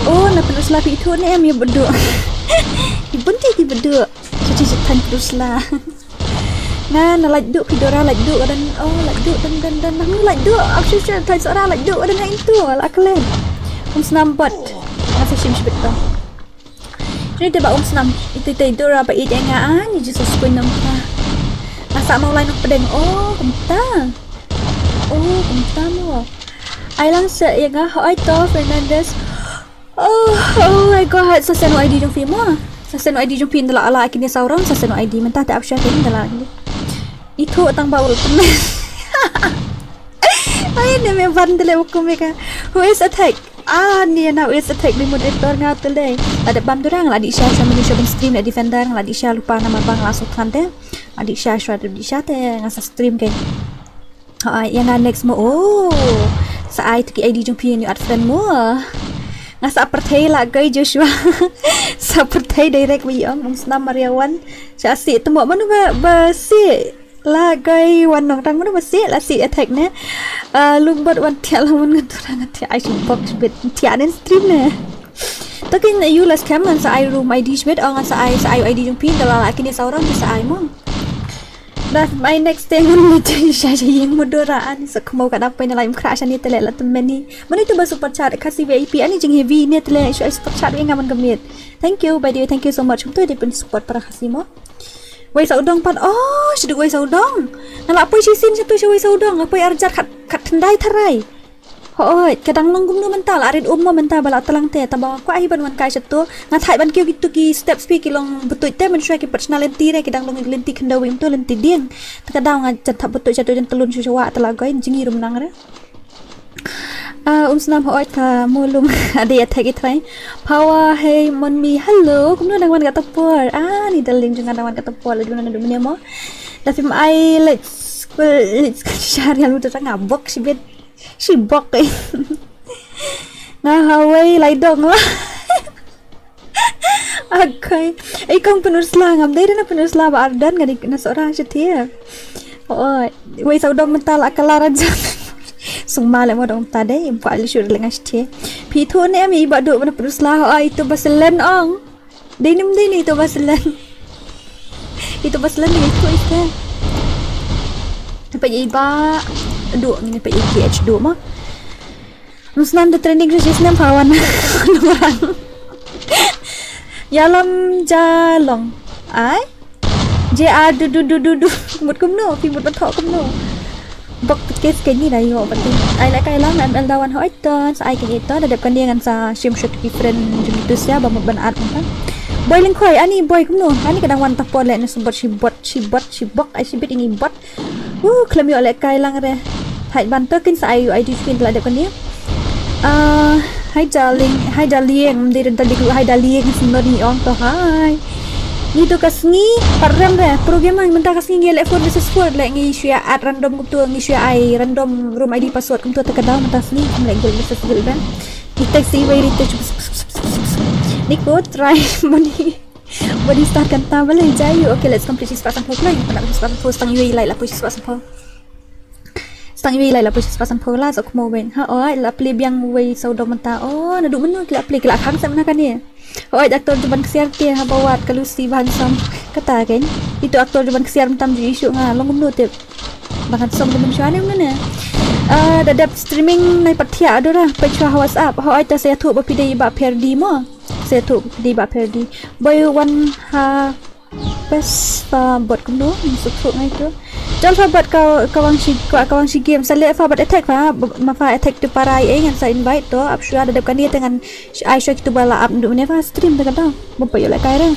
Oh, na pynrusla phi tu ne em ïa bdu. Ki bun te ki bdu. Sa chi sa than pynrusla. Na, na lait du, phi Dora lait du, dan, oh, lait du, dan, dan, dan, lait du, ap sha sha, Thaiñ Sohra lait du, dan ha itu, la kalen. Kum snam bot. Nga sa shim shibit to. Ni te ba um snam. Ite te dora ba ite nga ani Jesus kuin nam ka. Asa mau lai nong pedeng. Oh, kumta. Oh, kumta mo. Ai lang se ya nga hoi to Fernandez. Oh, oh my god, sa send I D jong phi mo. Sa send I D jong phi ndala ala kini saurang sa send I D mynta te ap sha kini ndala kini. Itu tang ba ul temen. Ai ne me ban dele ukum ka. Who is attack? Ah, ni na who is attack ni moderator nga tele. Ada bam durang la di sha sha menu sha ban stream la defender la di sha lupa nama bang la sut kan te. La di sha sha di sha te nga sa stream ke. Ha, ya nga next mo. Oh. Sa ai tu ki I D jong phi ni add friend mo. Nga sa perthei la gai Joshua. Sa perthei direct wi ong mung snam Maria wan. Sa si temo manu ba ba si la gai wan nong tang manu ba si la si attack ne. Ah, lung bot wan tia la wan ngatur ngatia ai si bok bit tia nen stream ne. Takin yu la scam ngan sa ai room I D shbit ong ngan sa ai sa ai I D jong phi ndala la kini saurang sa ai mo. Da my next thing ngan ni te sha sha yeng modora ani sa khmo ka da pai na lai mkhra sha ni te le la tum meni. Mani tu ba super chat Khasi V I P ani jing heavy ni te le shu ai super chat wi nga man gamit. Thank you by the way, thank you so much. Kum tu de pun support para Khasi mo. Wei sa udong pat. Oh, shi du wei sa udong. Na la poi shi sin sha tu sha wei sa udong. Nga poi arjat khat khat thendai tharai. Hoi, ka dang long kumno mynta la rit um mo mynta ba la tlang te ta ba kwah hi ban wan kai sha tu. Nga thait ban kiew ki tu ki steps phi ki long betuit te mynshuwa ki pat shna lynti re ki dang long lynti khyndew im tu lynti dieng. Ta ka daw nga jan thap betuit sha tu jan tlun shu shuwa ta la goi jingïarum nang re. Ah, um snam hoi ka mulung ade attack i trai. Power hey mon mi hello kumno dang wan ka ta por. Ah, ni darling jong nga dang wan ka ta por la jong nga na du mene mo. Da phim ai let's let's share ya lu ta nga bok shibit. Shi bok eh. Nga hawai lai dong la. Okay. Ei kong penusla ngam dei dana penusla ba ardan ngani na sora shi thie. Oh, wei sa udong mental akala raja. Sung male mo dong ta dei im kwa li shur lenga shi thie. Phi thu ne mi ba du mana penusla ho ai tu ba selen ong. Dei nim dei ni tu ba selen. Itu ba selen ni itu ite. Apa ye ba du ngini pa ye H du ma. Musnam the trending sih snem pawan. Yalam jalong. Ai? J R du du du du du. Mut kumno, pi mut ban thok kumno. Bok kes ke ni dai yo pati. Ai la kai lang M L dawan hoi ton sa ai ke ni to da dep kan dia ngan sa shim shot ki friend jung tu sia ba mut ban at mut. Boy lengkhoi ani boy kumno. Ani kadang wan ta por le ne subot shi bot shi bot shi bok ai shi bit ini bot. Uh, khlem ïoh lehkai lang re. Hai ban to kin sa ai ïoh ai di fin la dep kan ïa. Ah, hai darling, hai darling, de de de hai darling, sino ni ong to hai. Ni to ka sngi, parem re, pro game mynta ka sngi ngi leh four versus four leh ngi shu ïa add random kumto ngi shu ïa ai random room I D password kumto te ka daw mynta sngi kum leh guild versus guild ben. Ni tek si wei ri te. Ni ko try money. Body start kan ta bale jai yu. Okay, let's complete shi spah sanphew play. Kena shi spah sanphew stang yu lai la pui shi spah sanphew. Stang yu lai la pui shi spah sanphew la sok mo ben. Ha oi la play biang wei saw dom menta. Oh, na du menu kila play kila khang sa mena kane. Oi actor juban ksiar te ha bawat ka Lucy ban sam. Kata kan. Itu actor juban ksiar mentam ju isu nga long menu tip. Bangan som juban shuane menu ne. Ah, da dep streaming nai patia adora. Pechwa WhatsApp. Oi ta saya tu ba pidai ba perdi mo. Saya tu di ba perdi. Boy wan ha pes pa bot kumno ni su tu ngai tu. Jal fa bot ka ka wang shi ka ka wang shi game sa le fa bot attack fa ma fa attack tu parai eh ngan sa invite to ap shua da dep kan dia tengan ai shua kitu bala ap ndu ne fa stream da ka dau. Bom pa yo la kai re.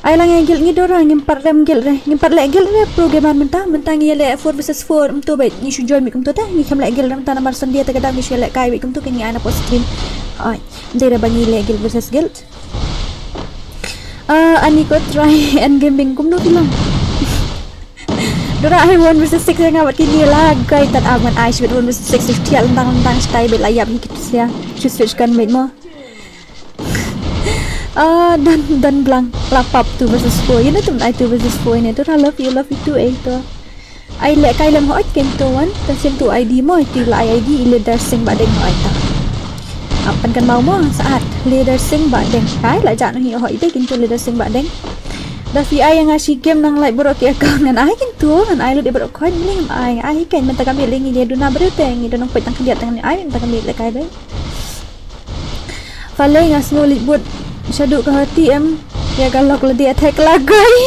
Ai lang ngi gil ngi dora ngim pat rem gil re ngim pat le gil re pro game menta menta ngi le four versus four mtu bet ngi shu join mi kumtu ta ngi kam le gil re menta namar sandia ta ka dau ngi shu le kai bet kumtu ke ngi ana po stream. Ai. Dei da ba ngi leh guild versus guild. Ah, ani ko try and gaming kumno ki long. Dora ai one versus six nga wat kini la gai tat aman ai shibit one versus six shif tial ndang ndang shtai bet la yap hi kit sia. Shif switch kan met mo. Ah, dan dan blang la pap two versus four. You know tum ai two versus four ini. Dora love you love you too eh to. Ai leh kai lem hoi ken to wan ta sim tu I D mo ti la I D i le dar sing ba deng hoi ta. Apan kan mau mo saat le dar sing ba deng ai la jan hi hoi de ken tu le dar sing ba deng. Da fi ai nga shi game nang lai borok ki account ngan ai ken tu ngan ai lu de borok koi ling ai ai ken menta kami ling i le duna bru te ngi donong pet tang kami tang ai menta kami le kai be. Falei nga sngew leit bud Shaduh ka hati em. Ïa ka lok lade attack lagoi.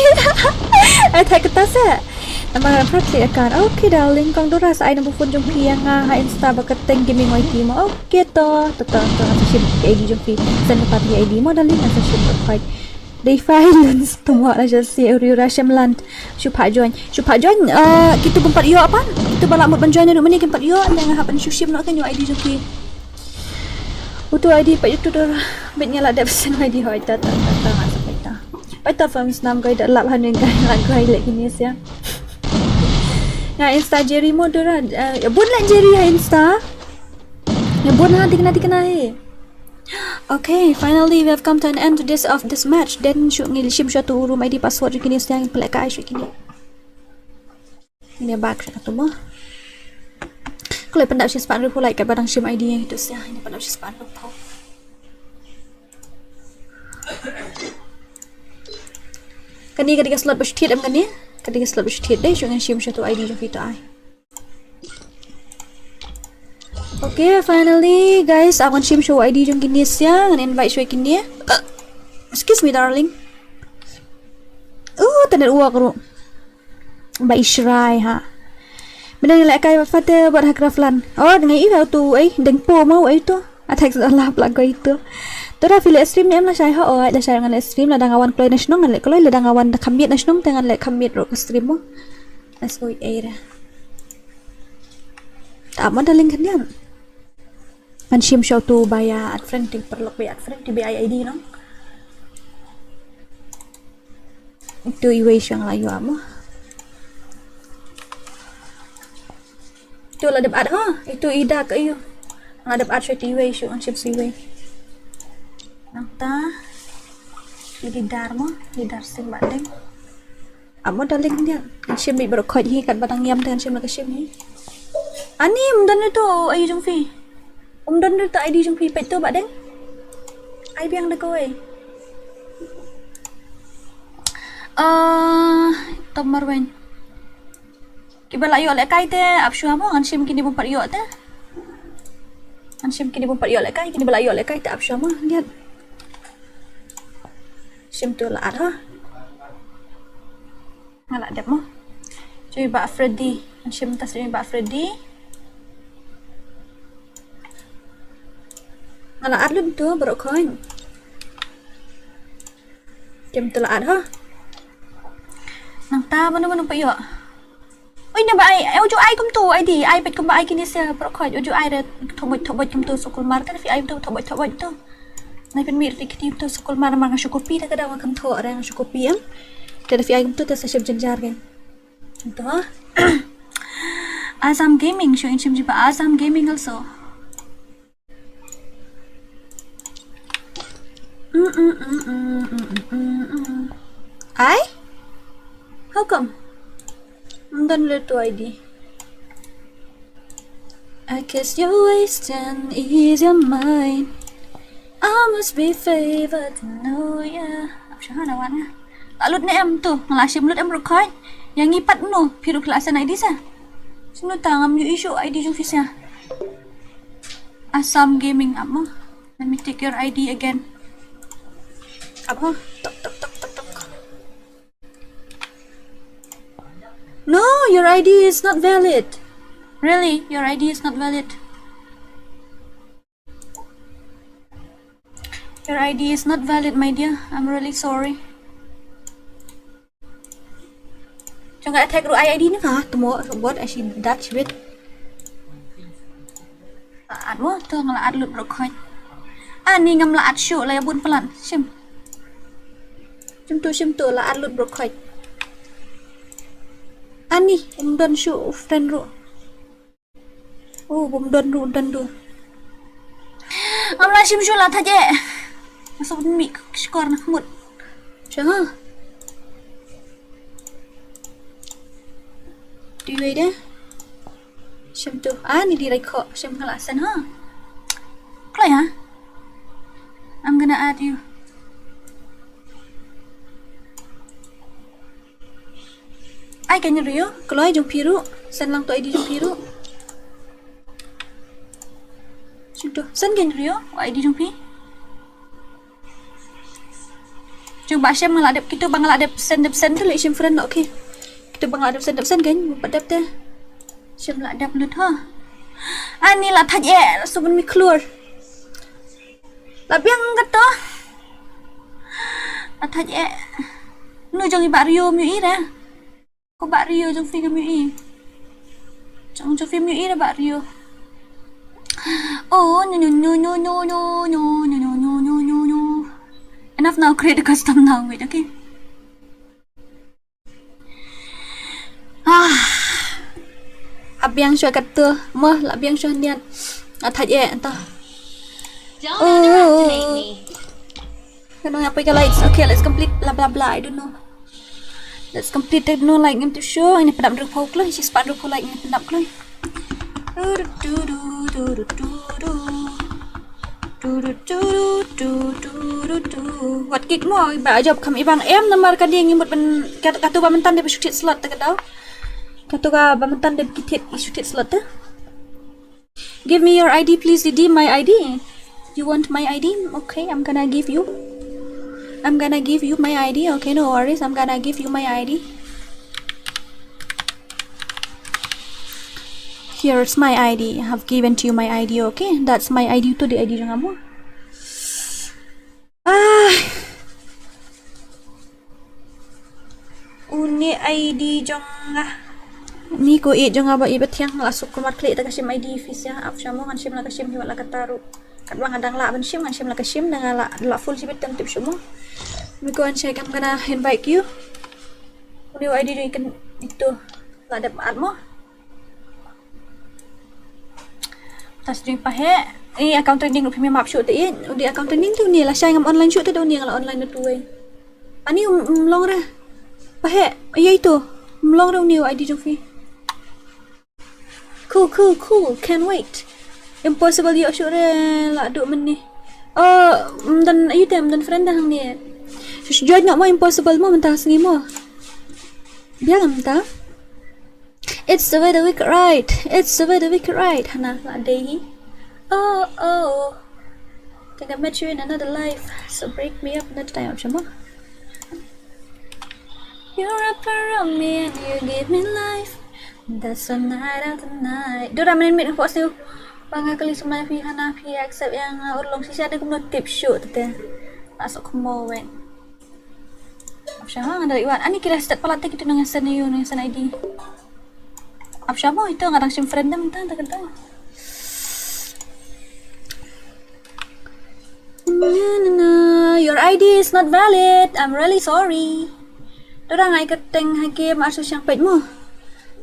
Attack kata se. Namar prat li akan. Okay darling, kong Dora sa ai number phone jong phi ïa nga ha Insta ba ka Teng Gaming Y T mo. Okay to. To to to, nga sa shim ïa I D jong phi. Send ka pat ïa I D mo darling, nga sa shim ka pat. Dei fai lun stomach na jasi uri ura shemland. Shu pha join. Shu pha join. Uh, kitu bym pat ïoh pan. Kitu ba lah mut ban join na mane kim pat ïoh. Ïa nga hap ban shu shim noh kan ïoh I D jong phi. Utu I D pat utu Dora. Bet nga la dep send I D hoi ta ta ta ta nga sa peta. Peta from snam goi da lap hanu ngai la goi le kini sia. Nga Insta Jerry mo Dora. Eh, bun la Jerry ha Insta. Ya bun ha tikna tikna he. Okay, finally we have come to an end to this of this match. Then shu ngi shim shu tu room I D password kini sia ngi pelek kai shu kini. Ini bak sha katu mo. Kloi pyndap shi spah hynriew phew lait kat ba dang shim I D ïa itu sia. Ini pyndap shi spah hynriew phew. Kane ka dei ka slot ba shu thied em kane? Ka dei ka slot ba shu thied de, shu ngan shim sha tu I D jong phi tu ai. Okay, finally guys, ap ngan shim sha u I D jong kine sia, ngan invite sha kine. Excuse me darling. Oh, internet work ruh. Ba i shrai ha. Mynta ngi leh kai ba fate bad ha Craftland. Oh, ngi i ba tu ai deng po mau ai tu. A text da lap la goi tu. Tu da phi leh stream ne em la shai ha. Oh, ai da shai ngan leh stream la da nga wan kloi na shnong ngan leh kloi la da nga wan da kham miet na shnong te ngan leh kham miet ruh ka stream mo. Let's go ai da. Ta mo da link kan yan. Ngan shim sha utu ba ïa add friend te paralok ba ïa add friend te ba ïa I D no. Itu iwei sha nga la ïoh mo. Itu la dep add ha. Itu i da ka ïoh. Nga dep add sha itu iwei sha ngan shim sha iwei. Nangta. Ini dar mo, ini dar sing ba deng. Amo darling dia. Ngan shim beit baroh khoit hi kat ba dang ïam te ngan shim la ka shim hi. Ani, um don ruh tu I D jong phi. Um don ruh tu I D jong phi peit tu ba deng. Ai biang da kawei. Ah, Tom Marwen. Kiba la ïoh lehkai te ap shuwa mo ngan shim kine bym pat ïoh te. Ngan shim kine bym pat ïoh lehkai, kine ba la ïoh lehkai te ap shuwa mo. Lihat. Shim tu la at ha. Nga la dep mo. Jong i Bah Freddy. Ngan shim tas jong i Bah Freddy. Nga la at lut tu baroh khoit. Kem tu la at ha. Nangta mano mano pa ïoh. Oi na ba ai, eh, uju ai kum tu, ai di, ai pet kum ba ai kine sia baroh khoit, uju ai re thobot thobot kum tu sukul mar, te da phi ai tu thobot thobot tu. Nai pynmih ri kti tu sukul mar, mar nga shu copy te ka dang wa kan tho re nga shu copy em. Te da phi ai kum tu te sa shim jynjar ke. Tum tu ha. Azam Gaming, shu in shim jiba Azam Gaming also. Ai? How come? Ym don le tu I D. I guess you're wasting is your mind. I must be favored, no, yeah. Ap sha hana wan nga. La lut ne em tu, nga la shim lut em ruh khoit. Yang ngi pat no, phi ruh la send I D sa. Sino ta ngam yu issue I D jong phi sa. Assam Gaming ap mo. Let me take your I D again. Ap ho. Tok, tok, tok, tok, tok. No, your I D is not valid. Really, your I D is not valid. Your I D is not valid, my dear. I'm really sorry. Jong ka attack ruh I D ni ka, tumo, robot, ashi dat shibit. La at mo, tu nga la at lut baroh khoit. Ani ngam la at shuh, la ïa bun palat. Shim. Shim tu, shim tu, la at lut baroh khoit. Ani, ym don shuh, friend ruh. Oh, bym don ruh, don ruh. Ngam la shim shuh la thait eh. Nga shu mih score na khmut. Sha ha. Dei wei de. Shim tu. Ah, ni dei rai khoh. Shim nga la send ha. Kloi ha. I'm gonna add you. Ai kan rio, kloi jong phi ruh, send lang tu I D jong phi ruh. Shuh tu, send kan rio, I D jong phi. Kito ba shim nga la dep, kito ba nga la dep send, dep send tu leh shim friend, okay. Kito ba nga la dep send, dep send kan, ba dep te. Shim la dep lut ha. Ani la thait eh, la subun mi khlur. La biang kato. La thait eh. Nu jong i Bah Rio mi i re. Ko Bah Rio jong phi ka mi i. Jong, jong phi mi i re Bah Rio. Oh, no, no, no. Enough now, create a custom now, wait, okay. Ah. A biang shuwa kato, mo, la biang shuwa niat. A thait eh, anta. Oh. Kano nga poi ka lights. Okay, let's complete blah blah blah. I don't know. Let's complete it. No like ngam tip shuh. Ini pyndap hynriew phew kloi, shi spah hynriew phew like ini pyndap kloi. What kick mo, ba job kam ibang em namar ka ding imut ban kat-, katu ba myntan de ba shu thied slot te ka daw. Katu ka ba myntan de ki thied, shu thied slot te. Give me your I D, please, Didi. My I D. You want my I D? Okay, I'm gonna give you. I'm gonna give you my I D. Okay, no worries. I'm gonna give you my I D. Here's my I D. I have given to you my I D, okay? That's my I D to the I D jong nga mo. Ah. Une I D jong nga. Ni ko e jong nga ba i ba thiang la suk kumar klik ta ka shim I D fis ya. Ap shamo ngan shim la ka shim hi wat la ka taru. Kat ba nga dang la ban shim ngan shim la ka shim dang la la full shibit tam tip shimo. Mi ko an shai kam kana invite you. Une I D jong i kan itu la dep at mo. Tas ding pa he. Eh, account trending ruh phi map shuh te in. Udi account trending tu ni la shai ngam online shuh te da uni nga la online tu wei. Ani um, um long re. Pa he. Iya itu. Um long re uni I D jong phi. Cool, cool, cool. Can't wait. Impossible yo shuh re la du men ni. Oh, um dan ayu te um dan friend dah ni. Shuh join ngam mo impossible mo mentah sngi mo. Biar mentah. It's the way the wicked ride. It's the way the wicked ride. Hana la dei. Oh, oh. Think I met you in another life. So break me up another time. Ap shamo. You're a part of me and you give me life. That's the night of the night. Dura men mit hapok siu. Ba nga kali semai phi hana phi accept yang urlong shisha de kumno tip shuh te. Asok mo wen. Ap shamo nga dari wan. Ani kira step palat te kitu nang send you nang send I D. Ap shamo itu nga dang shim friend dem ta ta kata. Na, na, na. Your I D is not valid. I'm really sorry. Dora ngai ka teng ha ke ma su shang pet mo.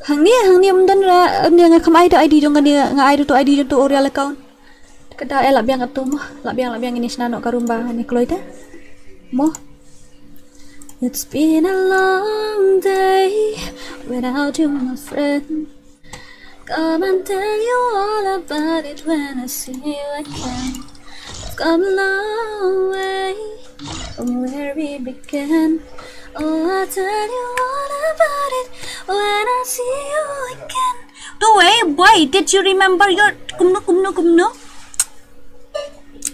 Hang ni, hang ni um don ra, um ni nga kam ai to I D jong ka ni, nga ai to I D jong to Oriel account. Ka da eh la biang ka tu mo, la biang, la biang ini sna no ka rumba ni kloi te. Mo. It's been a long day without you, my friend. Come and tell you all about it when I see you again. I've come a long way from where we began. Oh, I'll tell you all about it when I see you again. Tu eh, boy, did you remember your kumno, kumno, kumno?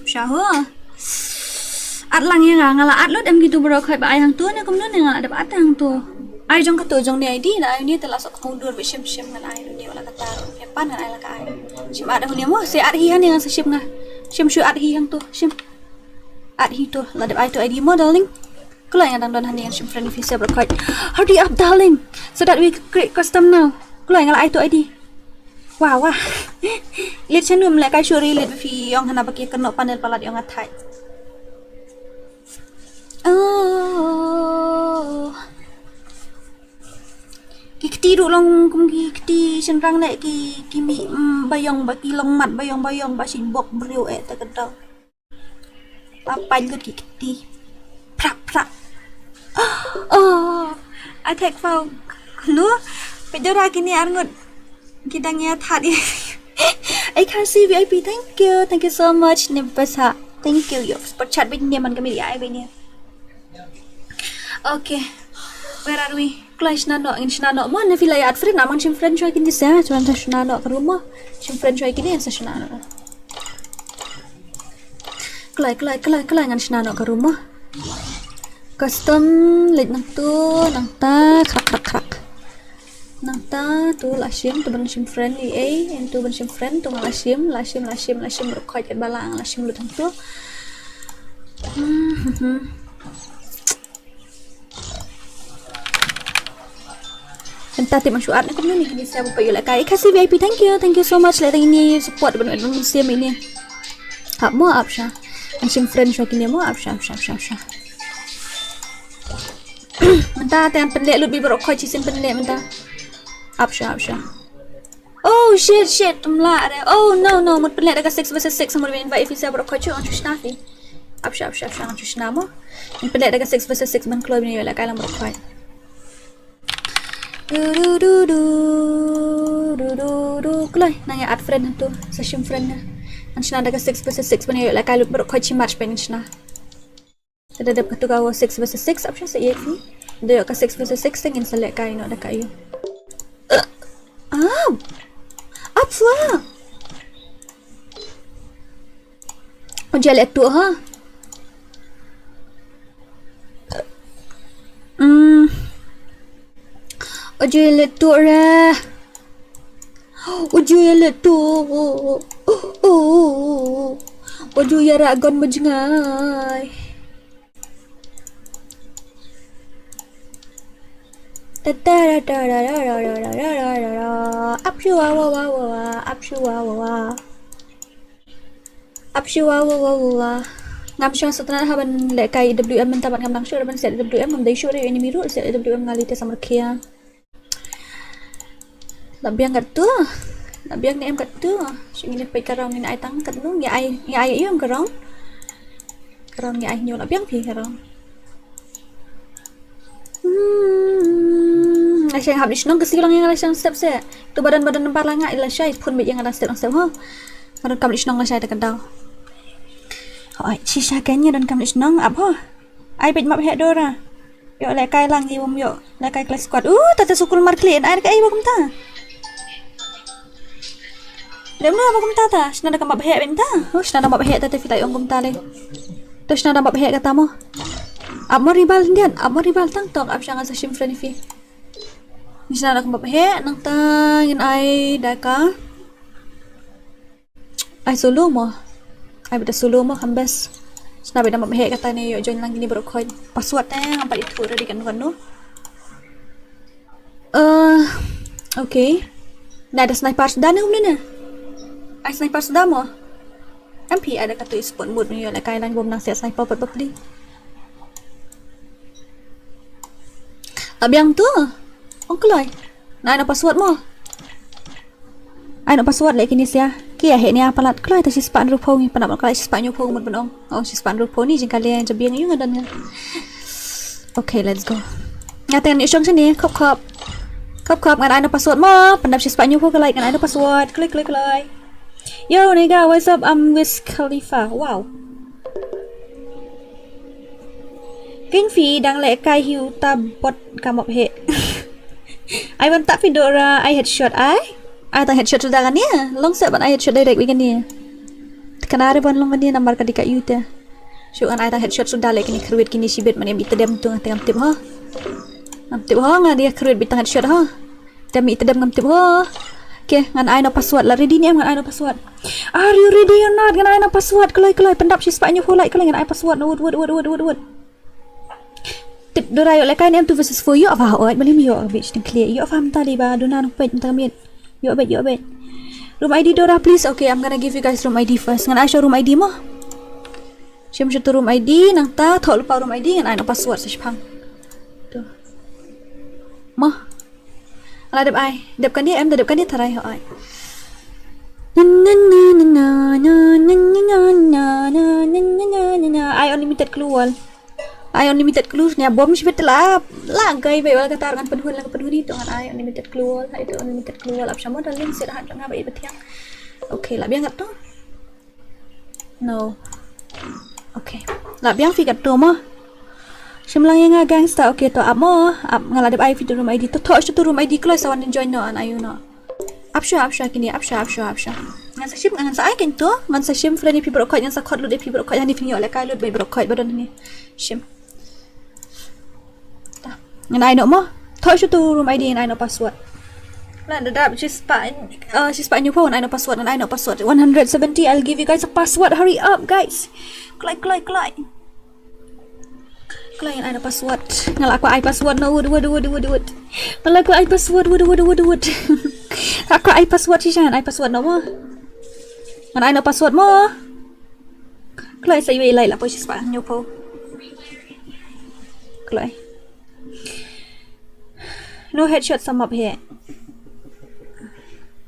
Shaho. At lang ïa nga, nga la at lut em kitu bro, khoi ba ai hangtu ne kumno ne nga la dep at hangtu. Ai jong katu jong ne I D na ai ne te la sok khong dur ba shim shim ngan ai ne wala kata. Ïa pan ngan ai la ka ai. Shim at hangtu ne mo, se at hi han ne ngan sa shim nga. Shim shu at hi hangtu, shim. At hi tu, la dep ai tu I D mo darling. Kulai nga dang don hani ngan shim friend fi sep record. Hurry up darling, so that we create custom now. Kulai nga la ai tu I D. Wah wah. Lit sha num leh kai shuri lit fi yong hana ba ki kynnoh panel palat yong athai. Oh. Ki kti ruh long kum ki kti shynrang leh ki ki mih, mm, ba yong ba ki long mat ba yong ba yong ba shi bok briew eh ta ka dau. Papai lut ki kti. Prak prak. Oh, I take phone. No? Pejora kini arngut. Ki dang ïa that. I can see V I P. Thank you. Thank you so much. Ne basa. Thank you. Yo, super chat bini man kami ai bini. Okay. Where are we? Kloi shna no, ngin shna no. Mo na phi la ïa add friend, na man shim friend shwa kini sa, shwa ta shna no ka room mo. Shim friend shwa kini sa shna no. Kloi, kloi, kloi, kloi ngan shna no ka room mo. Custom leit nangtu, nangta khrak khrak khrak. Nangta tu la shim, tu ban shim friend ïa ei, en tu ban shim friend, tu nga la shim, la shim, la shim, la shim, baroh khoit kat ba la nga la shim lut hangtu. Hmm, hmm, hmm. Mynta tip ma shu add ne kumne ne kine sha ba ïoh lehkai. Khasi V I P, thank you, thank you so much. Leh tang ine support ban ban sim ine. Ap mo, ap sha. An shim friend sha kine mo, ap sha, ap sha, ap sha, ap sha. Mynta te ngan pynleh lut beit baroh khoit, shisien pynleh mynta. Ap sha, ap sha. Oh shit, shit, ym lah re. Oh no, no, mut pynleh da ka six versus six, mut ban invite phi sha baroh khoit, shu, shu shna phi. Ap sha, ap sha, ap sha, shu shna mo. Mut pynleh da ka six versus six ban kloi ban ïoh lehkai lang baroh khoit. Du, du, du, du, du, du, du. Kloi, nang ïa add friend tu, sa shim friend na. Ngan shna da ka six versus six ban ïoh lehkai lut baroh khoit, shi match ban shna. Te da dep katu ka six versus six, ap sha sa ïa phi. Da ïoh ka six versus six te ngin sa lehkai noh da ka ïoh. Ap. Ap shuwa. Oj ïa leh tuh ha. Hmm. Oj ïa leh tuh re. Oj ïa leh tuh. Oj ïa rah gon mejngai. Ap shuwa wa wa wa wa, ap shuwa wa wa. Ap shuwa wa wa wa wa. Ngam shong sngewtynnat haba lehkai W M mynta bad ngam nang shuh ban set W M, ngam dei shuh re enemy ruh set W M, nga lei te samar khia. La biang katto. La biang ne em katto. Shu ngin peit ka rong ngin ai tang katno, ngi ai, ngi ai ïa em ka rong. Ka rong ngi ai hynñiew, la biang phi ka rong. Hmm. Lashai hap leit shnong, ka siew lang ïa nga lashai step se. Tu ba don, ba don nambar la nga lashai phone beit ïa nga dang step, dang step ho. Nga donkam leit shnong lashai te ka daw. Hooid, shisha kein nga donkam leit shnong, ap ho. Ai beit map heh Dora. Ïoh lehkai lang hi, wym ïoh lehkai clash squad. Uh, tata sukul markli, yn ai da kaei ba kumta. Lem na ba kumta ta, shna da ka map heh beit ta. Oh, shna da map heh ta, te phi ta ong kumta lei. To shna da map heh kata mo. Ap mo rival ndian, ap mo rival tang tok, ap sha nga sa shim friend phi. Shna da ka map heh, nangta ngin ai da ka Ai solo mo. Ai beit da solo mo, kham best. Shna beit da map heh kata ne ïoh join lang kine baroh khoit. Password te ngam pat ithuh ready kano kano. Eh, okay. Na da sniper suda ne kumne ne? Ai sniper suda mo. Em phi ai da katu sport mode ne ïoh lehkai lang bym nang siat sniper pat bapli. La biang tu. Ong kloi. Nai na password mo. Ai noh password leh kine sia. Ki ïa heh nia palat kloi, ta shispah hynriewphew ngi, pynap kloi shispah hynñiewphew mut ban ong. Oh, shispah hynriewphew ni jingkylli jingbiang ïa nga don nga. Okay, let's go. Nga te ngan ïoh shong shane, khop khop. Khop khop, ngan ai noh password mo. Pynap shispah hynñiewphew ka like, ngan ai noh password. Kloi kloi kloi. Yo nigga, what's up? I'm Wiz Khalifa. Wow. Kein phi dang lehkai hi uta bot ka map heh. Ai ban tap phi Dora, ai headshot ai. Ai tang headshot suda kane. Long seh ban ai headshot direct wi kane. Te kane re ban long kane namar ka dei ka ïu te. Shu ngan ai tang headshot suda leh kine kyrwit kine shibit, mane em itdem tu nga te ngam tip ho. Ngam tip ho, nga dei kyrwit beit tang headshot ho. Te em itdem ngam tip ho. Okay, ngan ai noh password la, ready ne em ngan ai noh password. Are you ready or not? Ngan ai noh password kloi kloi, pyndap shispah hynñiewphew like kloi, ngan ai password noh, wut wut wut wut wut wut. Tip Dora ïoh lehkai ne em two versus four, ïoh ba hooid, ba lim ïoh beit, shiteng khlieh, ïoh ba mynta dei ba duna nang peit mynta ka miet. Ïoh beit, ïoh beit. Room I D Dora please. Okay, I'm gonna give you guys room I D first. Ngan ai sha room I D mo. Shim sha tu room I D, nangta thoh lypa room I D, ngan ai noh password sa shipang. Tu. Mo. Nga la dep ai, dep kane em, da dep kane tharai hooid. Ai unlimited clue wall. Ai unlimited clue, nia bom shibit la, la gai bai wala katar ngan pynhun la ka pynhun ito ngan ai unlimited clue wall, ha ito unlimited clue wall, ap sha mo darling, sit ha jong nga ba i ba thiang. Okay, la biang kat tu. No. Okay. La biang phi kat tu mo. Shim lang ïa nga gangster. Okay, to ap mo. Ap, nga la dep ai phi tu room I D. To thoh sha tu room I D kloi sa wan join noh, an ayu noh. Ap sha, ap sha kine, ap sha, ap sha, ap sha. Ngan sa shim, ngan sa ai kein tu. Ngan sa shim friend ïa phi baroh khoit, ngan sa khot lut ïa phi baroh khoit, hani phin ïoh lehkai lut beit baroh khoit ba don hani. Shim. Ngan ai noh mo. Thoh shuh tu room I D ngan ai noh password. Lah da dap shispah, uh, shispah hynñiewphew ngan ai noh password, ngan ai noh password. One hundred seventy, I'll give you guys a password. Hurry up, guys. Kloi, kloi, kloi. Kloi, ngan ai noh password. Nga lah kwah ai password noh, wut, wut, wut, wut, wut. Nga lah kwah ai password, wut, wut, wut, wut. Nga lah kwah ai password shisha, ngan ai password noh mo. Ngan ai noh password mo. Kloi, sa iwei i lai la poi shispah hynñiewphew. Kloi. No headshot sa map heh.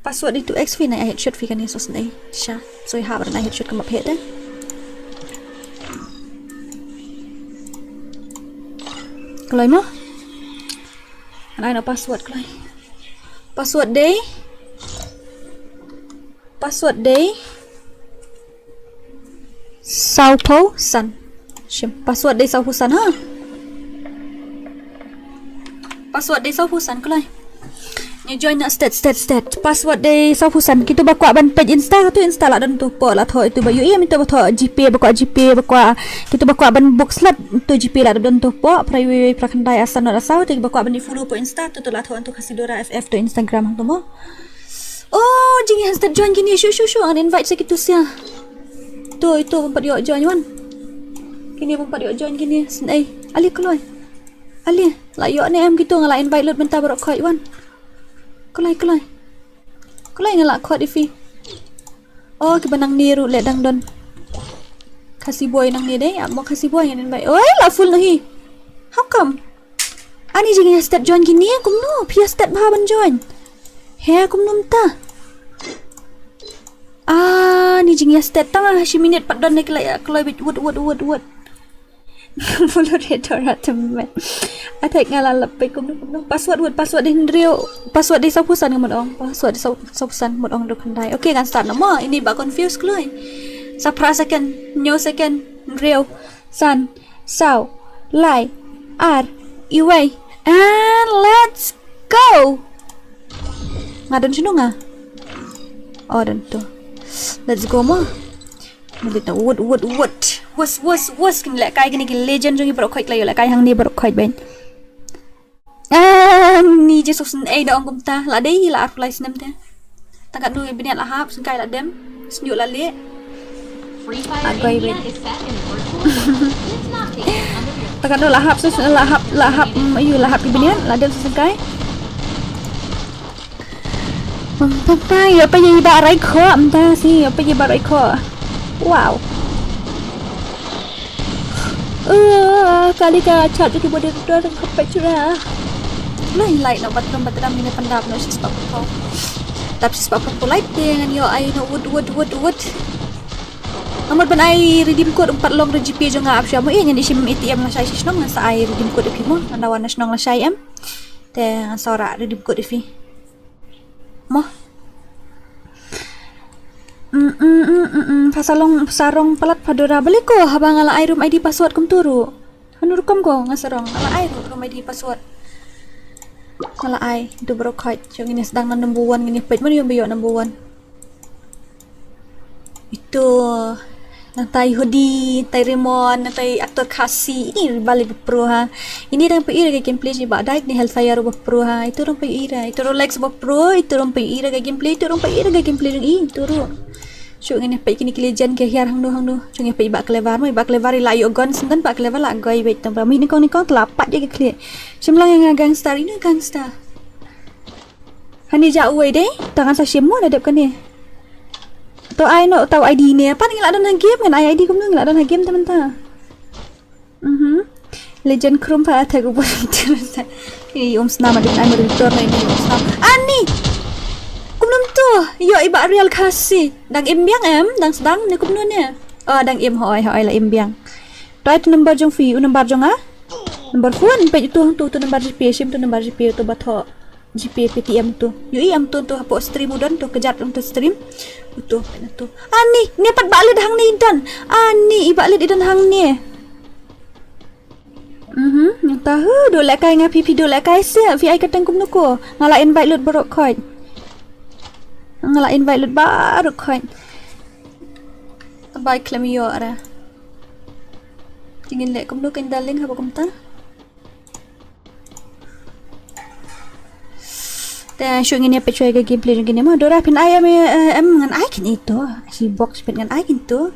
Password itu X phi, nai ai headshot phi kane, sngewsih shisha. Sngewsih hap ban ai headshot ka map heh te. Kloi mo. Ngan ai noh password kloi. Password dei. Password dei sawphew san. Shim, password dei sawphew san ha. Password dei sawphew san kloi. Ngi join na stet, stet, stet. Password dei sawphew san. Kito ba kwah ban peit Insta, kito Insta lah don tu, pok lah thoh itu ba U E, kito ba thoh GPay, ba kwah GPay, ba kwah, kito ba kwah ban book slot tu GPay lah don tu, pok phra wei wei phra khyndai ar san nod ar saw, kito ba kwah ban follow pok Insta tu, tu lah thoh tu Khasi Dora F F tu Instagram tu mo. Oh, jingïastet join kine, shu, shu, shu, ngan invite sa kito sha. Tu, itu bym pat ïoh join wan. Kine bym pat ïoh join kine, sngewsih. Ali kloi. Ali, lah ïoh ne em kito, nga lah invite lut mynta baroh khoit wan. Kloi, kloi. Kloi, nga lah khot ïa phi. Oh, kiba nangne ruh leh dang don. Khasi boy nangne dei, ap mo Khasi boy ngan invite. Oi, lah full noh hi. How come? Ani jingïastet join kine, kumno? Phi ïastet bha ban join. He, kumno mynta? Ani jingïastet, tang ah shi minit pat don ne, ki la ïa kloi beit, wut, wut, wut, wut. Follow Redora te met. Atai nga la lap beit, kumno, kumno. Password, wut, password dei hynriew. Password dei sawphew san, nga mut ong. Password dei saw, sawphew san, mut ong dei khyndai. Okay, ngan start noh mo. Ini ba confuse kloi. Sa phra second, hynñiew second, hynriew, san, saw, lai, ar, iwei. And let's go. Nga don shano nga? Oh, don tu. Let's go mo. Nga don tu. Wut, wut, wut. Wus, wus, wus. Kin lehkai kine ki legend jong ngi baroh khoit, ki la ïoh lehkai hangne baroh khoit beit. Ah, ni je sngewsih ei da ong kumta. La dei la arphew lai snem te. Tang katno i bniat la hap, sngewsih kai la dem. Sngewsih la leh. Agoi wei. Tang katno la hap, sngewsih la hap, la hap, mm, ayu la hap i bniat, la dem sngewsih kai. Pam, pam, pam, ïa pa ïa i ba rai khoh, mynta si, ïa pa ïa i ba rai khoh. Wow. Eh, kali ka chat jong ki moderator ka peit shuh. Lai lai noh, bathroom bathroom, ngin ïa pyndap noh shispah phew. Dap shispah phew lai te ngan ïoh ai noh, wut, wut, wut, wut. Nga mut ban ai redeem code, ym pat long da GPay jong nga, ap shuwa mo, ïa ngan ïa shim ATM lashai sha shnong, ngan sa ai redeem code ïa phi mo, ngan da wan na shnong lashai em. Te ngan sa wanrah redeem code ïa phi. Mo. Mm, mm, mm, mm, mm. Pha sa long, pha sa rong palat pha Dora. Balei ko, haba nga la ai room ID password kumtu ruh. Hanu rukom ko, nga sa rong, nga la ai room ID password. Nga la ai, itu baroh khoit. Jong ngin ïa sdang na number one, ngin ïa peit mano ba ïoh number one. Itu. Nangta i Hudi, nangta i Raymond, nangta i actor Khasi. Ini ba lei ba pro ha. Ini ruh phi ïohi ïa ka gameplay jong i Bah Dyke, ne Hellfire ba pro ha. Itu ruh phi ïohi ïa, itu Rolex ba pro, itu ruh phi ïohi ïa ka gameplay, itu ruh phi ïohi ïa ka gameplay jong i, itu ruh. Shu ngin ïa peit kine ki legend ki hiar hangno hangno. Shu ngin ïa peit i Bah Clever, mo i Bah Clever i la ïoh gun shen, Bah Clever la goi beit tang ba mi nyngkong nyngkong te la pat ïa ka khlieh. Shim lang ïa nga gangster, ino gangster. Hani ja uwei dei, tang ngan sa shim mo na dep kane. To ai noh, to ID ne, pat ngi la don ha game, ngan ai ID kumno ngi la don ha game te mynta. Mhm. Legend Chrome pha attack u bor. Ini um snam, ada ai moderator na ini um snam. Ani! Kumno to? Ïoh i Bah Real Khasi. Dang im biang em, dang sdang ne kumno ne? Oh, dang im, hoi, hoi la im biang. To ai to number jong phi, u number jong nga? Number phone, peit uto, uto, uto number GPay, shim uto number GPay, uto ba thoh GPay, Paytm uto. Ïohi em uto, uto hapoh stream u don uto, kjat uto stream. Uto, peit uto. Ani, ne pat Bah Lid hangne i don. Ani, i Bah Lid i don hangne. Mhm, nangta, huh, duh lehkai nga phi, phi duh lehkai seh, phi ai kyrteng kumno ko. Nga la invite lut baroh khoit. Nga la invite lut baroh khoit. Bye, khlem ïoh re. Te ngin leh kumno, kan da link haba kumta. Te shu ngin ïa peit shuwa ka gameplay jong kine mo. Dora phin ai em, eh, em ngan ai kine to. Shi box peit ngan ai kine to.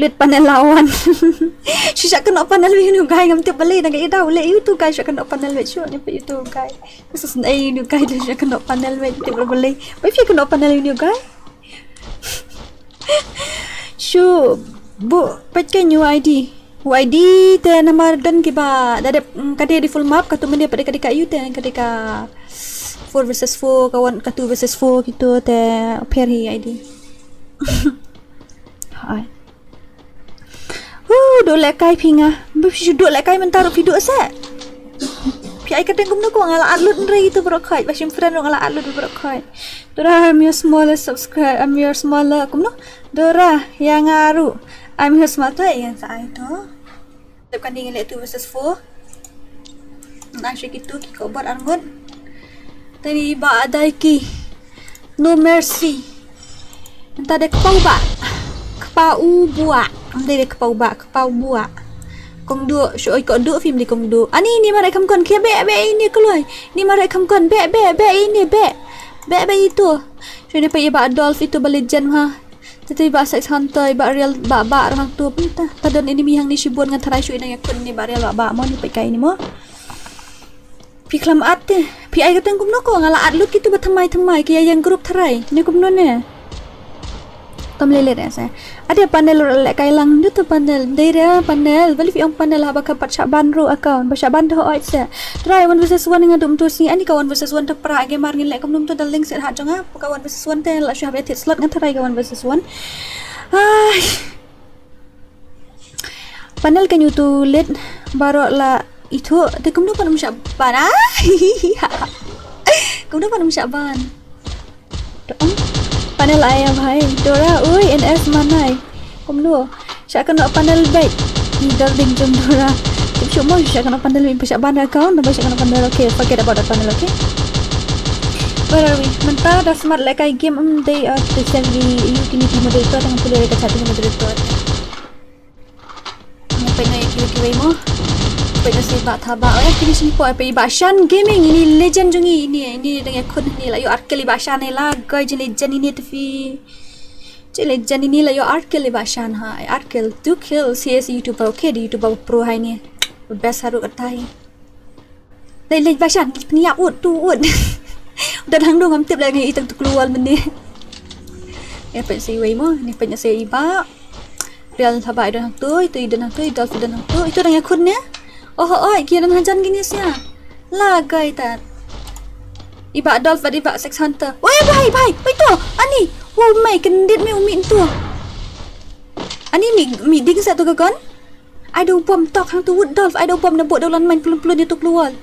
Lut panel lawan. Shu shah kynnoh panel wi nu guy ngam tip balei na ka ida u leh ïa u tu guy shah kynnoh panel wi shu ne peit ïa u tu guy. Sus ne ïa u nu guy tu shah kynnoh panel wi tip balei. Wi phi kynnoh panel wi nu guy. Shu bu peit ka new I D. U I D te namar don kiba da dep, mm, ka dei di full map, katu mynne pat ka dei ka ïu te ka dei ka four versus four, ka wan ka two versus four kitu te pher hi I D. Hai. Hu, duh lehkai phi nga. Ba phi shu duh lehkai mynta ruh phi duh seh. Phi ai kyrteng kumno ko nga la add lut hynrei itu baroh khoit. Ba shim friend ruh nga la add lut baroh khoit. Dora, I'm your smallest subscribe. I'm your smaller. Kumno? Dora, ïa nga ruh. I'm your small. To ïa sa ai to. Tep kan ding leh two versus four. Nang shi kitu ki kobor arngut. Tani ba adai ki. No mercy. Nta de kpau ba. Kpau bua. Am de kpau ba, kpau bua. Kong du, shu oi ko du, phim di kong du. Ani ni mare kam kon kia be, be ini kloi. Ni mare kam kon be, be, be ini be. Be, be itu. Shu ni pa iba Adolf itu ba legend ha. Tete iba Sex Hunter, iba Real, ba, ba, rang tu pun ta. Ta don enemy hang ni shibun ngan tharai shu ina ya kun ni ba Real ba, ba, mo ni pa kai ni mo. Phi klam at te. Phi ai kyrteng kumno ko nga la at lut kitu ba thymmai thymmai ki ïa ïeng group tharai. Ne kumno ne. Kam lele re sa. Ade panel ruh lehkai lang du tu panel. Dei re panel. Bali phi ong panel haba ka pat shah ban ruh account. Ba shah ban tu oi se. Try one versus one nga dum tu si ani ka one versus one ta pra gamer ngin leh kumno tu da link set ha jong nga. Ka one versus one te la shu haba thied slot nga tharai ka one versus one. Ai. Panel kan ïutu lit baroh la ithuh te kumno pan um shah ban. Ah! Kumno pan um shah ban. Panel ai bhai. Dora, ui, N S manai. Kumno. Shah kano panel bek. Ni darling jong Dora. Tip shu mo shah kano panel bek shah ban account. Shah kano panel, okay. Forget about that panel, okay. Where are we? Mynta da smat lehkai game em dei, uh, kita siang di U T M T moderator dengan pulih mereka satu moderator. Nga peit na ïa kiwei kiwei mo. Peit na sa i Bah Thabah. Oh ïa kini sini po, peit i Bah Shan Gaming, ini legend jong ngi, ini, ini dang ïakhun, ini la ïoh ar kill i Bah Shan, ini la guy jong legend ini te phi. Jong legend ini la ïoh ar kill i Bah Shan ha, ar kill, two kills, he is a YouTuber, okay, the YouTuber pro ha ini. The best haru kata hi. Leit leit Bah Shan, pynïap ut tu ut. Udah dang dong ngam tip leh ngi itang tu keluar mene. Ïa peit sa iwei mo, ni peit na sa i Bah. Real Thabah i don hangtu, itu i don hangtu, i Dolph i don hangtu, itu dang ïakhun ne. Oh oh, ki don hajan kine sia. Lagai tat. I Bah Dolph bad i Bah Sex Hunter. Wei bhai bhai, wei to. Ani. Wow mai kendit me u mih tu. Ani mih mih ding sa tu ka gun. Ai da u bom tok hangtu wut Dolph, ai da u bom na bot da u lan main plun plun ïa tu keluar.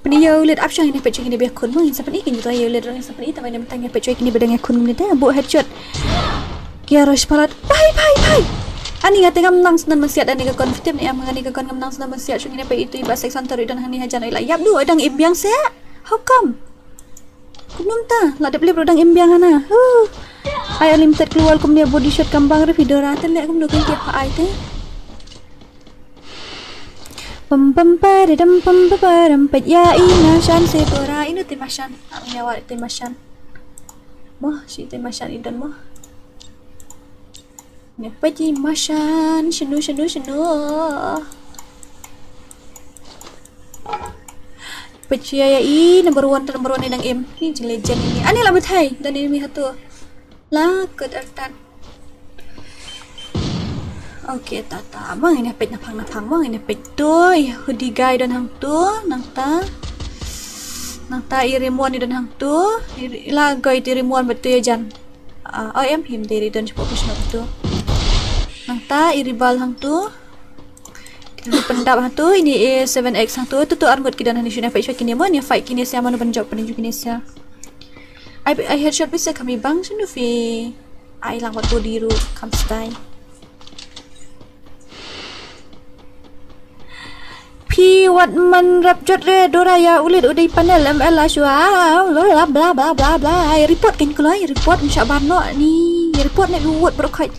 Pynïoh lit ap shong ini peit shong ini biang khun mo, ini sa pynïoh kini to ïoh lit rong ini sa pynïoh ta mai na bentang ïa peit shong kini bedang ïa khun ni ta bu headshot. Kia rosh palat. Bhai bhai bhai. Ani nga te ngam nang snan mensiat ani ka kon fitim ni am ani ka kon ngam nang snan mensiat shong ini peit itu i Bah Sex Hunter i don hani hajan ila ïap du dang im biang se. How come? Kumno mynta la dep lep ruh dang im biang hana. Huh. Ai unlimited keluar kumne body shot kam bang re phi Dora te leh kumno kin tiap ha ai te. Pam pam pare dam pam pam param pet ïa i Mashan se Dora ino te Mashan. Am ïa wa te Mashan. Mo shi te Mashan i don mo. Ïa peit i Mashan shano shano shano. Peit ïa i number one number one i dang im. Hi jing legend ini. Ani la bethai dan ini hatu. La kut artat. Okay ta ta. Mo ngin ïa peit naphang naphang mo ngin ïa peit tu. Hoodie guy don hangtu nangta. Nangta i Rimwon i don hangtu. La guy tu i Rimwon bad tu ïa jan. Ah, oh em him dei ri don shapoh push nok tu. Nangta i Ribal hangtu. Kini pyndap hangtu, ini A seven X hangtu. Tu tu arngut ki don hani shuna fight shot kini mo, ni fight kini sia mano ban jop pynjop kini sia. Ai ai headshot bisa kami bang shunu fi. Ai lang wat body ru kam stai. Phi wat man rap jot re Dora ïa u leit u dei panel M L la shwa bla bla bla bla bla. Ai report kan kloi report msha ban no ni report ne u wot bro khoi.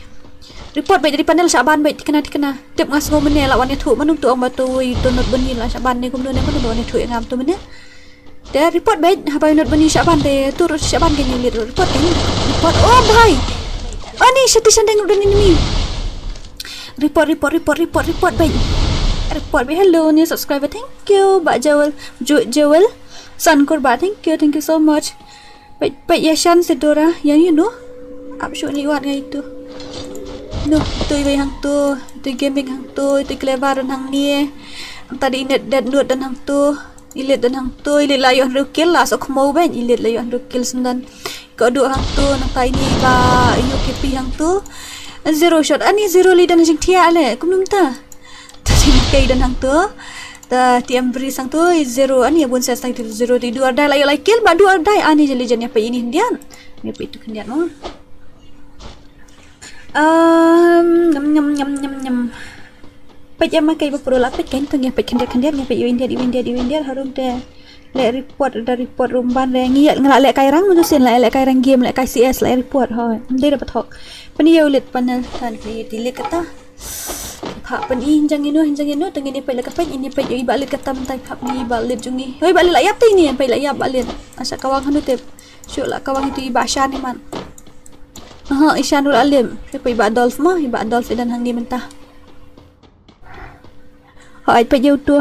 Report beit dei panel sha ban beit tikna tikna. Tip nga sngew mene la wan ïathuh manu tu ong ba tu i tu not bani la sha ban ne kumno ne manu ba wan ïathuh ïa ngam tu mene. Te report beit, haba u not bani shah ban te, tu ruh shah ban ka ni lit report kan. Report, oh bhai. Ani shati shandeng ruh enemy. Report, report, report, report, report beit. Report beit, hello, new subscriber, thank you. Ba Jewel, Jo-, Jewel. San Kurba, thank you, thank you so much. Peit, peit ïa shan se Dora, ïa you know. Ap shu ni wat ngai tu. No, tu i hang tu, tu gaming hang tu, tu clever don hang ni. Tadi inet dead note don hang tu. Ilet don hang tu, ilet la ïoh hynriew kill la sok mo ben, ilet la ïoh hynriew kill sendon. Ko du hang tu, nang tai ni ba U K P hang tu. Zero shot, ani zero li don jingthia le, kumnum ta. Ta jingkei don hang tu. Ta T M Breeze hang tu, zero, ani bun ses tang tu zero ti du ardai la ïoh la kill, ba du ardai, ani jeli jan ïa pa ini hyndiat. Ïa pa itu hyndiat mo. Um, nyam, nyam, nyam, nyam, nyam. Peit ïa ma kei ba pro la peit kei tu ngi peit khyndiat khyndiat ngi peit ïa indiat ïa indiat ïa indiat harum te. Le report da report room ban re ngi ïa ngla le kai rang mudu sin la le kai rang game le kai C S le report hoi. Ndei da pathok. Pani ïa ulit panel tan ki ti le kata. Pha pani jang ino jang ino tu ngi ni peit le ka peit ini peit ïa ba lit kata mentai pha ni ba lit jungi. Hoi ba lit la ïap te ini peit la ïap ba lit. Asa kawang hanu te. Shu la kawang itu i ba shan iman. Aha, i shan ula alim. Siapa i ba Adolf ma, i ba Adolf i dan hang ni mentah. Hoi peit ïa utu.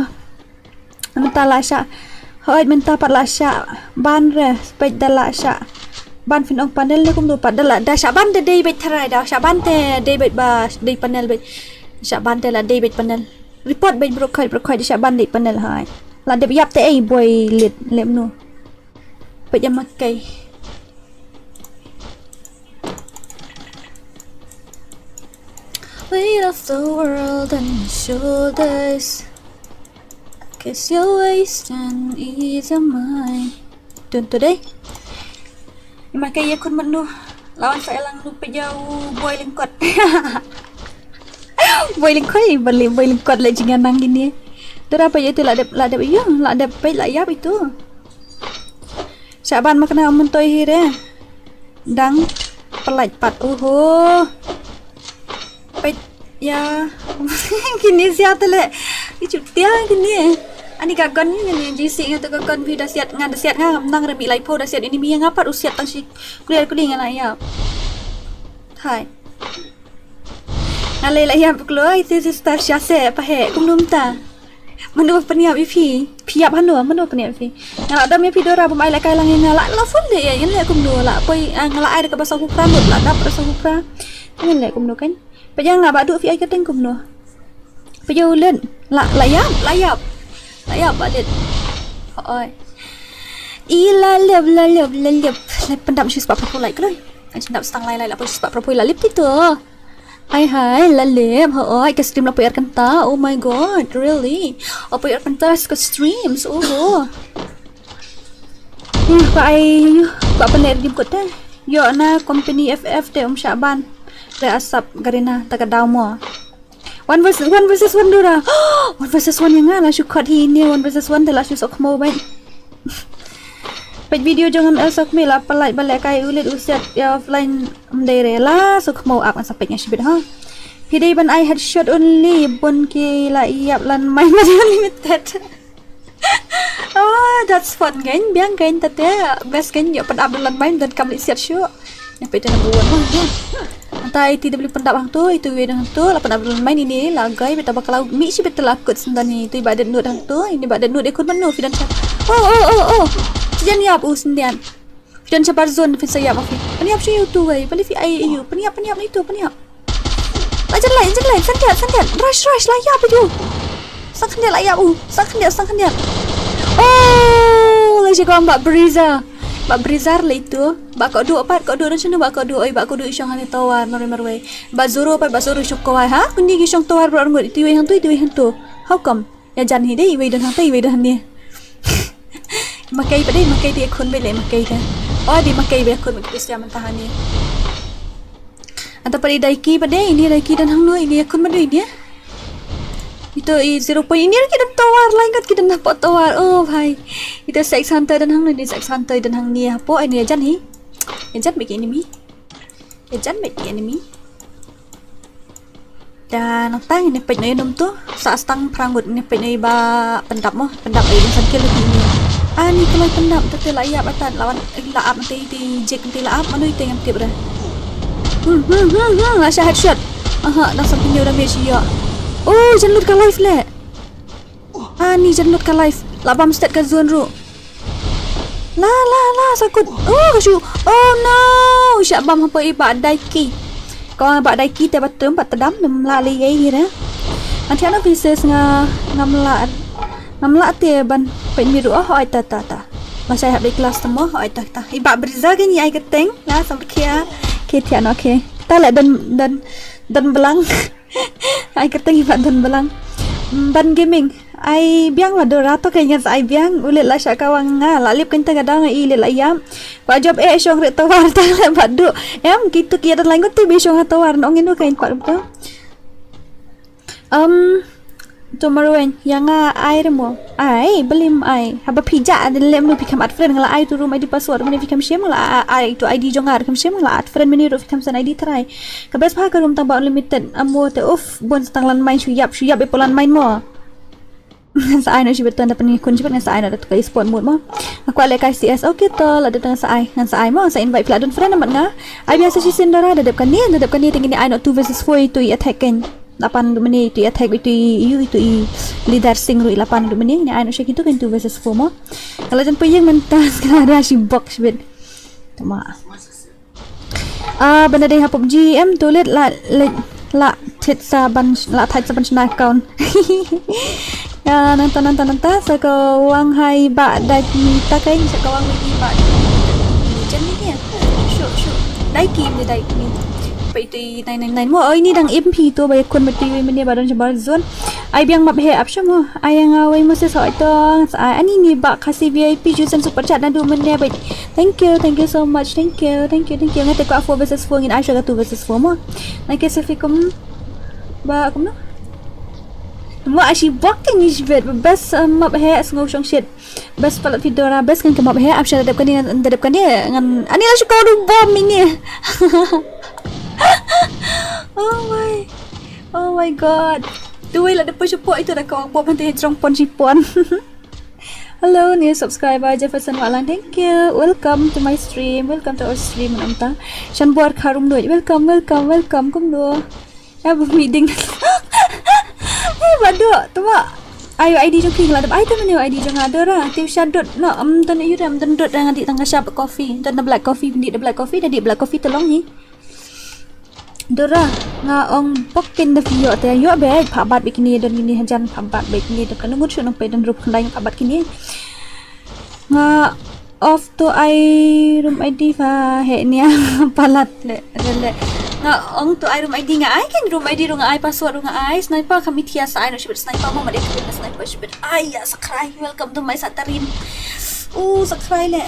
Mentah la sha. Hoi mentah pat la sha. Ban re, peit da la sha. Ban phin ong panel ne kum du pat da la da sha ban te dei beit tharai da sha ban te dei beit ba dei panel beit. Sha ban te la dei beit panel. Report beit bro khoi bro khoi da sha ban dei panel hai. La dep ïap te ei boy lit lem nu. Peit ïa ma kei. Weight of the world on your shoulders. Cause your waist and ease of mine. Tun today. Ima kei ïa kun manu. Lawan sa elang nu peit ïa u boy lengkot. Boy lengkot, bali boy lengkot le jingan nang gini. Tera peit ïa tu la dep la dep ïa, la dep peit la ïap itu. Sha ban ma kane u myntoi hi re. Dang pynlait pat. Oho. Peit ïa. Kine sia te le. Ki chutia kine. Ani ka gun ni ni jisi nga tu ka gun bi da siat nga da siat nga nang re mi lai pho da siat ini mi nga pat u siat tang shi. Kuliah kuliah nga la ïap. Hai. Nga lei la ïap kloi te sister sha se pa he kumnum ta. Mano pynïap ïa phi? Phi ïap hano mano pynïap ïa phi? Nga la dam ïa phi Dora bym ai la kai lang ïa nga la la phone de ïa ngan leh kumno la poi, ah, nga la ai da kaba saw phra mut la dap da saw phra. Ngan leh kumno kan? Pajang la ba du phi ai ka teng kumno? Pajang ulen la la ïap la ïap. La ïap ba len. Oi. I la lep la lep la lep. La pyndap shi spah pyrpoi lai kloi. Ai pyndap stang lai lai la poi shi spah pyrpoi la lip ti to. Hai hai la lep, hooid ka stream la poi ar kynta. Oh my god, really? Oh poi ar kynta ka streams. Oh. Ih, ka ai yu, ka pynleh dim kot te. Yo na company F F te um shah ban. Re asap garina ta ka daw mo. One versus one versus one dura. One versus one ïa nga la shu khot hi ne one versus one te la shu sok mo bai. Peit video jong M L sok me la palai ba leh kai ulit u set ïa offline. Mdei re la suk mo ap ngan sa peit nga shibit ha. Phi dei ban ai headshot only bun ki la ïap lan mai ma limited. Oh, that's fun kan. Biang kan tate best kan ïa pad ap lan mai dan kam li siat shu. Ïa peit number one ma. Anta I T W pyndap hang tu, itu wei hang tu, la pyndap lan mai ni ni la gai beta bakla mi shibit la kut sendan ni tu ba den nut hang tu, ini ba den nut ikut menu fidan sha. Oh oh oh oh. Jan ïap u sendian. Phi don shabar zone phin sa ïap ma phi. Pynïap sha ïa utu wei. Pynïap phi ai ïa u. Pynïap pynïap na itu pynïap. La jan lai jan lai sandiat sandiat. Rush rush la ïap ïa u. Sang khyndiat la ïap u. Sang khyndiat sang khyndiat. Oh, la shi kong ba Breeza. Ba Breeza la itu. Ba ko du pat ko du don shanu ba ko du oi ba ko du i shong ane tower marwei marwei. Ba Zoro pat ba Zoro shuk ko wai ha. Kundi ki shong tower bro ngut itu wei hang tu itu wei hang tu. How come? Ïa jan hi dei, iwei don hangta, iwei don hangne. Makai pat dei, makai dei khun bele makai dei. Oh, dei makai bele khun bele Kristian mentah hangne. Anta pat dei daiki pat dei, ini daiki don hangno, ini khun bele ini. Itu i zero point ini ki don tower, lain kat ki don hapo tower. Oh, bhai. Itu sex hunter don hangno, ini sex hunter don hangne hapo, ini jan hi. Jan bagi enemy. Ïa jan bad ki enemy. Da nangta ngin ïa peit noh ïa num tu. Sa stang phra ngut ngin ïa peit noh ïa ba pyndap mo, pyndap ai ding san kill lagi ni. Ani Te lai pyndap te la ïap atan la wan la ap te te jek te la ap mano te ngam tip re. Hmm hmm hmm hmm la shah headshot. Aha, dang sam pynïew damage ïa. Oh, jan lut ka life le. Ani jan lut ka life. La bam stet ka zone ruh. La la la sakut. Oh ka shu. Oh no. Shah bam hapoh i ba dai ki. Ko ba dai ki te ba tum ba tadam dum la le yei hi re. Anti ano pieces nga ngam la ngam la te ban pynmiru oh oi ta ta ta. Ba shai hap dei class tamo oi ta ta. I ba briza ke ni ai keteng. La sam kia. Ke tiano ke. Ta le don don don belang. Ai kyrteng i ba don belang. Mm, ban gaming. Ai biang ba do rato ka ngan sa ai biang ulit la sha kawang nga la lip kynta ka dang i lit la yam. Ba job eh shong rit tawar ta le ba du. Em kitu ki ada langut ti bi shong tawar nong inu kain pat tu. Um, tomorrow en yang ai remo. Ai belim ai. Haba pija ada lem nu pikam at friend ngala ai tu room I D password mene pikam shim ngala ai tu I D jong ar kam shim ngala at friend mene ru pikam san I D try. Ka best bha ka room tang ba unlimited amo te uff bun tang lan main shu yap shu yap ipo lan main mo. Sa ai no shi beton da peni kun shi bet ngan sa ai no da tuka sport mode mo. Aku ale kai C S okay to la da tang sa ai ngan sa ai mo sa invite pla don friend amat nga. Ai biasa shi sindara da dep kani da dep kani tingini ai no two versus four itu i attack kan. Lapan du mene itu i attack itu i itu i leader sing ru i lapan du mene ni ai no shi kitu kan two versus four mo. Kalau jan puyeng mentas kena ada shi box shi bet. Tama. Ah, benda dei ha PUBG em tulit la la la thit sa ban la thait sa ban shna account. Ya, nanta nanta nanta sa ko wang hai ba dai mi ta kai sa ko wang mi ba. Jen ni ya. Shu shu. Dai ki mi dai ki. Pai tu nine nine nine mo oi ni dang M P tu ba kun mati wi mene ba don jabar zone. Ai biang map he ap shamo. Ai nga wai mo se so to. Ai ani ni ba kasi V I P jusen super chat na du mene ba. Thank you, thank you so much. Thank you, thank you, thank you. Ngate ko four versus four ngin ai shaga two versus four mo. Na ke sefi kum ba kum no. Mo ashi bok ke ni shibet best map he sngo shong shit. Best palat Fedora best kan ke map he ap shara dep kani ngan dep kani ngan ani la shuka du bom ini. Oh my. Oh my god. Tu wei la depo shapo itu da kawang bom nanti jrong pon shipon. Hello, new subscriber Jefferson Walan. Thank you. Welcome to my stream. Welcome to our stream nanta. Shan buar kharum doi. Welcome, welcome, welcome. Kum do. Ya bu meeting. Eh badu tu ba. Ayo I D jong king ladap ai tu menu I D jong adora. Tiu shadut no am don yu dam don dot dang di tang shap coffee. Don the black coffee di the black coffee di black coffee telong ni. Dora nga ong pok kin da fi yo te yo be pha bat bikini don ni hajan pha bat bikini don kanu ngut shu nang pe don rup khandai pha bat kini. Nga off to ai room I D fa he nia palat le le. Nga ong to ai room I D nga ai ken room I D ru nga ai password ru nga ai sniper kami tia sa ai no shibit sniper mo ma de sniper shibit ai ya sakrai welcome to my satarin. Uh sakrai le.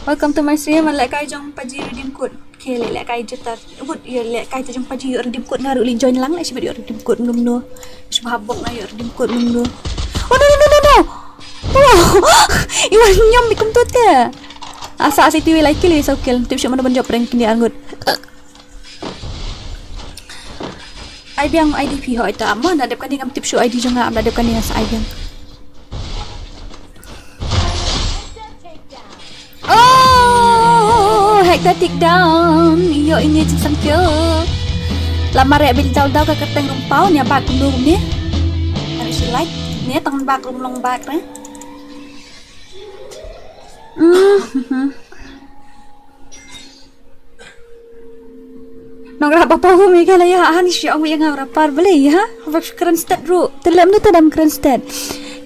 Welcome to my stream. An le kai jong paji redeem code. Ke le le kai jutar. But yo le kai ta jong paji yo redeem code nga ru li join lang le shibit yo redeem code ngum no. Shibha bok na yo redeem code ngum no. Oh no no no no no. Oh. Iwan nyom bikum tu te. Asa asa tiwi lai kili sau kil tip shuk mana ban jop rank kini angut. Ai biang I D P hoi ta amma na dep kani ngam tip shu I D jong nga am na dep kani ngam sa ai biang. Oh, hack the tick down. Yo ini jing sang kyo. La mare bil dal dal ka kerteng rumpau ni abak kumdu ni. Harus like ni tang bak rum long bak re. Mm. Nong rap apa hu mi kala ya han shi ong yang rap par bele ya. Haba keren stat ru. Telem ni tadam keren stat.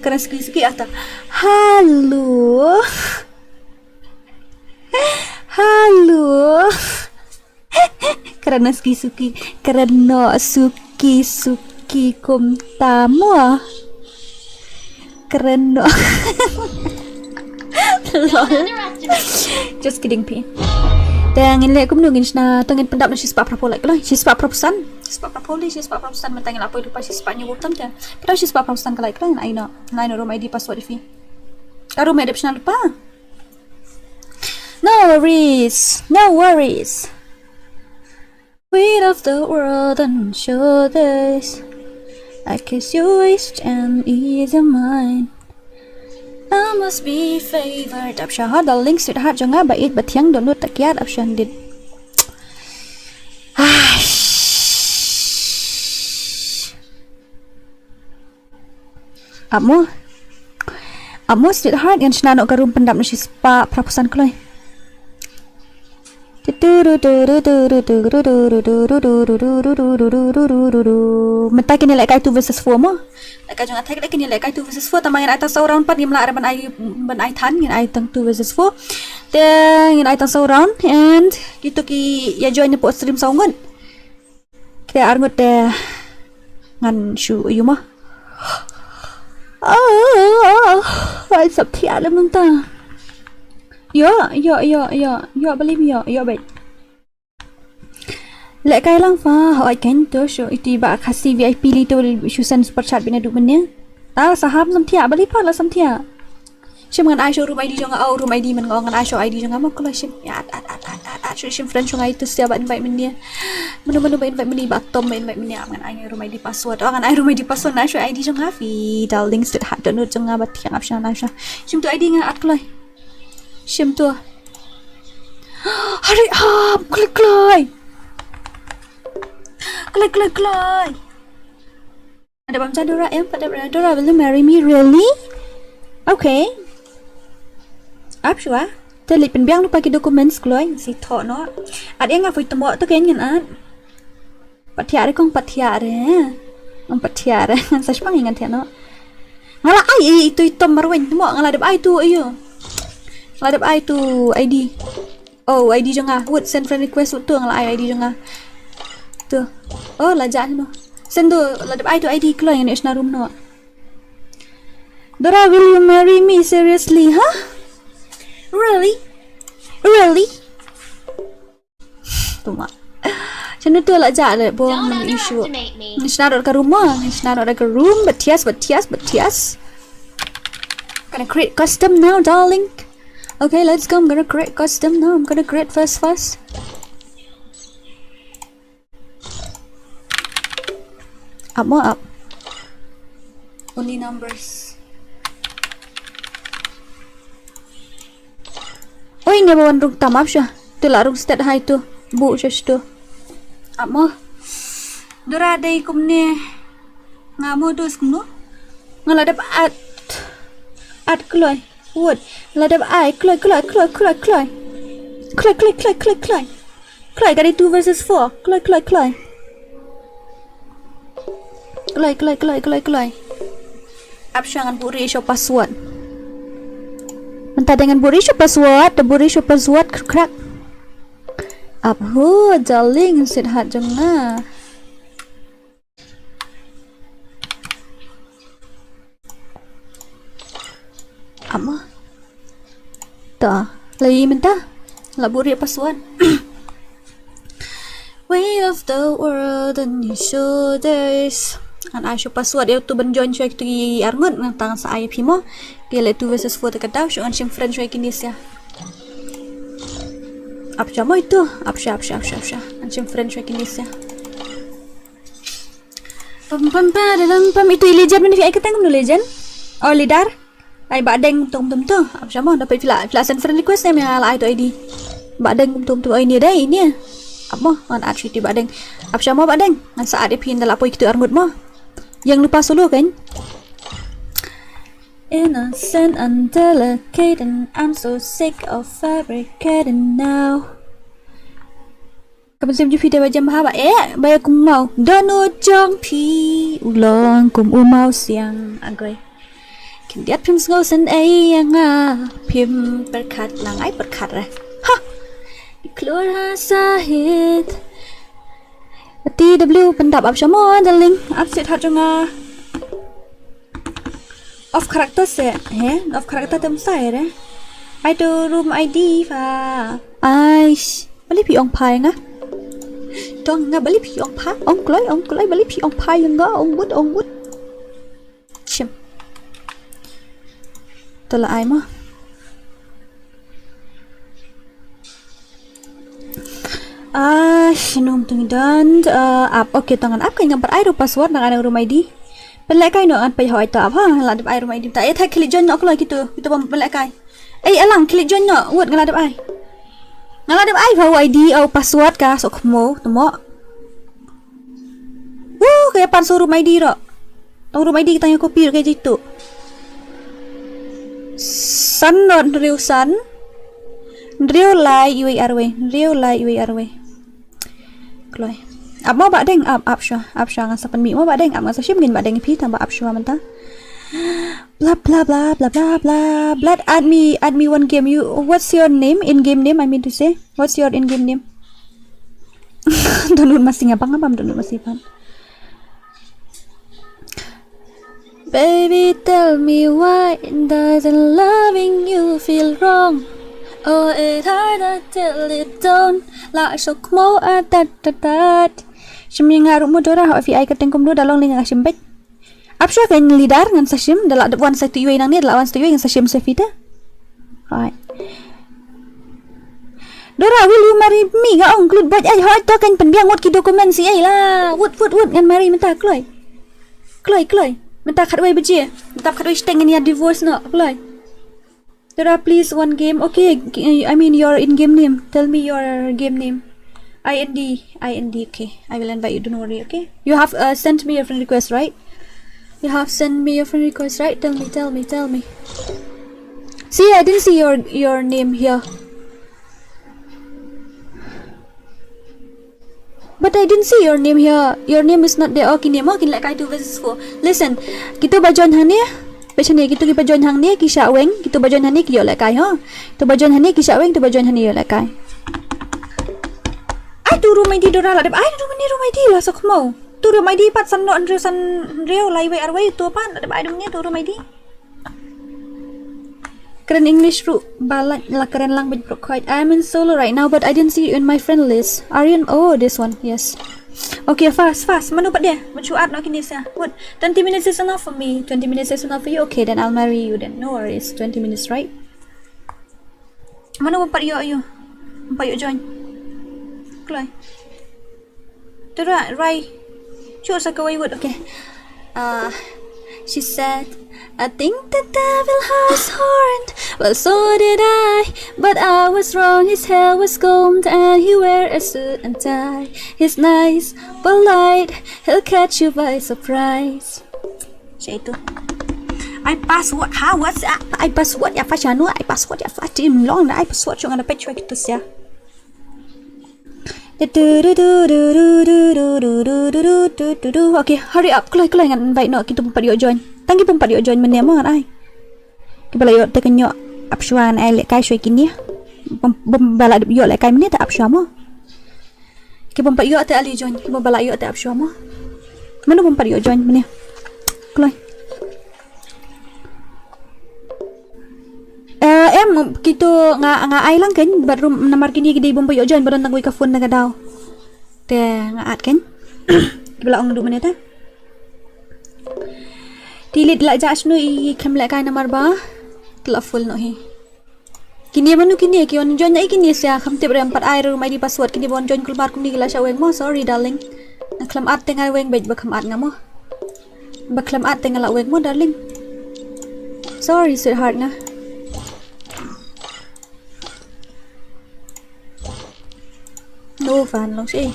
Keren ski ski ata. Halo. Halo. Kerana suki-suki, kerana suki-suki kum tamo. Kerana. Lol. Just kidding pi. Te ngin leh kumno ngin shna, te ngin pyndap na shispah phraphew like lah. Shispah phraphew san. Shispah phraphew leh, shispah phraphew san, mynta ngin la poi lypa shispah hynñiew phew tam te. Pynda shispah phraphew san ka like lah, ngin ai noh. Ngin ai noh room I D password phi. Ka room I D shna lypa. No worries, no worries. Weight of the world on your shoulders. I kiss your waist and ease your mind. I must be favored. Ap sha ha, darling, sweetheart jong nga, ba ïeit ba thiang, dohnud takiad, ap sha ndit. Ai. Ap mo. Ap mo, sweetheart, ngan shna noh ka room pyndap na shi spah phra phew san kloi. Mynta kine lehkai two versus four mo. Lehkai jong nga te kine lehkai two versus four, tangba ngan ai tang saw round pat, ngim lah re ban ai, ban ai than, ngan ai tang two versus four. Te ngan ai tang saw round and kito ki ïa join ne pok stream saw ngut. Te ar ngut te ngan shu ïoh ma. Ah, ai sap thiah lem nangta. Ïoh, ïoh, ïoh, ïoh, ïoh, ba lei ïoh, ïoh beit. Lehkai lang fa, hooid kein to shu iti ba Khasi V I P lei to shu send super chat beit naduh mynne. Ah, saham sam thiah, ba lei pat la sam thiah. Shim ngan ai shuh room I D jong nga, oh, room I D man nga, ngan ai shuh I D jong nga mo, kloi shim. Ïa, at, at, at, at, at, at, shuh shim friend jong nga ito sia ba invite mynne. Mano, mano ba invite mynne, ba Tom ba invite mynne, ngan ai room I D password. Oh, ngan ai room I D password, ngan ai shuh I D jong nga, phi darling, sweetheart, dohnud jong nga ba thiang, ap sha, ngan ai shuh. Shim to I D nga, at kloi. Shim to. Hurry up, kloi, kloi. Kloi, kloi, kloi. Ada bam cha Dora em, pada Dora, will you marry me? Really? Okay. Ap shuwa. Te leit pynbiang lypa ki documents kloi, si thoh noh. At ïa nga poi tymboh to kein ngan at. Pat thiah re kong, pat thiah re. Ong pat thiah re. Ngan sa shipang ïa ngan thiah noh. Nga la ai ïa ito i Tom marweiñ tymboh, nga la dep ai to ïa u. Nga la dep ai to I D. Oh, I D jong nga. Wait, send friend request, wait, to nga la ai I D jong nga. To. Oh, la jah noh. Send to, la dep ai to I D kloi, ngan ïoh shna room noh. Dora, will you marry me seriously, huh? Really? Really? To ma. Shano to la jah le, bo, ngan issue. Ngan shna dot ka room mo, ngan shna dot ka room, but yes, but yes, but yes. Gonna create custom now, darling. Okay, let's go. I'm gonna create custom now. I'm gonna create first, first. Ap mo, ap. Only numbers. Oi, ne ba wan rung tam, ap sha. To la rung stet hai to. Bu sha to. Ap mo. Dora dei kumne. Nga mo dos kumno. Nga la dep at. At kloi. Wait, la dep ai, kloi, kloi, kloi, kloi, kloi. Kloi, kloi, kloi, kloi, kloi. Kloi, ka dei two versus four. Kloi, kloi, kloi. Kloi, kloi, kloi, kloi, kloi. Ap sha ngan buhrieh shuh password. Mynta dei ngan buhrieh shuh password, da buhrieh shuh password, krak, krak. Ap ho, darling, sweetheart jong nga. Ap mo. To, la ïohi mynta. La buhrieh password. Weight of the world on your shoulders. Ngan ai shuh password ïa uto ban join shuh ïa kito ki arngut, ngan tang sa ai ïa phi mo. Ki leh two versus four te ka daw shuh, ngan shim friend shuh ïa kine sia. Ap sha mo ito, ap sha, ap sha, ap sha, ap sha. Ngan shim friend shuh ïa kine sia. Pam, pam, pam, pam, pam. Ito i legend, mano phi ai kyrteng, kumno legend? Oh, leader. Ai Bah Deng, tum tum tum. Ap sha mo, da phi la, phi la send friend request ne, me la ai to I D. Bah Deng, tum tum tum, oh, ine dei, ine. Ap mo, ngan add shuh ïa i Bah Deng. Ap sha mo Bah Deng, ngan sa add ïa phi ynda la poi kito arngut mo. Ïeng lypa solo kein. Innocent and delicate and I'm so sick of fabricating now. Ka mynsiem jong phi te ba jem bha ba eh, ba ïa kumno. Dohnud jong phi u long kum u mawsiang, agoi. Khyndiat phim sngew sngewsih ïa nga, phim pyrkhat lang, ai pyrkhat re. Ha. Ki klur ha sahit. T W pyndap, ap sha mo, darling. Ap sha, sweetheart jong nga. Off character se, he? Off character te ym sai re. Ai to room I D pha. Aish, balei phi ong pha ïa nga? To nga, balei phi ong pha? Ong kloi, ong kloi, balei phi ong pha ïa nga? Ong wut, ong wut. Shim. To la ai mo. Ah, shano to ngi don? Ah, ap, okay, to ngan ap, ka ngam pat ai ruh password, ngan ai ruh room I D. Pynlehkai noh ngan peit ha ita ha, nga la dep ai ruh ma I D mynta. Ïa thak khie leit join noh kloi kito, kito bym pynlehkai. Ei, alang khie leit join noh, wut nga la dep ai. Nga la dep ai ha u I D, u password ka, sok khmo, temo. Uh, ka ïa pan so ruh ma I D ruh. Tang ruh ma I D ka tang ïa copy ruh ka jaitu. San noh hynriew san. Hynriew lai iwei arwei, hynriew lai iwei arwei. Kloi. Ap mo Bah Deng, ap, ap shuwa, ap shuwa ngan sa pynmih mo Bah Deng, ap ngan sa shim kein Bah Deng ïa phi tang ba ap shuwa mynta. Bla bla bla bla bla bla. Blood, add me, add me one game. You, what's your name? In game name, I mean to say. What's your in game name? Download masi nga bang abam download masi pan. Baby, tell me why doesn't loving you feel wrong? Oh, it hard until it don't. La sok mo a tat tat tat. Shim ïa nga ruh mo Dora, ha phi ai kyrteng kumno da long lei nga shim beit. Ap shuwa kein leader ngan sa shim, da la dep wan sa tu iwei nangne, da la wan sa tu iwei ngan sa shim sa phi te. Right. Dora, will you marry me? Nga ong klut bait ai, hoi to kein pynbiang wut ki document si ei la. Wut, wut, wut ngan marry mynta kloi. Kloi, kloi. Mynta khatwei baje. Mynta khatwei shiteng ngan ïa divorce noh, kloi. Dora, please, one game. Okay, g- I mean your in-game name. Tell me your game name. I N D, I N D, okay. I will invite you, don't worry, okay? You have uh, sent me a friend request, right? You have sent me a friend request, right? Tell me, tell me, tell me. See, I didn't see your your name here. But I didn't see your name here. Your name is not there. Oh, kine mo, kin lehkai two versus four. Listen, kito ba join hangne. Peit hangne, kito ki ba join hangne ki shah weng, kito ba join hangne ki ïoh lehkai ho. Kito ba join hangne ki shah weng, kito ba join hangne ïoh lehkai. Ai tu room I D Dora la dep. Ai tu room I D la sok mo. Tu room I D pat san noh hynriew san hynriew lai wei arwei tu pat la dep ai tu room I D. Kren English ruh ba la, la kren lang bad brok khoi. I am in solo right now, but I didn't see you in my friend list. Are you in, oh, this one, yes. Okay, fast, fast. Mano pat de? Mano add noh kine sa. What? Twenty minutes is enough for me. Twenty minutes is enough for you. Okay, then I'll marry you then. No worries. Twenty minutes, right? Mano bym pat ïoh ïa u? Bym pat ïoh join. Kloi. Tara, Rai. Shuh sa kawei wut, okay. Uh, she said, I think the devil has horned. Well, so did I. But I was wrong. His hair was combed and he wear a suit and tie. He's nice, polite. He'll catch you by surprise. Sha itu. I password ha WhatsApp. I password ïa fa shano. I password ïa fa tim long. I password shuh ngan peit shuh kitu sia. Okay, hurry up. Kloi, kloi ngan invite noh kito bym pat ïoh join. Tang ki bym pat ïoh join mynne mo ngan ai. Kiba la ïoh te kan ïoh ap shuwa ngan ai lehkai shuwa kine. Bym, bym ba la ïoh lehkai mynne te ap shuwa mo. Ki bym pat ïoh te ale join, ki bym ba la ïoh te ap shuwa mo. Mano bym pat ïoh join mynne. Kloi. Eh, em, kito nga, nga ai lang kein, bad room namar kine ki dei bym pat ïoh join, bad don tang wei ka phone na ka daw. Te nga add kein. Kiba la ong duh mynne te. Te leit la jah shano i khlem lehkai namar ba te la full noh hi. Kine mano kine ki wan join na i kine sia kham tip re, ym pat ai re room I D password, kine ba wan join kulmar kumne ki la shah weng mo, sorry darling. Nga khlem add te nga weng beit ba kham add nga mo. Ba khlem add te nga la weng mo darling. Sorry sweetheart nga. No fan long shi.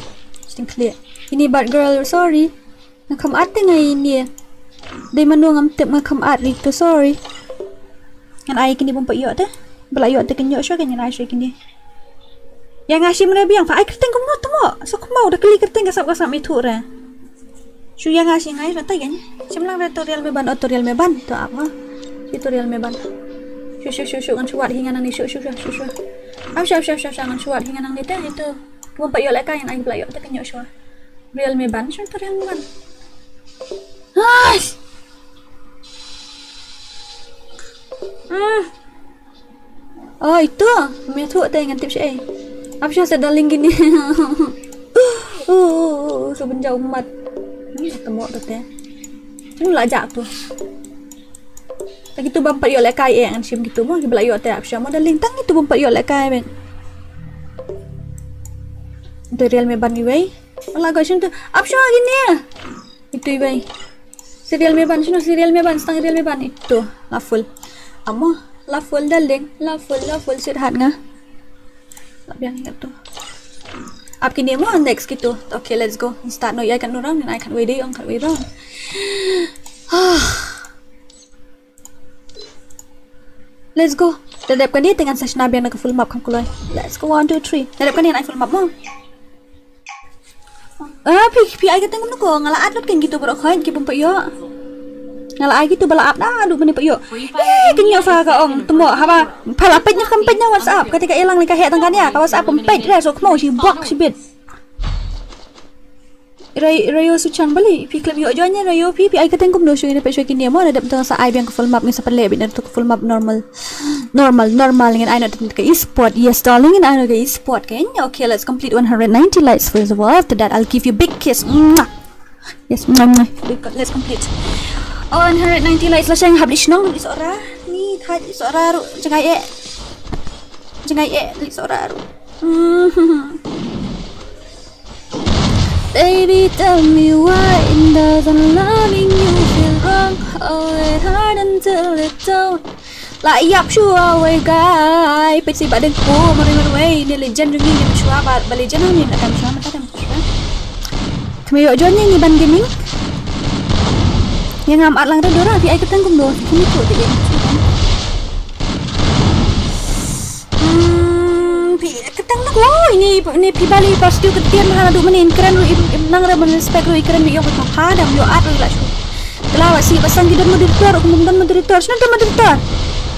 Sting clear. Ini bad girl, sorry. Nga kham add te nga ine. Dei mano ngam tip, nga kham add ri to, sorry. Ngan ai kine bym pat ïoh te. Ba la ïoh te kan ïoh shuwa kan ngan ai shuwa kine. Ïa nga shim re biang, pha ai kyrteng kumno te mo. Sok mo da kylli kyrteng ka sap ka sap ïathuh re. Shu ïa nga shi ngai batai kan. Shim lang re tutorial me ban, oh tutorial me ban. To ap ha. Tutorial me ban. Shu shu shu shu ngan shu wad hi nga nangne shu shu shu shu shu. Am shu shu shu shu ngan shu wad hi nga nangne te itu. Bym pat ïoh lehkai ngan ai ba la ïoh te kan ïoh shuwa. Real me ban, shu tutorial me ban. Ai. Hmm. Oh, itu. Me thuh te ngan tip shi ai. Ap shuwa sa darling kine. Uh, uh, uh, uh, su bynjaw ummat. Hmm, temo tu te. Shu la jah tu. Tang kitu bym pat ïoh lehkai eh ngan shim kitu mo, kiba la ïoh te ap shuwa mo darling. Tang kitu bym pat ïoh lehkai ben. Tutorial me ban iwei. Ala go shim tu. Ap shuwa kine. Itu iwei. Serial me ban, shino serial me ban, stang serial me ban ito. La full. Amo, la full darling, la full, la full sweetheart nga. La biang ito. Ap kine mo next kito. Okay, let's go. Start no, I can't no round, I can't wait, I can't wait round. Ah. Let's go. Da dep kane te ngan sa shna biang na ka full map kham kloi. Let's go, one, two, three. Da dep kane ngan ai full map mo. Ah, phi, phi ai kyrteng kumno ko, nga la add lut kane kito baroh khoit ki bym pat ïoh. Nga la ai kito ba la ap da, du mane pat ïoh. Eh, kane ïoh sa ka ong, temo, haba, pha la peit ne pham peit na WhatsApp, kata ka ïalang ne ka heh tang kane, ka WhatsApp pham peit re, so khmo, shi bok, shi bit. Ray-, Rayo Suchang bali, phi khlem ïoh join ne Rayo, phi, phi ai kyrteng kumno shuh ne peit shuh kine mo, da dep tang sa ai biang ka full map, ngi sa pynleh beit na tu ka full map normal. Normal, normal, ngin ai na ka esport. Yes, darling, ngin ai na ka esport, kan? Okay, let's complete one hundred ninety likes first of all. After that, I'll give you big kiss. Mwah. Yes, mwah, mwah. Let's complete. Oh, one hundred ninety likes la shang hap li shnong, li sora. Ni thaj li sora ru, jngai eh. Jngai eh, li sora ru. Baby, tell me why in doesn't loving you feel wrong. Oh, it hard until it don't. La ïap shuwa wei guy, peit si ba deng ko, marwei marwei, ne legend jong ngi ne shuwa ba, ba legend ne na kam shuwa, mata kam shuwa. Kame ïoh join ngi ban gaming. Ïa ngam at lang da Dora, phi ai kyrteng kumno, phi kumi tu, phi ai kyrteng. Hmm, phi kyrteng da ko, ini, ini phi bali pas tiu kyrteng, hana du mane in kren ru im, im nang re ban respect ru i kren ru ïoh ka pha, dam ïoh at ru la shu. Kala wa si ba sang ki don moderator, kum don moderator, shano don moderator?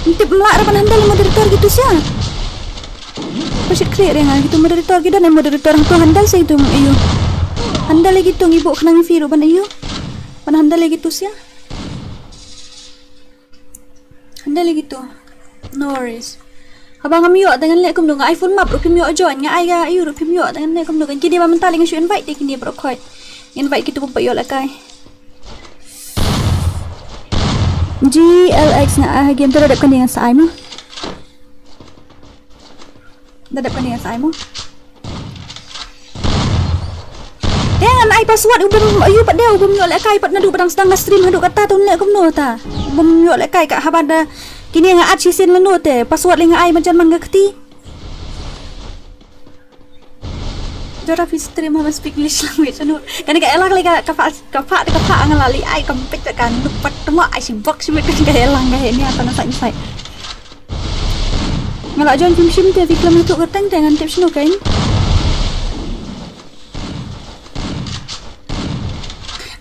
Tip mla re ban handle moderator gitu sia. Ko shit klik re nga gitu moderator, ki don moderator tu handle sa gitu ayu. Handle lagi tu ngi bok khnang fi ru ban ayu. Ban handle lagi tu sia. Handle lagi tu. No worries. Haba ngam ïoh, te ngan leh kumno, nga ai full map ruh phim ïoh join, nga ai ga ïoh ruh phim ïoh, te ngan leh kumno, kan kine ba mynta leh ngan shu invite te kine baroh khoit. Invite kito ba ïoh lehkai. G L X nga ai ha game, te da dep kane ngan sa ai mo. Da dep kane ngan sa ai mo. Te ngan ai password u bym, ayu pat de u bym ïoh lehkai pat naduh ba dang sdang nga stream haduh kata to leh kumno ta. U bym ïoh lehkai ka haba da kine nga at shisien lano te password lei nga ai majan man ka kti. Dora phi stream ha ban speak English language anu. Kane ka elang lei ka, ka pha, ka pha, ka pha nga la lei ai kam peit ka nuk pat tma ai shi bok shi met ka elang ka he ni ata na sa inside. Nga la join phim shim te phi khlem ïathuh kyrteng te ngan tip shano kein.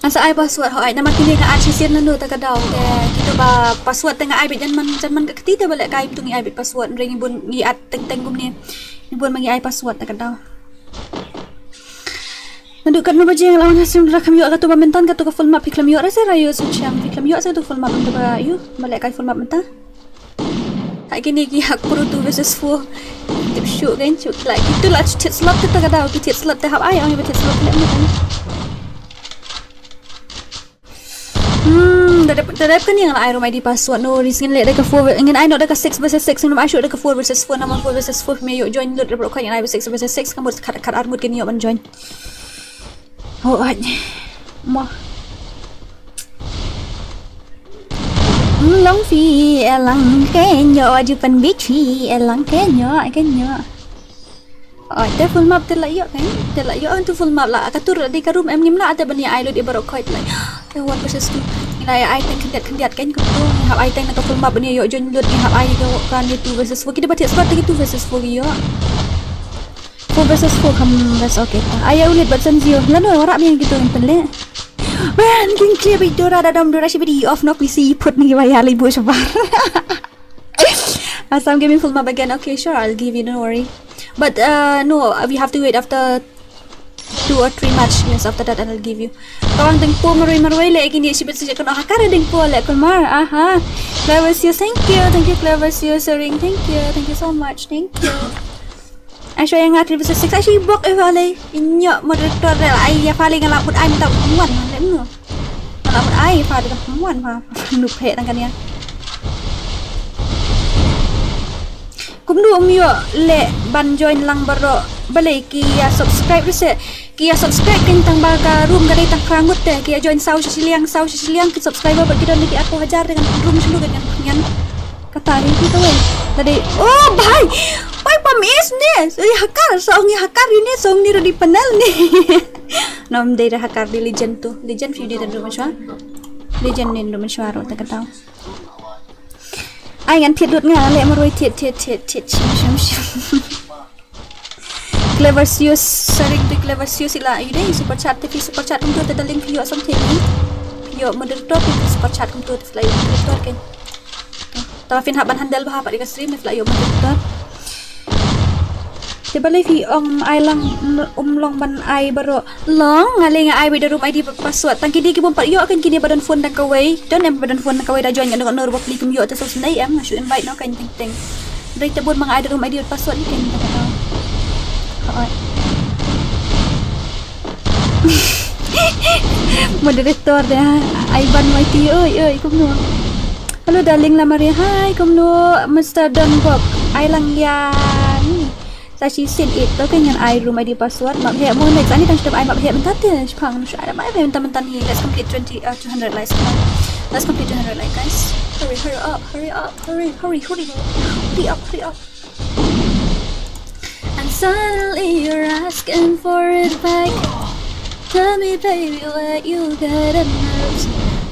Ngan sa ai password hooid namar kine nga at shisien lano ta ka daw te kito ba password te nga ai beit jan man jan man ka kti te ba lehkai to ngi ai beit password hynrei ngi bun ngi at teng teng kumne. Ngi bun ma ngi ai password ta ka daw. Naduh katno baje nga la wan ha stream da kham ïoh kato ba mynta kato ka full map phi khlem ïoh re se Rayo Suchang phi khlem ïoh se kato full map mynta ba ïoh ba lehkai full map mynta. Ha kine ki hak pro two versus four. Tip shuh kein shuh ki la kito la thied slot te ta ka daw ki thied slot te hap ai ong ba thied slot leh mo kein. Hmm, da dep da dep kane ngan ai rum I D password no worries ngin leh da ka four ve- ngin ai noh da ka six versus six ngin ai shuh da ka four versus four namar four versus four me ïoh join lut da baroh khoit ngin ai ba six versus six ka mut khat khat ar ngut kin ïoh ban join. Hooid. Mo. Long phi elang kein ïoh ju pynbeit phi elang kein ïoh kein ïoh. Oi, te full map te la ïoh kein, te la ïoh tu full map la ka tur di ka room em ngim lah te ban ïa ai lut i baroh khoit lai. Te one versus two. Ngi la ïa ai teng khyndiat khyndiat kein kumtu. Ngi hap ai teng na ka full map ban ïa ïoh join lut ngi hap ai ka kan ïa two versus four. Kita ba thied slot te ki two versus four ki ïoh. Four versus four kham best okay. Ai ïa u lit bad san zero. Lano warap ïa kitu ngin pynleh. Man kin clear bad Dora da dom Dora shi bidi off no P C put ni ba ïa li bu shabar. Assam gaming full map again. Okay, sure, I'll give you, don't worry. But uh, no, we have to wait after two or three match. Yes, after that I'll give you. Kawang teng po marwei marwei le kini shi bit sejak kena hakar teng po le kulmar. Aha. Clever Sears, thank you, thank you Clever Sears, Sering, thank you, thank you so much, thank you. Ai shu ïa nga three versus six ai shu bok ïa Fale. Inyo moderator de ai ïa Fale nga la put ai mynta wan le no. Nga la put ai ïa Fale wan ma nu phe tang kan ïa. Kumno um ïoh leh ban join lang baroh balei ki ïa subscribe rese. Ki ïa subscribe kein tang ba ka room ka dei tang phra ngut te, ki ïa join saw shi shiliang, saw shi shiliang ki subscriber bad ki don ki arphew hajar te kan room shu kan ngan. Kata hi ki kawei. Tadi, oh bhai. Oi pam is ne. Oi hakar, song ni hakar ni, song ni ready panel ni. Nom dei da hakar di legend tu. Legend few di da room shwa. Legend ni room shwa ro ta kata. Ai ngan thied lut nga le marwei thied thied thied thied shim shim shim. Clever Sius, sharing to Clever Sius ila yu dei super chat te phi super chat kumtu te darling phi ïoh something ni. Phi ïoh moderator phi super chat kumtu te phi la ïoh moderator kein. Ta phin hap ban handle bha pat ïa ka stream phi la ïoh moderator. Te balei phi ong ai lang um long ban ai baroh. Long nga lei nga ai beit da room I D bad password. Tang kine ki bym pat ïoh kein kine ba don phone dang kawei. Don em ba don phone dang kawei da join nga dang noh ruh ba pli kim ïoh te sngewsynei em nga shu invite noh kein teng teng. Dei te bun ma nga ai da room I D bad password ni kein ta kata. Hooid. Moderator de ai ban mai ti oi oi kumno. Hello darling la Maria hi kumno Mister Don Bob ai lang ïa ni. Sa shi sin it to kein ngan ai room I D password map heh mo next ani tang shu dep ai map heh mynta te shipang shu ai map heh mynta mynta ni let's complete twenty uh, two hundred likes come on. Let's complete two hundred likes guys. Hurry hurry up hurry up hurry hurry hurry hurry up hurry up. And suddenly you're asking for it back. Tell me baby where you get it nerves.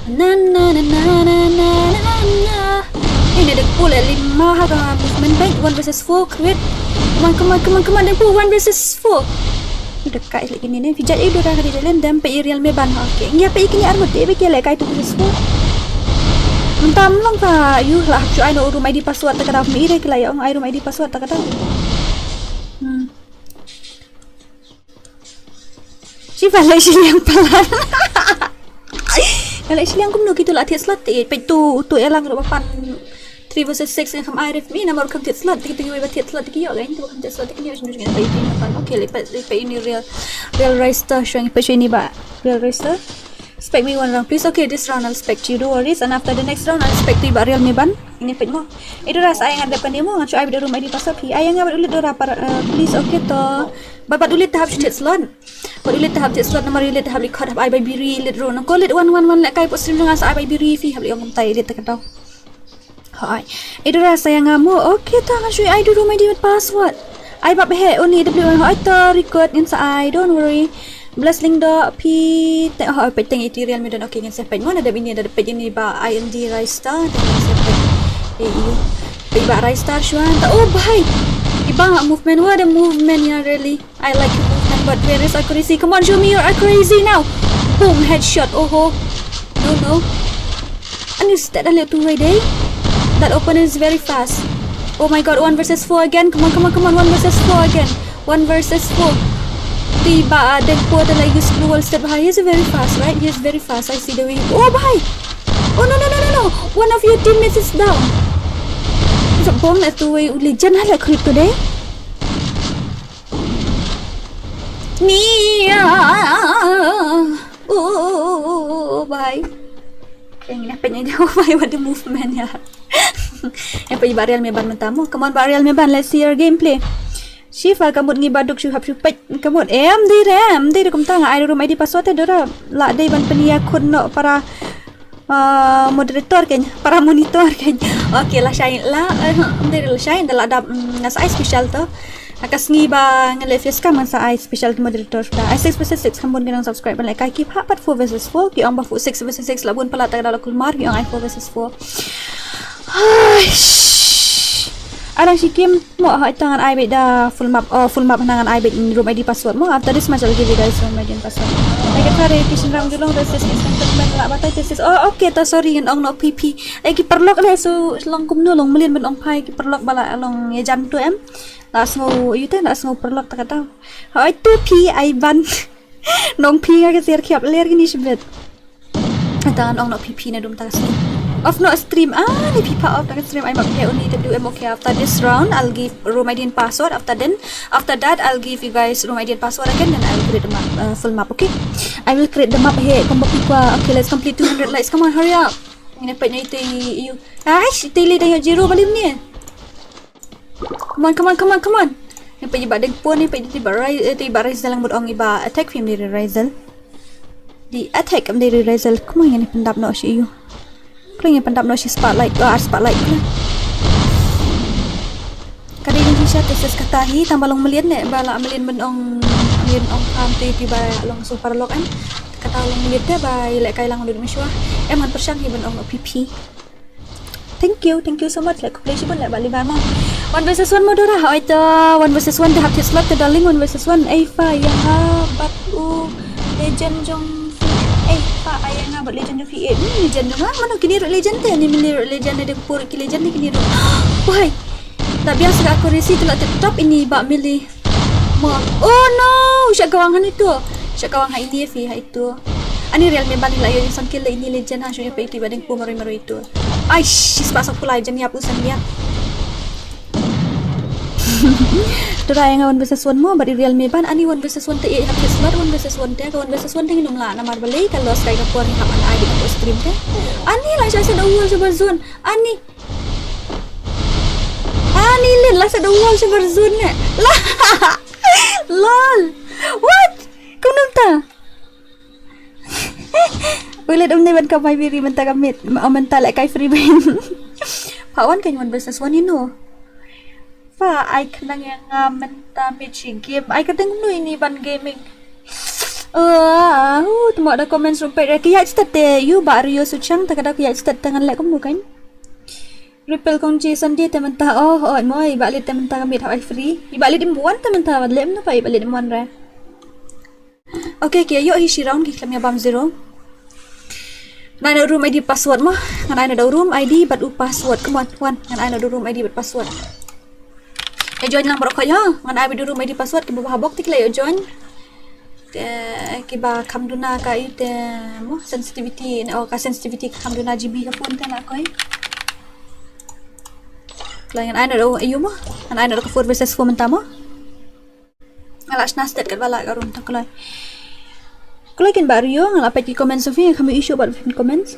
Na na na na na na na na. Ini dek pula lima ha ka movement back one versus four crit. Come on come on come on come on dek pula one versus four. Udah kai lagi ni ni. Pijat eh dora kali jalan dan pe real me ban ha. Okay. Ngia pe ikini armut deh pe kele kai tu versus four. Mynta mlong ka yu lah hap shu ai noh room I D password ta ka dau mi ire ki la ïa ong ai room I D password ta ka dau. Hmm. Shi ba lai shiliang palat. Nga lai shiliang kumno kitu la thied slot te peit tu tu elang ruh ba pan three versus six nga kham ai ref mi namar kham thied slot te kitu ba thied slot te ki ïoh gain tu kham thied slot te ki ïoh shinu shinu peit ni pan. Okay le peit peit ini real real roster shwang peit ini ba real roster. Spec me one round please. Okay, this round I'll spec you, no worries. And after the next round I'll spec to ba real me ban. Ini peit mo. Itu rasa ai nga dep ni mo ngan shu ai beit room I D password phi. Ai nga bad ulit dora para uh, please okay to. Ba bad ulit te hap shu thied slot. Bad ulit te hap thied slot namar ulit te hap li khot hap ai bai biri lit ro. Nang ko lit one one one le kai pot stream nga sa ai bai biri phi hap li ong kumtai lit te ka dau. Hai. Itu rasa ai nga mo. Okay ta ngan shu ai room I D bad password. Ai bap he uni W one hai ta record ngan sa ai don't worry. Blessing do phi te oh peit teng iti real me don okay ngan sa peit mo na da bini da peit ini ba I N D Rai Star da ngan sa peit. Eh iyo. Peit ba Rai Star shwan ta oh bhai. Iba movement what a movement ya really. I like your movement but where is accuracy? Come on show me your accuracy now. Boom headshot. Oh ho. No no. And is that a little way day? That opponent is very fast. Oh my god, one versus four again. Come on, come on, come on, one versus four again. One versus four. Tiba ada kuat lagi sepuluh wall step high. He's very fast, right? He's very fast. I see the way. Oh, bhai. Oh, no, no, no, no, no. One of your teammates is down. Is a bomb at the way. Legend hala crit today. Nia. Oh, bhai. Yang ni apa ni dia? Oh, bhai, what the movement ya. Yang pergi ba real me ban mentamu. Come on, ba real me ban. Let's see your gameplay. Shifa kamut ngi baduk shu hap shu pek kamut em di rem di rukum tanga ai room I D password te dora la dei ban penia kun no para uh, moderator kan para monitor kan. Okay la shine la eh, di la shine da la da mm, nasa ai special to. Akas ngi ba ngale face kam nasa ai special moderator da ai six versus six hambun ganang subscribe ban like keep ha pat four versus four ki ong ba four six versus six la bun pala ta da la kulmar ki ong ai four versus four. Ai. Arang shi kim mo ha ita ngan ai beit da full map oh full map ngan ai beit room I D password mo after this match I'll give you guys room I D and password. Like a tare ki shin ram julong da sis ki shin pen la batai sis oh okay ta sorry ngan ong no P P. Ai ki parlok le so long kum no long mlien ban ong phai ki parlok bala long ya jan tu em. La sngo yu te la sngo parlok ta kata. Ha ai tu P ai ban. Nong P nga ke sir khiap ler gini shibet. Ata ngan ong no P P na dum ta stream. Off no stream. Ah, ni P P off ta stream. I'm up here only W M. Okay, after this round, I'll give room I D and password. After then, after that, I'll give you guys room I D and password again. Then I'll create the map, uh, full map. Okay, I will create the map here. Combo P P. Okay, let's complete two hundred likes. Come on, hurry up. Ini pet ni iti you. Aish, iti li dah zero balik ni. Come on, come on, come on, come on. Peit i Bah Dengpo ne, peit i Bah Rai, eh, i Bah Raisel lang bad ong i Bah Attack, phim dei Raisel. Dei Attack em dei Raisel. Kumno ngin pyndap noh sha ïu. Kumno ngin pyndap noh shi spotlight, oh, ar spotlight kumno. Ka dei jingshisha te sis kata hi, tang ba long mlien ne, ba la mlien ban ong, mlien ong kam te ki ba long super lock em. Kata long mlien te ba i leh kai lang lut mynshuwa. Em ngan pyrshang hi ban ong P P. Thank you, thank you so much. Leh khublei shibun leh Bah Libar mo. One versus one mo Dora. Oi to, one versus one te hap thied slot te darling, one versus one. Ei fa ïa nga bad u legend jong Ei fa ïa nga bad legend jong P A. Hmm, legend jong nga. Mano kine ruh legend te, ni mili ruh legend, ne de pur ki legend ni kine ruh. Wai. Da biang sa ka accuracy te la te top ini Bah Mili. Mo. Oh no, sha kawang ha itu. Sha kawang ha ini fi ha itu. Ani real me ban la ïa son kill ini legend ha shu ïa peit i Bah Dengpo maroi maroi itu. Ai, shi spah sa pulai jan ïa pu san ïa. Dora ïa nga one versus one mo, bad i real me ban, ani one versus one te ïa hap slot one versus one te, ka one versus one te ngin ym lah namar balei ka loss kai ka por hap an ai di ka stream te. Ani la sha sha da wall sha bar zone. Ani. Ani len la sha da wall sha bar zone ne. La. Lol. What? Kumno ta? Ulet um ne ban ka mai biri mynta ka mit, mynta leh kai free bin. Pha wan ka one versus one ino. Pha ai khnang ïa nga mynta mit shi game. Ai ka teng kumno ini ban gaming. Ah, uh, tmo da comments rumpet re ki ïa stat te ïu Bah Rio Suchang ta ka da ki ïa stat te ngan leh kumno kan. Ripple kong ji Sunday te mynta oh oh mo i Bah Lit te mynta ka mit ha ai free. I Bah Lit im wan te mynta leh no pa i Bah Lit im wan re. Okay, ki ïoh hi shi round ki khlem ïa bam zero. Ngan ai noh room I D password mo. Ngan ai noh da room I D bad u password. Come on, wan. Ngan ai noh da room I D bad password. Ïa join lang baroh khoit ïa. Ngan ai bad da room I D password ki ba ha bok te ki la ïoh join. Te ki ba kham duna ka i te mo sensitivity ne oh ka sensitivity ka kham duna G B ka phone te na koi. Kloi ngan ai noh da ïu mo. Ngan ai noh da ka four versus four mynta mo. Nga la shna stet kat ba la ka room ta kloi. Kloi kin Bah Rio nga la peit ki comments of hi kham issue bad fin comments.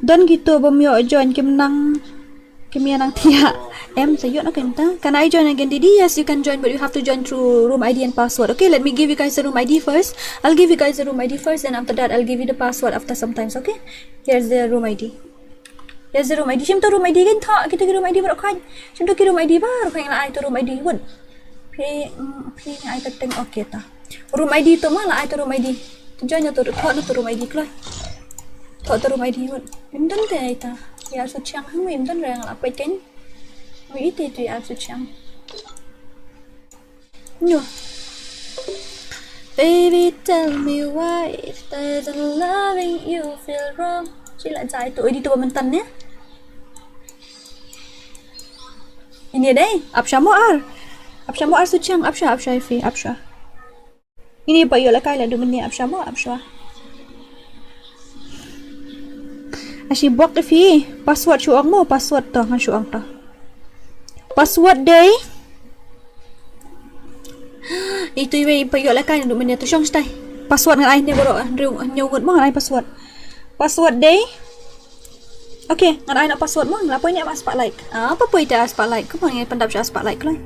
Don kito bym ïoh join kim nang kim ïa nang thiah. Em sa ïoh na kim ta. Can I join again, Didi? Yes, you can join, but you have to join through room I D and password. Okay, let me give you guys the room I D first. I'll give you guys the room I D first, and after that, I'll give you the password after sometimes. Okay, here's the room I D. Here's the room I D. Shim to room I D kan tho. Kito ki room I D baroh khoit. Shim to ki room I D baroh khoit nga la ai to room I D. Wut. Phi, mm, phi nga ai to teng okay ta. Room I D to ma la ai to room I D. To join to, to, to room I D kloi. To, to room I D wut. Im don te ai ta. Ïa Suchang hang im don re nga la peit kan. Wi ite to ïa Suchang. No. Baby, tell me why it doesn't loving you feel wrong. Shi la jai to, edi to ba myntan ne. Ini dei, ap sha mo ar. Ap sha mo ar Suchang, ap sha, ap sha ifi, ap sha. Ini ba ïoh la kai la du mynne ap sha mo, ap sha. Ashi bok ifi, password shu ong mo, password to, ngan shu ong to. Password dei. Itu iwei pa ïoh la kai ndu mynne tu shong stai. Password ngan ai ne bro, hynriew hynñiew ngut mo ngan ai password. Password dei. Okay, ngan ai na password mo, ngan poi ne ma spotlight. Ah, pa poi ta spotlight. Come on, ngan pyndap sha spotlight kloi.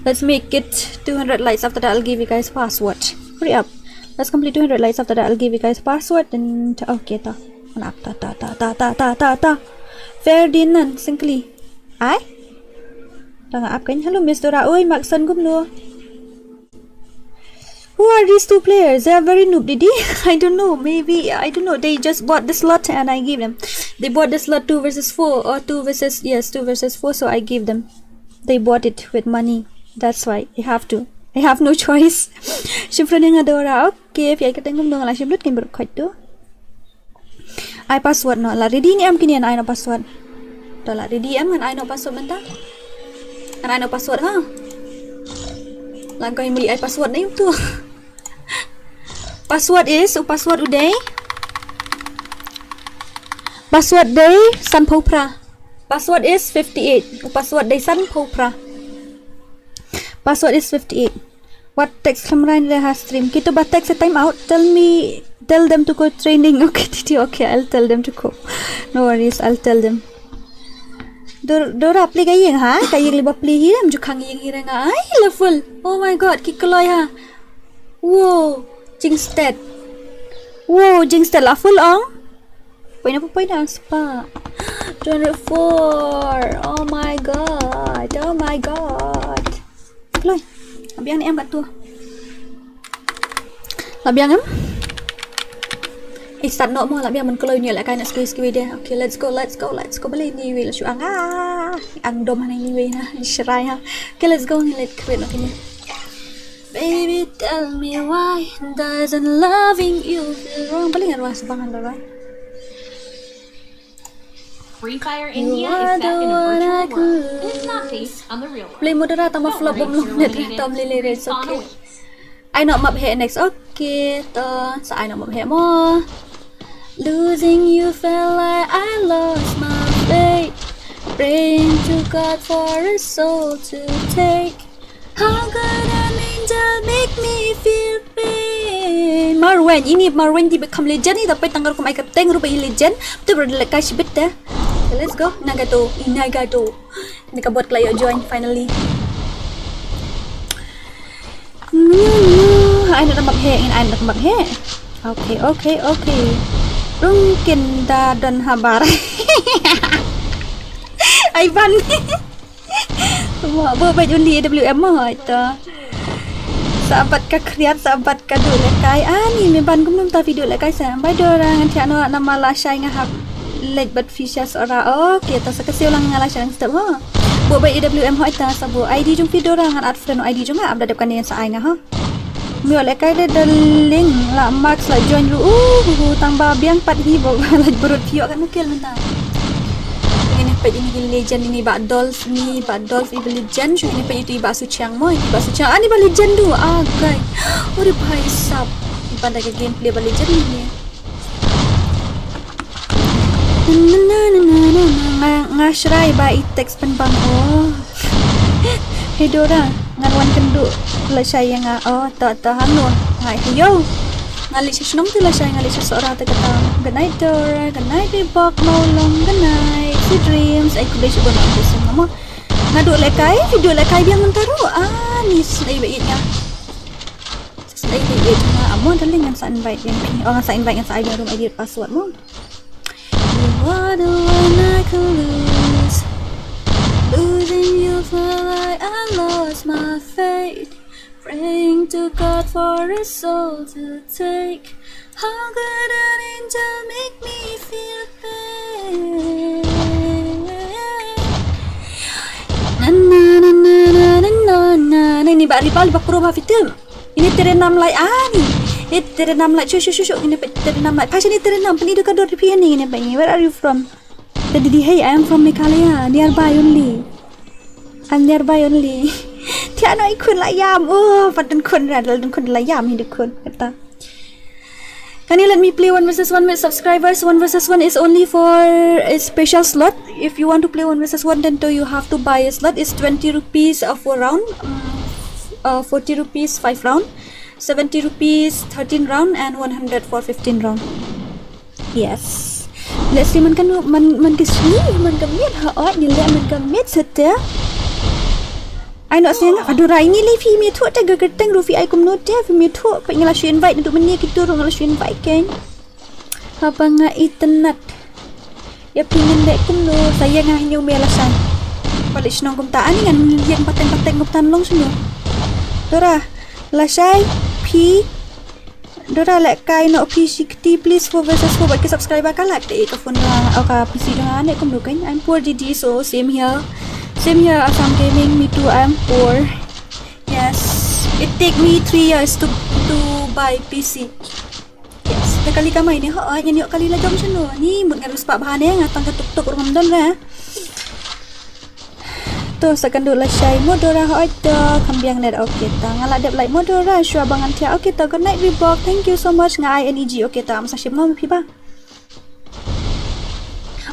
Let's make it two hundred likes, after that I'll give you guys password. Hurry up. Let's complete two hundred likes, after that I'll give you guys password and okay ta. Ngan ap ta ta ta ta ta ta ta. Ferdinand Singkli. Ai? Tang ap kan. Hello, Miss Dora. Oi, Maxon kumno? Who are these two players? They are very noob, Didi. I don't know. Maybe, I don't know. They just bought the slot and I gave them. They bought the slot two versus four or two versus, yes, two versus four. So I gave them. They bought it with money. That's why I have to. I have no choice. Shifra ne nga Dora. Okay, if I can think of no, la shim lut kan berkhot tu. Ai password no, la ready ne em kine ngan ai no password. To la ready em ngan ai no password mynta. Ngan ai no password ha. La koi muli ai password ne tu. Password is, u password u dei. Password dei sanphew phra. Password is fifty-eight. U password dei sanphew phra. Password is fifty-eight. What text khlem rai ne ha stream? Kito ba text a time out. Tell me, tell them to go training. Okay, Didi, okay, I'll tell them to go. No worries, I'll tell them. Dor Dora plie ka ïing ha, ka ïing lyngba plie hi, em ju khang ïing hi re nga ai la full. Oh my god, ki kloi ha. Wow, jingsted. Wow, jingsted la full ong. Point apa point ang spah. Two hundred four. Oh my god. Oh my god. Kloi. Biang ni em kat tu. La biang em? Eh, start noh mo, la biang ban kloi ni la kai na ski ski de. Okay, let's go, let's go, let's go. Beli ni wi la shu ang ah. Ang dom ni wi na, serai ha. Okay, let's go ni let kwet nak ni. Baby, tell me why doesn't loving you feel wrong? Beli ngan ruang sebangan bye bye. Free Fire India is set in a virtual world. It's not based on the real world. Play modera tama flop bom long net tom lele re, it's okay. Ai nok map he next, okay. To sa ai nok map he mo. Losing you felt like I lost my faith. Praying to God for a soul to take. How could an angel make me feel pain? Marwen, ini Marwen di bekam legend ni, tapi tanggal kum ai kapteng rupa i legend. Tu berada lekas bit dah. Okay, let's go. Nagato, Inagato. Ni ka bot klai join finally. Ai na tambak he, in ai na tambak he. Okay, okay, okay. Rungkin da don habar. Ai ban. Mo bo ba jun di W M mo ito. Sabat ka kriat, sabat ka du lekai. Ani me ban gum num ta video lekai sa. Bai Dora ngan thiah noh namar lashai nga hap leit bad Fisha Sora. Okay, ta sa ka siu lang nga lashai lang step mo. Bo bai A W M hoi ta sa bo I D jong phi Dora ngan add friend I D jong nga ap da dep kane sa ai nga ho. Mio lekai de darling la Max la join ru. Uh, uh, uh, tang ba biang pat hi bo la brut phi kan mukil mynta. Ini pet ini ki legend ini ba Dolph ni ba Dolph iba legend shu ini pet itu iba Suchiang mo iba Suchiang ani ba legend du. Ah, guys. Ore bhai sab. Iba da ke gameplay ba legend ni. Nga nga shrai ba i text pynbang oh. Hey Dora, ngan wan kynduh lashai ïa nga oh to to hangno. Ngai hi yo. Nga leit sha shnong te lashai nga leit sha Sohra te kata. Good night Dora, good night Reebok Mawlong, good night. Sweet dreams. Ai khublei shibun ïa phi sngewbha mo. Nga duh lehkai, phi duh lehkai biang mynta ruh. Ah, ni snei ba ïeit nga. Sa ai dei ïeit nga amo darling ngan sa invite ïa phi. Oh ngan sa invite ngan sa ai room I D password mo. You are the one I could lose. Losing you felt like I lost my faith. Praying to God for a soul to take. How could an angel make me feel pain? Na na na na na na na na. Ni ba ribal ba kuro ba fitem. Ini tere nam lai ani. Ini tere nam lai shu shu shu shu. Ini pe- tere nam lai. Pasha ni tere nam. Peni du ka dor pi ani ini pe ni. Where are you from? Tadi di hey, I am from Meghalaya. Nearby only. I'm nearby only. Tiano ikun la yam. Oh, patan kun ra dal kun la yam hi kun kata. Can you let me play one versus one with subscribers? One versus one is only for a special slot. If you want to play one versus one, then to you have to buy a slot. It's twenty rupees uh, for round, um, uh, forty rupees five round, seventy rupees thirteen round, and one hundred for fifteen round. Yes. Let's see man kan man man ka sni man ka miet ha ot ni le man ka miet sete. Ai no seng ka Dora ini le phi mi thuh te ga kerteng ru phi ai kumno te phi mi thuh pe ngi la shu invite ndu mani ki tu ru ngi la shu invite keng. Haba nga itynnat. Ïa phi ngin dei kumno sa ïa nga hynñiew me lashai. Palik shnong kumta ani ngan ïeng pateng pateng kumta long shnong. Dora lashai phi Dora lehkai noh phi shi kti please four versus four bad ki subscriber ka lak te ka phone jong nga oh ka P C jong nga ne kumno keiñ. I'm poor D D so same here. Same here Assam Gaming, me too, I'm poor. Yes. It take me three years to to buy P C. Yes. Te kali kamai ne ho ngan ïoh kali la jong shano ni mut ngan riewspah bha ne nga tang ka tuk tuk ruh ngam don re. To sa kan duh lashai mo Dora hoi to kham biang net okay ta nga la dep like mo Dora shuwa ba ngan thiah okay ta good night Reebok thank you so much nga I N E G okay ta masa shim ngam phi ba.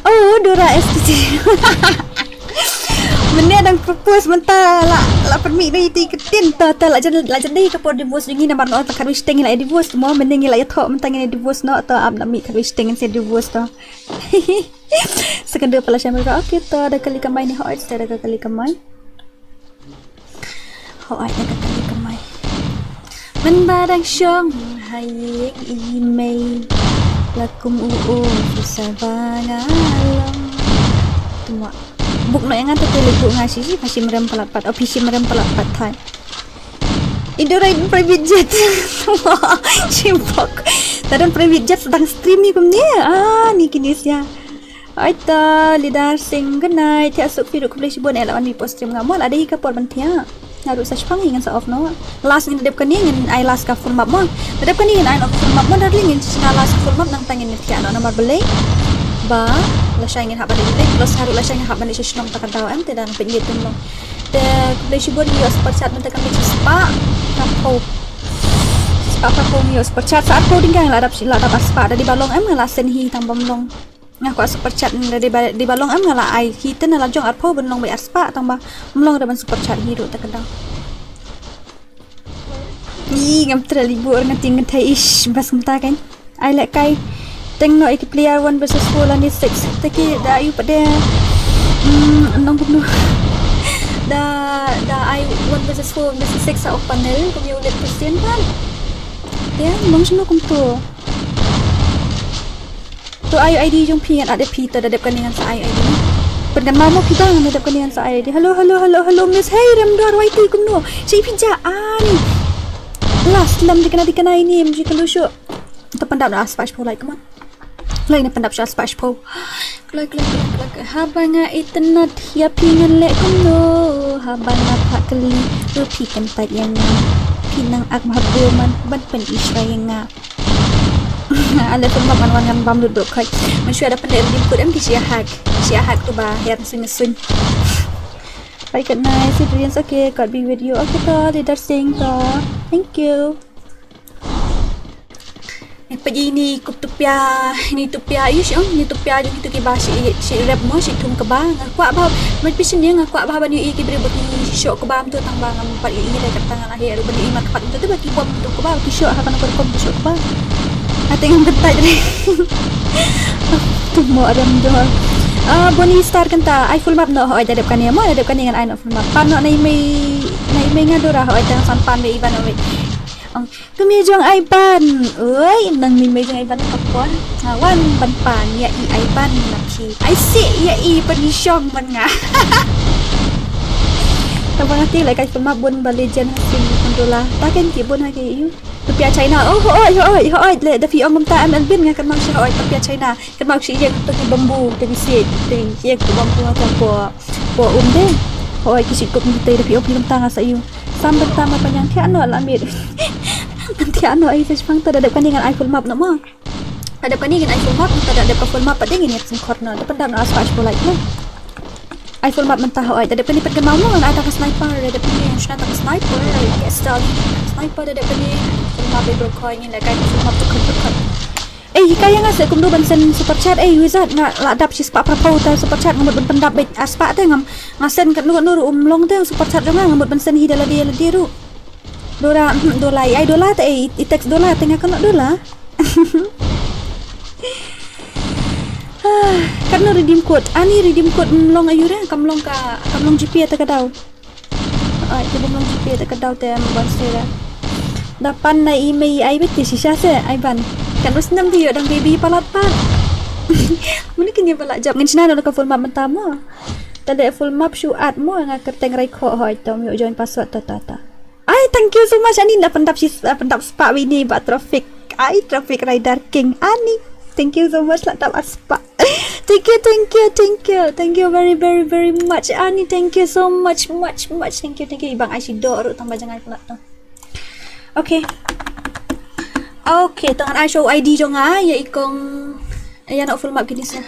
Oh Dora S T C. Mynne dang propose mynta la, la pynmih dei ti ka tin to, to la jan, la jan dei ka por divorce jong ngi namar no ta khatwei shiteng la divorce mo, mynne ngi la ïathoh mynta ngi divorce no to ap na mih khatwei shiteng se divorce to. Second pa la sham ka, okay to da kali kamai ni hoi, da ka kali kamai. Hoi da ka kali kamai. Mynba dang shong ha ïing i mei la kum u u sa ba nga long. Tuma. Buk no ïa nga te te le buk nga shi shi pha shim rem palat pat. Oh, phi shim rem palat pat thai. Indo rai private jet. Shimbok. Ta don private jet sedang stream ni kumne. Ah, ni kini sia. Aita, Lidar Singh, good night. Thiah suk phi ruh khublei shibun eh la wan mih post stream nga mo, la dei ka por ban thiah. Nga ruh sa shipang hi ngan sa off noh. Last ngin dep kane ngin ai last ka full map mo. Dep kane ngin ai noh full map mo darling, ngin shna last full map nangta ngin thiah noh namar balei. Ba lashai ngin hap ban leit, plus nga ruh lashai ngin hap ban leit sha shnong ta ka daw em, te dang pynjah tum long. Te khublei shibun ïoh super chat mynta ka mih spah. Ka pho. Spah ka pho ïoh super chat sa arphew ding ka la dap, la dap spah da dei ba long em, nga la send hi tang bym long. Nga kwah super chat da dei ba, dei ba long em nga la ai hi te na la jong arphew ban long bai ar spah tang ba ym long da ban super chat hi ruh ta ka daw. Ih, ngam treh lei bor nga tieng kynthei ish bas kumta kan. Ai leh kai. Teng noh ïa ki player one versus four lane six. Te ki da ayu pat de. Hmm, nong kumno. Da, da ai one versus four versus six sa off panel kum ïa u leh Christian kan. Te nong shano kumto. To ai I D jong phi ngan add ïa phi to da dep kane ngan sa ai I D. Pynkan ma mo phi ba ngan dep kane ngan sa ai I D. Hello, hello, hello, hello, miss. Hey, Remdor, wai ti kumno? Shi phi ja ani. Last lam di kana di kana ini em ji kalo shu. To pyndap na spah shiphew like, come on. Lai na pyndap sha spah shiphew. Kloi, kloi, kloi, kloi. Haba nga itynnad ïa phi ngan leh kumno. Haba nga phah kylli ruh phi kyntait ïa nga. Phi nang ak bha briew man ban pynishrai ïa nga. Ale pynbam ngan wan ngan bam lut bro khoi. Mynshuwa da pynleh redeem code em ki shia hack. Shia hack to ba her suiñ suiñ. Bye, good night. See you, okay, God be with you. Okay to, Leader Singh to. Thank you. Ni pa ji ni kup tupia, ni tupia ish ong, ni tupia jong kitu kiba shi, shi rep mo, shi thum kaba. Nga kwah ba, mai pisin ni nga kwah ba ban ïohi ki briew ba ki shoh kaba mynta tang ba ngam pat ïohi da kata nga la heh ruh ban ïohi markpat mynta ba ki bom mynta kaba ki shoh ha kano ka rukom ki shoh kaba. Nga te ngam kyntait re. Tu mo Remdor. Ah, Bonnie Star kynta ai full map noh hoi da dep kane mo da dep kane ngan ai noh full map. Pan noh na i mei, na i mei nga Dora hoi da san pan mei iban hoi. Ong Kmie jong Aiban. Oi, nang ni mei jong Aiban ka pon. Nga wan ban pan ïa i Aiban na phi. Ai si ïa i pan i shong ban nga. Ta ba nga ti lai kai pun ma bun ba legend ha kin pun dola. Ta ken ki bun ha ki yu. Tupia China. Oh, hoi, hoi, hoi. Le da phi ong kumta M L bin nga kan mang sha hoi tupia China. Kan mang shi ïeng tu ki bambu, tu ki sit, tu ki ïeng tu bambu ta po. Ko um de. Hoi ki shit kup ngi te da phi op ngi mynta nga sa ïu. Sam bynta ma panyang thiah noh la miet. Thiah noh ai sa shipang ta da dep kane ngan ai full map noh mo. Da dep kane ngan ai full map, ta da dep ka full map pat de ngin ïa sngkhor noh. Da pyndap noh aspa shiphew like noh. Ai full map mynta hoi. Da dep kane pat kan mau noh ngan ai ta ka sniper, da dep kane ngan shna ta ka sniper. Yes darling. Sniper da dep kane. Full map ai bro khoi ngin da kai full map tu khoi tu khoi. Eh, hikai ïa nga se kumno ban send super chat, eh, wizard nga la dap shispah phraphew ta super chat nga mut ban pyndap beit arspah te ngam, nga send katno katno ruh um long te super chat jong nga, nga mut ban send hi da lade lade ruh. Dora, hmm, dola, ai dola te, eh, i text dola te nga kano dola. Ah, katno redeem code, ani redeem code um long ayu re, kam long ka, kam long G P te ka daw. Ai, te bym long G P te ka daw te em ban sera. Da pan na i mei ai beit te shisha se ai ban. Kan us nam dio dang baby palat pat. Muni kini bala jap ngin shna da ka full map mynta mo. Ta da full map shu at mo nga kyrteng rai kho hoi tom yo join password ta ta ta. Ai, thank you so much ani da pyndap shis, pyndap spah wini ba traffic. Ai, traffic rider king ani. Thank you so much la dap arspah. Thank you, thank you, thank you. Thank you very, very, very much. Ani, thank you so much, much, much. Thank you, thank you. Ibang ai shi doh ruh tang ba jangai pula tu. Okay. Okay, tang an ai show I D jong nga ïa i kong ïa na full map kini sa.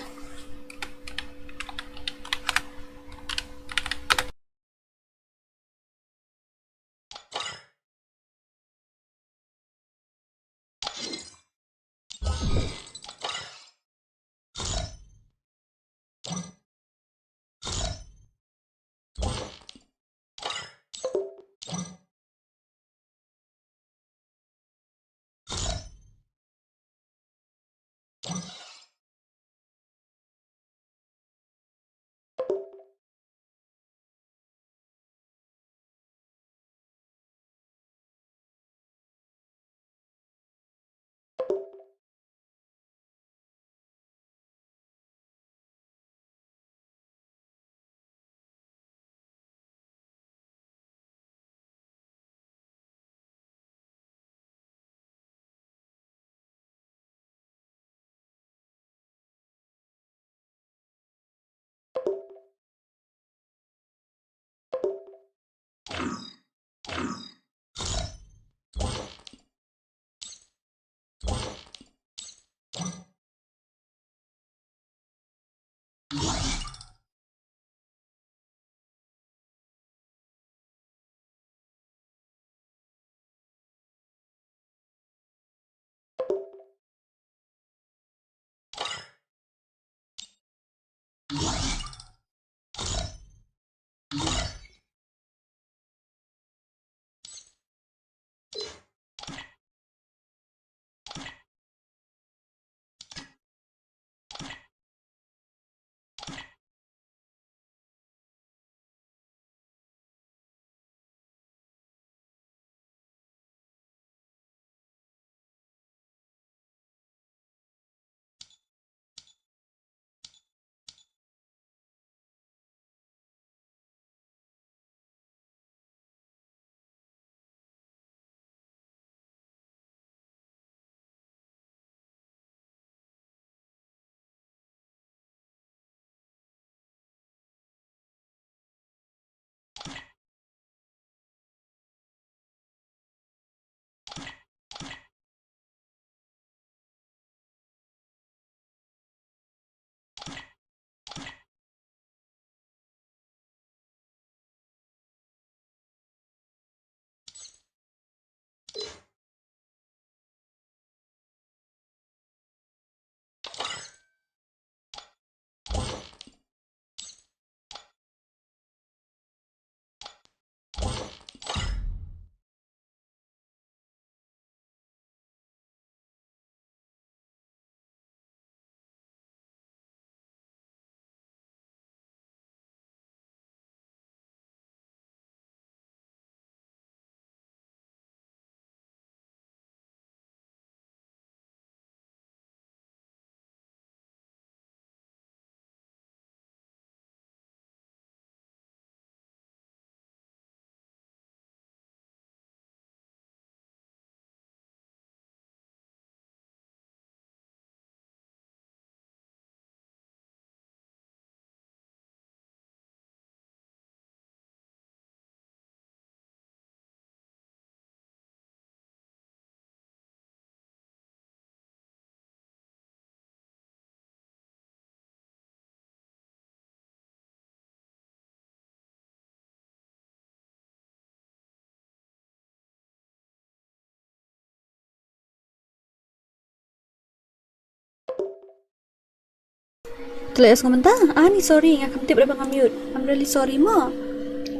Te la ïohsngew mynta? Ani, sorry, nga kam tip ruh ba nga mute. I'm really sorry mo.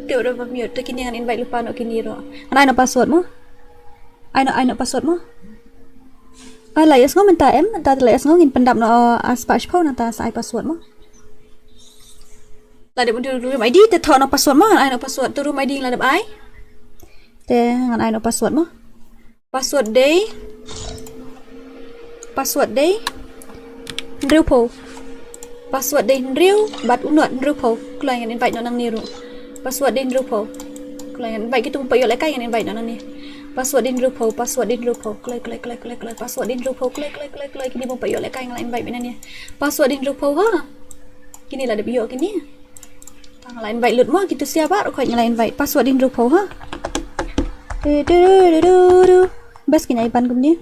Tip ruh ba mute. Te kine ngan invite lypa noh kine ruh. Ngan ai noh password mo. Ai noh, ai noh password mo. Ah, la ïohsngew mynta em, mynta te la ïohsngew, ngin pyndap noh, ah, spah shiphew, nangta sa ai password mo. La dep mynta room I D, te thoh noh password mo, ngan ai noh password, te room I D la dep ai. Te ngan ai noh password mo. Password dei. Password dei. Hynriewphew. Password dei hynriew, bad u nod hynriewphew. Kloi, ngan invite noh nangne ruh. Password dei hynriewphew. Kloi, ngan invite kito kiba ïoh lehkai, ngan invite noh nangne. Password dei hynriewphew, password dei hynriewphew. Kloi, kloi, kloi, kloi, kloi. Password dei hynriewphew. Kloi, kloi, kloi, kloi. Kine kiba ïoh lehkai, ngan la invite beit nangne. Password dei hynriewphew ha. Kine la dep ïoh kine. Te nga la invite lut mo, kito sha baroh khoit nga la invite. Password dei hynriewphew ha. Du, du, du, du, du. Bas kine ai ban kumne.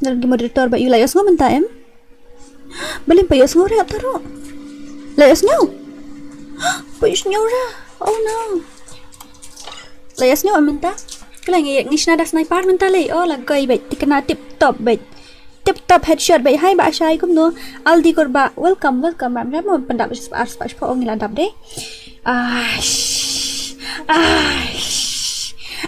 Dang ki moderator ba ïoh, la ïohsngew mynta em? Balei ym pat ïohsngew re ata ruh? La ïohsngew? Pat ïohsngew re. Oh no. La ïohsngew em mynta? Kloi, ngi, ngi shna da sniper mynta lei. Oh, la goi beit. Thikna tip top beit. Tip top headshot beit. Hai Bah Shai, kumno? Aldi Korba. Welcome, welcome. Ram ram mo, pyndap ar spah shiphew, ngi la dap de. Ash. Ash.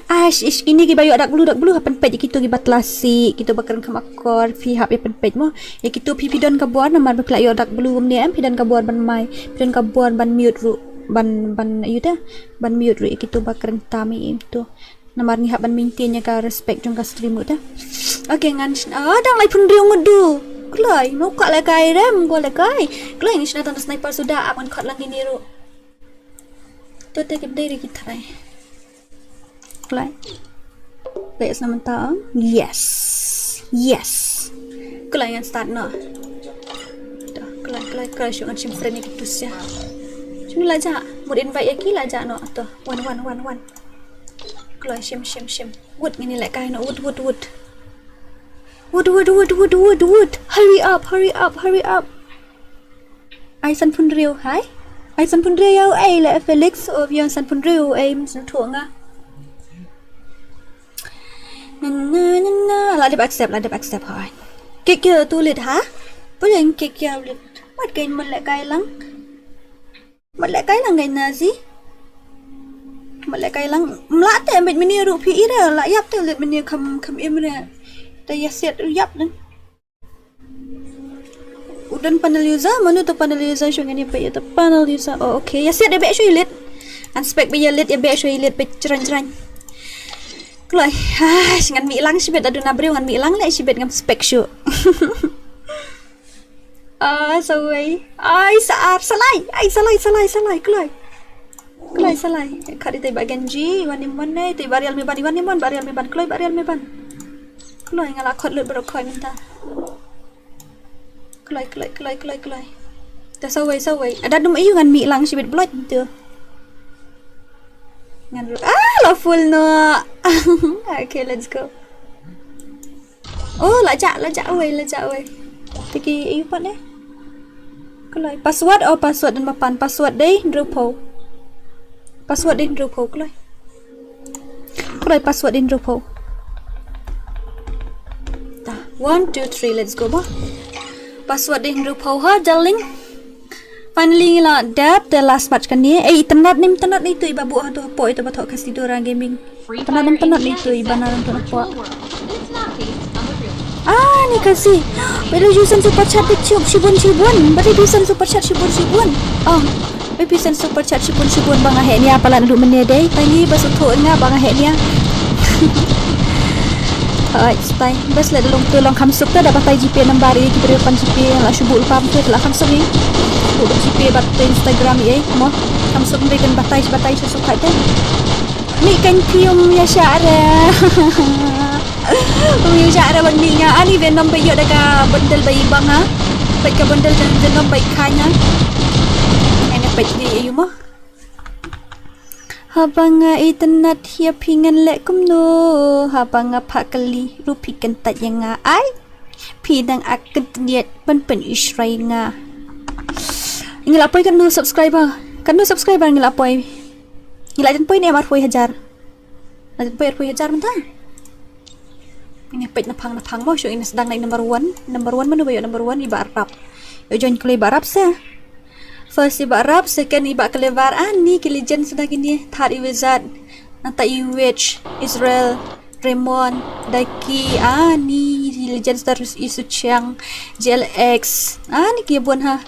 Ash, ish, kine kiba ïoh dark blue, dark blue, ha pynpeit ïa kito kiba tlasi, kito ba kren kham akor, phi hap ïa pynpeit mo. Ïa kito phi, phi don ka bor, namar ba phi la ïoh dark blue kumne em, phi don ka bor ban mai, phi don ka bor ban mute ruh, ban, ban, ïa uta, ban mute ruh ïa kito ba kren tam ïa kito. Namar ngi hap ban maintain ïa ka respect jong ka stream ruh te. Okay, ngan shna, ah, dang laiphew hynriew ngut du. Kloi, no ka lehkai rem, ko lehkai. Kloi, ngi shna tang da sniper suda, ap ngan khot lang kine ruh. To te kip dei ri ki trai. Kloi. Kloi, shna mynta, ah. Yes. Yes. Kloi, ngan start noh. To, kloi, kloi, kloi, shu ngan shim friend ïa kito sha. Shim la jah, mut invite ïa ki la jah noh, to. Wan, wan, wan, wan. Kloi, shim, shim, shim. Wut, ngin ïa lehkai noh, wut, wut, wut. Wut, wut, wut, wut, wut, wut. Hurry up, hurry up, hurry up. Ai sanphew hynriew, hai. Ai sanphew hynriew ïa u ei leh Felix, o, ïa sanphew hynriew ei, ym sngewthuh nga. Na, na, na, na. La dep accept, la dep accept, hai. Kick ïa u lit, ha? Puleng kick ïa u lit. Wat kein mon lehkai lang. Mat leh kai lang ngai na zi. Mat leh kai lang. Mla te met mini ruh phi ira la yap te let mini kham kham imre. Te ya siat ruh yap nang. U don panel user, mano to panel user shu ngani pa ya to panel user. Oh, okay. Ya siat ya be shu ilit. An spek be ya lit ya be shu ilit be chran chran. Kloi. Ah, ngan mi lang shibet adu na briew ngan mi lang le shibet ngam spek shu. Ah, sawai. Ai, sa ar, salai. Ai, salai, salai, salai. Kloi. Kloi, salai. Khat ite ba ganji, iwan im wan ne, ite ba real me ban, iwan im wan, ba real me ban. Kloi, ba real me ban. Kloi, ngala khot lut bro khoi minta. Kloi, kloi, kloi, kloi, kloi. Ta sawai, sawai. Ada dum ayu ngan mi lang shibit blood tu. Ngan ru-, ah, la full no. Okay, let's go. Oh, la jak, la jak away, la jak away. Tiki, ayu pat ne? Kloi. Password, oh, password dan mapan. Password dei, hynriew phew. Password dei, hynriew phew, kloi. Kloi, password dei, hynriew phew. Ta, one, two, three, let's go, ba. Password dei, hynriew phew, ha, darling. Finally, ngi la dep, the last match kan ni. Eh, itynnad nim, itynnad ni tu, iba bu ha tu, hapo, itu ba thoh Kasidora Gaming. Tana dan tana ni tu iba na rang tana pok. Ah, ni kasi. Belo jusan super chat dik ciup shibun shibun. Belo jusan super chat shibun shibun. Oh, belo jusan super chat shibun shibun bang ahe nia palan du mene dei. Tangi bas uthu nga bang ahe nia. Alright, stay. Bas le long tu long kham suk ta da batai G P number i ki beri pan G P la shubu pam tu la kham suk ni. Shubu G P bat tu Instagram i mo. Kham suk ni kan batai batai suk khat dei. Mi kan pium ya syara. Umi ya syara wan mi nga ani Venom ba yo da ka bundle ba ibang ha. Ba ka bundle dan Venom ba ikanya. Ene ba ni ayu mo. Haba nga itynnad ya phi ngan leh kumno. Haba nga phakali ruh phi kan tat ya nga ai. Phi dang ak kyntiat ban pynishrai nga. Ngi la poi katno subscriber. Katno subscriber ngi la poi. Ngi la jan poi ne mar poi hajar. Ngi peit arphew hajar mynta. Ini peit naphang naphang mo shu ini sdang naik number one. Number one mano ba ïoh number one iba rap. Ïoh join kali iba rap se. First iba rap, second iba clever. Ah ni ki legend sdang ini. Third i wizard. Nangta i witch, Israel, Raymond, Daki. Ah ni legend sdang i Suchiang, J L X. Ah ni ki bun ha.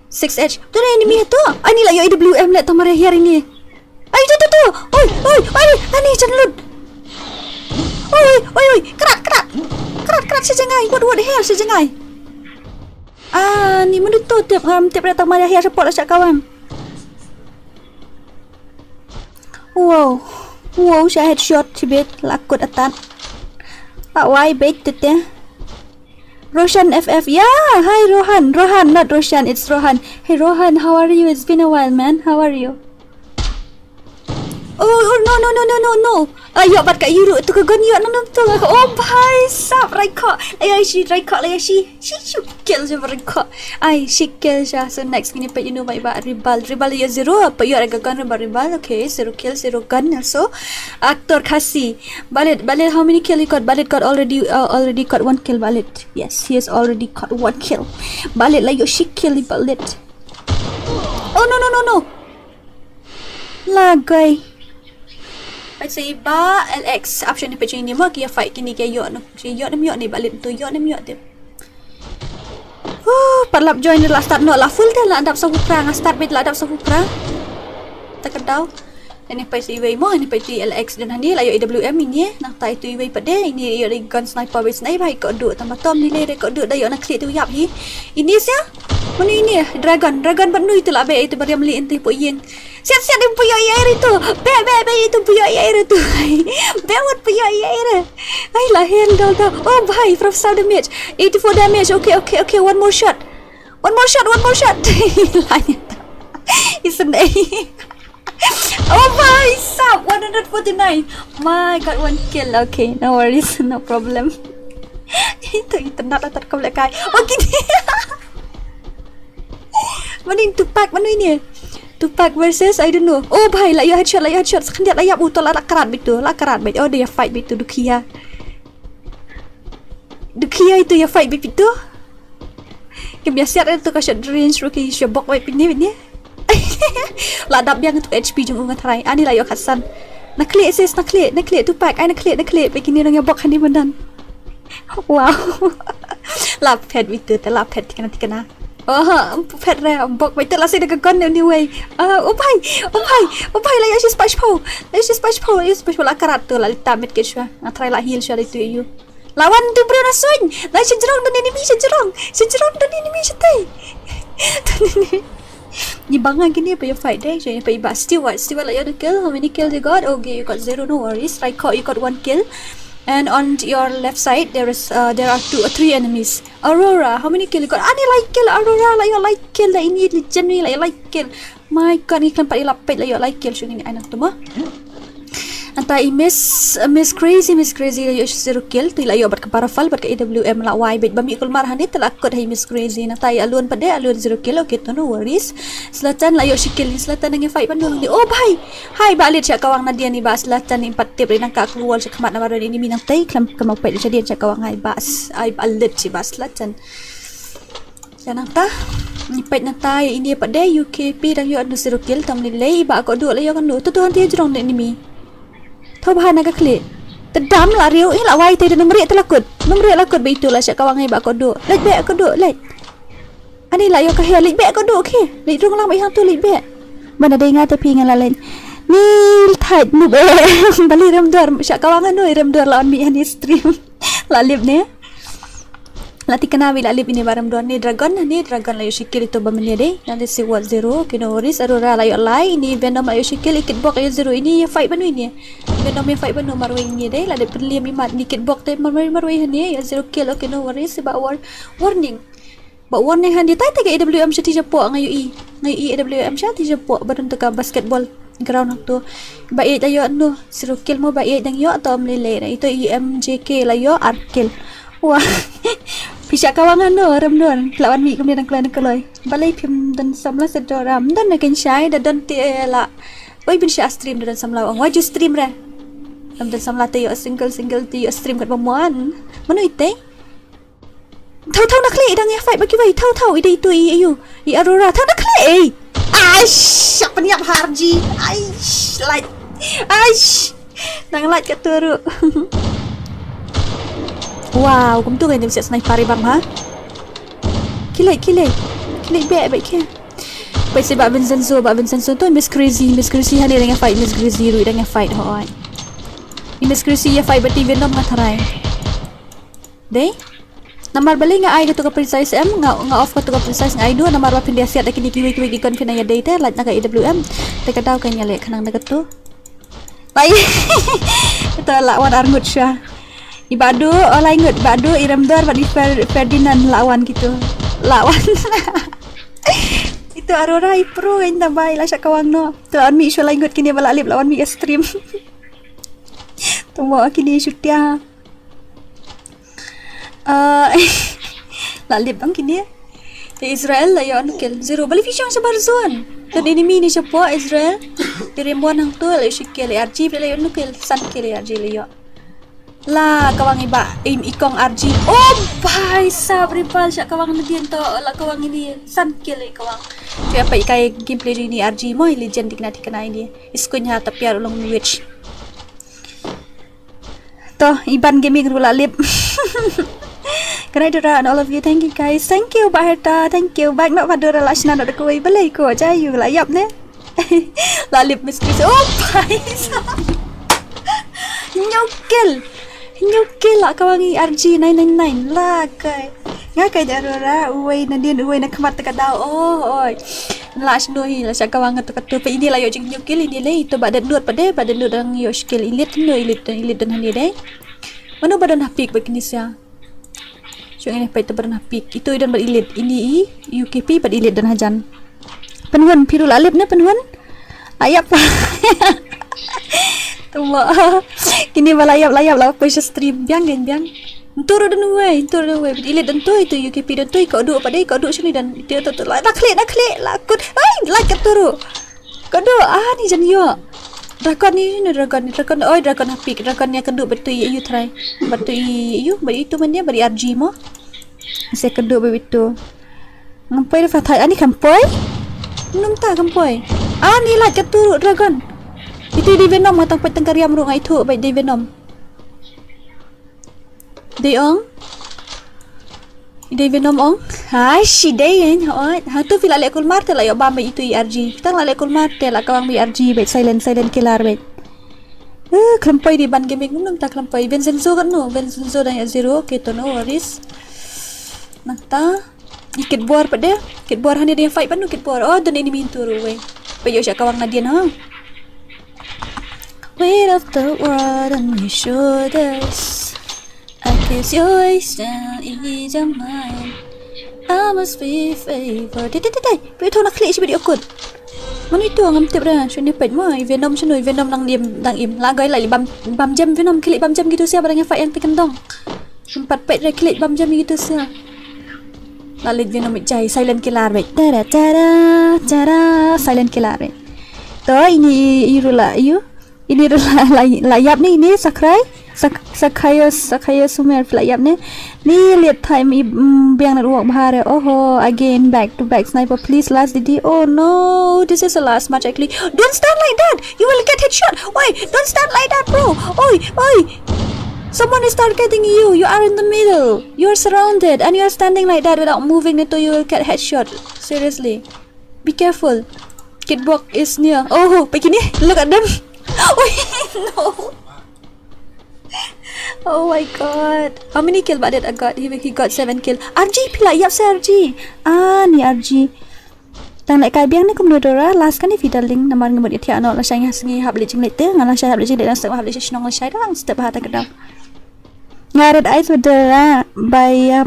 Six H. Tu na enemy tu. Ah ni la ïoh A W M le tamar hiar ini. Ai tu tu tu. Oi oi oi. Ani jan lut. Oi oi oi. Krat krat. Krat krat sha jngai. What what hell sha jngai. Ah ni mano tu tip ham tip datang mari akhir support sha kawan. Wow. Wow sha headshot shibit la kut atan. Awai bait tu te. Roshan F F. Yeah, hi Rohan. Rohan, not Roshan, it's Rohan. Hey Rohan, how are you? It's been a while, man. How are you? Oh, oh no no no no no no. Ayo bat ka yuru tu ka gun yuk nanam tu. Oh bhai sab raikho. Ayo shi raikho la shi. Shi shi kill je raikho. Ai shi kill ja. So next ngin peit inu bai ba Ribal. Ribal ya zero. Pa yuk ka gun Ribal Ribal. Okay, zero kill, zero gun also. Actor Khasi. Balid, Balid, how many kill you got? Balid got already uh, already got one kill Balid. Yes, he has already got one kill. Balid la ïoh shi kill Balid. Oh no no no no. Lagai. Peit sa iba L X option ni peit ini mo ki ïa fight kini ki ïoh no. Ki ïoh nem ïoh ni Balid tu ïoh nem ïoh tip. Huh, pat lap join la start no la full te la dap sa hupra nga start bit la dap sa hupra. Ta ka daw. Ini peit sa iwei mo ini peit ti L X dan hani la ïoh A W M ini nang tai tu iwei pat de ini ïoh gun sniper wei sniper hai ko du tamba tom ni le ko du da ïoh na kli tu yap hi. Ini sia. Mano ini dragon dragon pat nu itu la be itu bariam li inti po ïing. Siat siat dim puyo ïa iri tu. Be be be itu puyo ïa iri tu. Be wat puyo ïa iri. Ai la hel dal dal. Oh bhai from sound damage. Eighty-four damage. Okay okay okay one more shot. One more shot, one more shot. Isn't it? Oh bhai sab one hundred forty-nine. My god one kill. Okay, no worries, no problem. Itu internet lah terkau lekai. Oh gini. Mano ini Tupac mano ini? Tupac versus I don't know. Oh bhai la ïoh headshot la ïoh headshot. Sekendiat la ïap uto la la krat bitu la krat bit. Oh dia fight bitu dukia. Dukia itu ya fight bitu. Kim ya siat itu ka shot range rookie shobok wai pini pini. La dap biang tu H P jong u nga trai. Ani la ïoh khatsan. Na khlieh sis, na khlieh, na khlieh tu pack, ai na khlieh, na khlieh. Peit kine nang ïa bok hani madan. Wow. La phet wi tu, te la phet tikna tikna. Oh, phet re, bok wi tu la sida ka gun anyway. Ah, oh bai, oh bai, oh bai la ïoh shi spach po. La ïoh shi spach po, la ïoh shi spach po la karat tu la lita mit ke shwa. Nga trai la heal shwa tu yu. Lawan tu bro na suin. La shi jrong dan enemy shi jrong. Shi jrong dan enemy shi tai. Dan enemy. Ni banga kini pa ïa fight deh. Jadi pa iba Stewart. Stewart la ïoh kill. How many kills you got? Okay, you got zero. No worries. Raiko, you got one kill. And on your left side, there is uh, there are two or three enemies. Aurora, how many kill you got? Ani lai kill Aurora, la ïoh lai kill da ini legend ni la ïoh lai kill. My god, ngi khlem pat ïa la peit la ïoh lai kill shuh ngi ai nang tu mo. Nangta i Miss Miss Crazy, Miss Crazy la ïoh zero kill, tu la ïoh bad ka Parafal bad ka A W M la wai bad ba mi kulmar hani te la kut hai Miss Crazy. Nangta i Alun pat de, Alun zero kill, okay to no worries. Zlatan la ïoh shi kill, Zlatan nang fight ban dong ni. Oh bhai. Hai ba lit sha kawang na dia ni ba Zlatan ni pat tip ri nang ka wall sha khmat na baron ini mi nang tai khlem kama peit sha dia sha kawang hai ba ai ba lit shi ba Zlatan. Sa nangta. Ni peit nangta ïa ini pat de U K P dang ïoh anu zero kill tam lei lei ba ko du la ïoh anu tu tu han ti jrong de ni mi. Tho ba na ka khlieh. Te dam la riu i la wai te de numri te la kut. Numri la kut ba itu la sha kawang ai ba ko du. Leit be ko du leit. Ani la ïoh ka he leit be ko du ke. Leit rung lang ba hang tu leit be. Ba na dei nga te phi nga la leit. Ni thait nu be. Bali rem dor sha kawang anu rem dor la on mi hani stream. La lip ne. La tikna wi la lip ini baram don ni dragon ni dragon la ïoh shi kill itu ba menia dei. Nang dei si wall zero kino worries Aurora la ïoh lai ini Venom la ïoh shi kill ikit bok ïoh zero ini ïa fight banu ini. Venom ïa fight banu marwei ini dei la dei penliam imat ni kit bok te marwei marwei hani ïoh zero kill okay no worries ba war warning. Ba warning hani tai tai ka A W M sha ti japo nga ïoh i. Nga ïoh i A W M sha ti japo ba don tu ka basketball ground hangtu. Ba ïeit la ïoh no, zero kill mo ba ïeit dang ïoh to ym lei lei. Ito i M J K la ïoh ar kill. Wah. Pisa kawang ano rem don. Lawan mi kumne dang kloi dang kloi. Balei phim don samla sa doram. Don na ken shai da don ti la. Oi bin sha stream da don samla ong. Waju stream re. Lam don samla te ïoh single single te ïoh stream kat ba mon. Mano ite? Thau thau na khlieh i dang ïa fight ba kiwei thau thau i dei tu i ayu i Aurora thau na khlieh ei. Aish, siapa ni apa harji? Aish, like. Aish. Nang like ka turu. Wow, kumtu kan dia siap sniper i bang ha. Kilai kilai. Kilai be be ke. Bai si ba Vincenzo ba Vincenzo tu Miss Crazy Miss Crazy hani dang ïa fight Miss Crazy ru dang ïa fight hoi. Miss Crazy ïa fight ba ti Venom nga tharai. Dei. Namar balei nga ai katu ka precise em nga nga off katu ka precise nga ai dua namar ba phin dia siat da kini kiwi kiwi ki gun phin ïa dei te lait na ka A W M. Te ka daw ka ïa leh khnang da katu. Bai. Kata la wan ar ngut sha. I badu olai ngut badu i remdor bad i Fer- Ferdinand la wan kitu. La wan. Itu Aurora i pro inda bai la sha kawang no. Tu la wan mi shu lai ngut kini ba la lip la wan mi ka stream. Tu mo kini shutia. Ah, la lip bang kini. Te Israel la ïoh anu kill zero. Bali fishong sabar zone. Dan enemy ni siapa Israel. Te Rimbuan hang tu la ïoh shi kill R G la ïoh anu kill san kill R G la ïoh. La kawang iba im ikong R G. Oh bhai sab ripal sha kawang ni dien to la kawang ini san kill i kawang. Cuy apa ikai gameplay ni R G mo legend tikna tikna ini. Iskunya tapiar ulong witch. To iban gaming rula lip. Good night Dora and all of you. Thank you guys. Thank you Baherta. Thank you. Bak nok Dora la shna nok da kuwi balai ko jayu la yap ne. La lip miss Chris. Oh bai. Nyokil. Nyokil la kawangi R G nine nine nine la kai. Nga kai da Dora uwei na din uwei na khmat ka daw. Oh oi. La shnu hi la sha kawang tu katu pa ini la yo jing nyokil ini le itu ba den lut pa de ba den lut dang yo shkil ilit no ilit ilit dan hani de. Mano ba don hapik ba kini sia. Shong ini pait ba don hapik itu i don ba ilit ini i U K P ba ilit dan hajan. Penhun piru la lip ne penhun. Ayap. Tuma. Kini ba la yap la yap la pa sha stream biang gen biang. Ntur dan wei ntur dan wei ilit dan tu itu U K P dan tu ko du pa de ko du shini dan itu tu la klik la klik la kut. Ai la keturu. Kadu ah ni jan yo. Dragon ni ni dragon ni dragon oi dragon hapik dragon ni kadu betu i ayu try. Betu i ayu betu itu man dia beri R G mo. Se kadu betu. Ngampoi da fatai ani kampoi. Num ta kam poi. Ah, ni lait katto ruh dragon. Itu dei Venom, nga tang peit tang ka riam ruh nga ithuh beit dei Venom. Dei ong. Dei Venom ong. Ha, shi dei en. Hoi. Hangtu phi la leh kulmar te la ïoh bam beit itu i R G. Tang la leh kulmar te la kawang beit R G beit silent, silent killer beit. Eh, khlem poi dei ban gaming, num ta khlem poi. Vincenzo kan nu, Vincenzo dang ïa zero, okay to no worries. Nangta. I Kit Bor pat de. Kit Bor hangne dang fight pat nu Kit Bor. Oh, don enemy tu ruh wei. Peit ïoh sha kawang nadien ha. Weight of the world on your shoulders. I guess you're still in your mind. I must be favored. Dai, dai, dai, dai. Peit to na khlieh shi bit ïoh kut. Mano itu ngam tip re. Shuni peit mo. I Venom shano, i Venom nang im, nang im. La goi la bam, bam jam Venom, khlieh bam jam gitu sia ba dang ïa fight ïa nga te kyndong. Sympat peit re khlieh bam jam gitu sia. La leit Venom jai silent killer beit. Tada, tada, tada, silent killer beit. To ini i ruh la ïoh. Ini ruh la, la, la ïap ni, ini Sakrai. Sak-, Sakhayo, Sakhayo Sumer phi la ïap ni. Ni leit time i, mm, biang network bha re. Oho, again back to back sniper. Please last didi. Oh no, this is the last match actually. Don't stand like that. You will get headshot. Why? Don't stand like that, bro. Oi, oi. Someone is targeting you. You are in the middle. You are surrounded and you are standing like that without moving, nito you will get headshot. Seriously. Be careful. Kit Bor is near. Oh, peit kine. Look at them. Oh, no. Oh my god. How many kill Bah Dit got? He, he got seven kill. R G phi la ïap sa R G. Ah, ni R G. Tang lehkai biang ne kumno Dora, last kane phi darling, namar nga mut ïa thiah noh, lashai nga sngi hap leit jingleit te, nga lashai hap leit jingleit, dang step hap leit sha shnong lashai dang step ha ta ka dam. Nga red eyes wa Dora, bai, uh,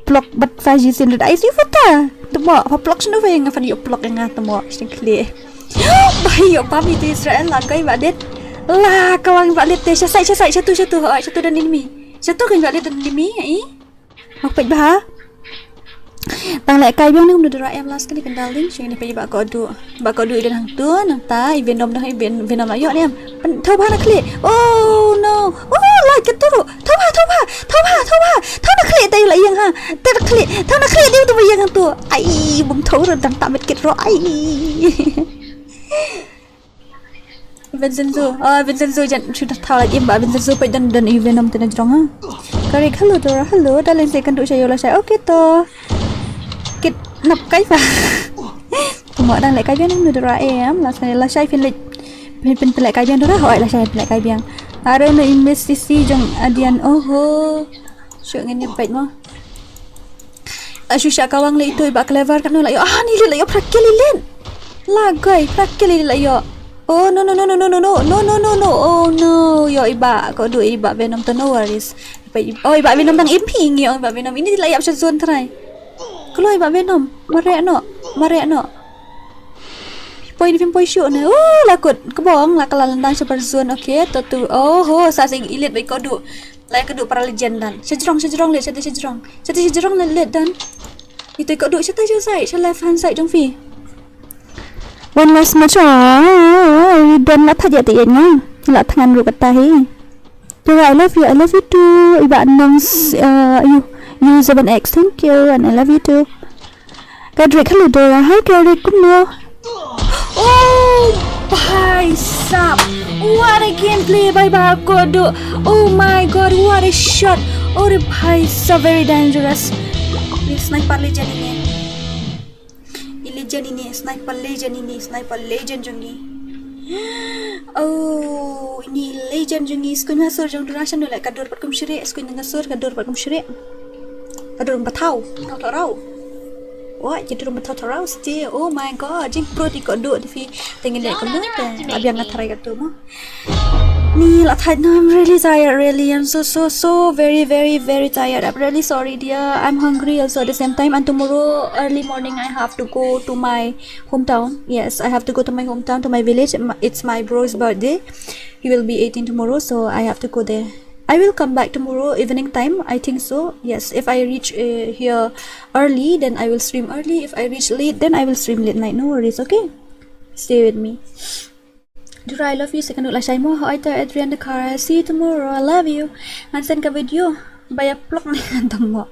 plok bad pha jisin red eyes ïa pha ta. Te mo, pha plok shano pha ïa nga phan ïoh plok ïa nga te mo, shiteng khlieh. Bai ïoh bam ïa tu Israel la koi Bah Dit. La kawang Bah Dit te, sha side, sha side, sha tu, sha tu, oh, sha tu don enemy. Sha tu kan Bah Dit don enemy, eh? Hok peit bha. Tang lehkai biang ne kumno Dora em last kane kan darling. Shong ne peit Bah Kodu. Bah Kodu i don hangtu nangta i Venom dang i Ven-, Venom la ïoh ne em. Thaw bha na khlieh. Oh no. Oh, la katto ruh. Thaw bha, thaw bha. Thaw bha, thaw bha. Thaw na khlieh te la ïeng ha. Te na khlieh. Thaw na khlieh te ba ïeng hangtu. Ai, bym thaw ruh dang ta met kit ruh. Ai. Vincenzo, ah, Vincenzo jan shu da thaw la im ba Vincenzo peit don, don i Venom te na jrong ha. Ka Rick, hello Dora, hello, darling, second tu sha ïoh lashai. Okay to. Kit nap kai pha. Kumno dang lehkai biang ne Dora em, lashai, lashai phin leit. Phin, phin, phin lehkai biang Dora, hoi lashai phin lehkai biang. Are no i Miss C C jong Adian, oho. Shu ngin ïa peit mo. La shu shah kawang leh itu i Bah Clever katno la ïoh. Ah, ni leh la ïoh phra kill i leh. La goi phra kill i leh la ïoh. Oh no no no no no no no no no no no. Oh no. Ïoh i Bah Kodu, i Bah Venom to no worries. Peit, oh i Bah Venom dang im hi ngi ong i Bah Venom. Ini la ïap sha zone trai. Kloi i Bah Venom. Mareh noh. Mareh noh. Poi ni phim poi shuh ne. Oh la kut. Kbong la ka la lyndang sha bar zone. Okay, to tu. Oh ho, sa sing i leh Bah Kodu. Lai ka duh para legend dan. Sha jrong, sha jrong leh, sha te sha jrong. Sha te sha jrong leh, leh dan. Itu ka duh sha te sha side, sha left hand side jong phi. One last match. Oh, dan la thait ïa te ïa nga. La thngan ruh kata hi. Dora, I love you, I love you too. I Bah Nongs, uh, you, you seven X, thank you, and I love you too. Kadrik, hello Dora. Hi Kadrik, kumno? Oh, bhai sahab. What a gameplay by Bah Kodu. Oh my god, what a shot. Oh, re bhai sahab, very dangerous. Ni sniper legend ini. Ini legend ini, sniper legend ini, sniper legend jong ngi. Oh, ini legend jong ngi. Skuin nga sur jong Dora shano leh ka dur pat kum shrieh, skuin nga sur ka dur pat kum shrieh. Ka dur pat thaw, thaw thaw raw. Wah, ka dur pat thaw thaw raw sti. Oh my god, jingpyrkhat i Kodu te phi. Te ngin leh kumno te. Abiang nga tharai katu mo. Ni la thait na, I'm really tired, really. I'm so, so, so very, very, very tired. I'm really sorry, dear. I'm hungry also at the same time. And tomorrow early morning, I have to go to my hometown. Yes, I have to go to my hometown, to my village. M-, it's my bro's birthday. He will be eighteen tomorrow, so I have to go there. I will come back tomorrow evening time, I think so. Yes, if I reach, uh, here early, then I will stream early. If I reach late, then I will stream late night. No worries, okay? Stay with me. Dora, I love you. Second lashai mo. Hi to Adrian the car. See you tomorrow. I love you. Ngan send ka video. Ba ïa plok ne ngan tong mo.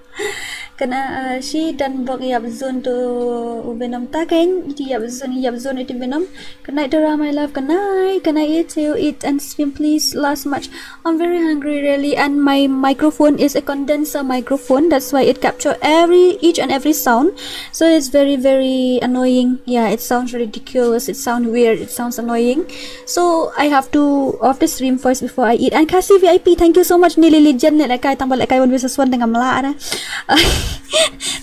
Kana uh, shi dan bok yap zun tu u Venom ta kan iti yap zun yap zun iti Venom. Good night Dora my love. Good night. Good night you too. Eat and swim please. Last match. I'm very hungry really and my microphone is a condenser microphone. That's why it capture every each and every sound. So it's very very annoying. Yeah, it sounds ridiculous. It sounds weird. It sounds annoying. So I have to off the stream first before I eat. And Khasi V I P, thank you so much. Nili Legend ne kai tambal kai wan bisa swan dengan melak ada.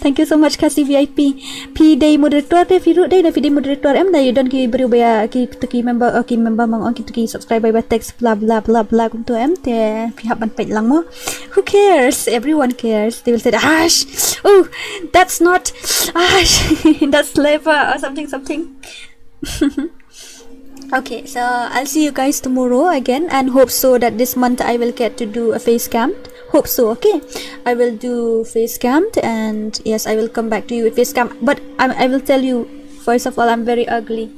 Thank you so much Khasi V I P. Phi dei moderator te phi ruh dei na phi dei moderator em da you don't ki beri baya ki to ki member oh, ki member mang ong ki to ki subscriber ba text bla bla bla bla kum tu em te phi hap ban peit lang mo. Who cares? Everyone cares. They will say, "Ash, oh, that's not Ash, that's Leva or something something." Okay, so I'll see you guys tomorrow again and hope so that this month I will get to do a face cam. Hope so, okay? I will do face cam and yes, I will come back to you with face cam. But I'm, I will tell you, first of all, I'm very ugly.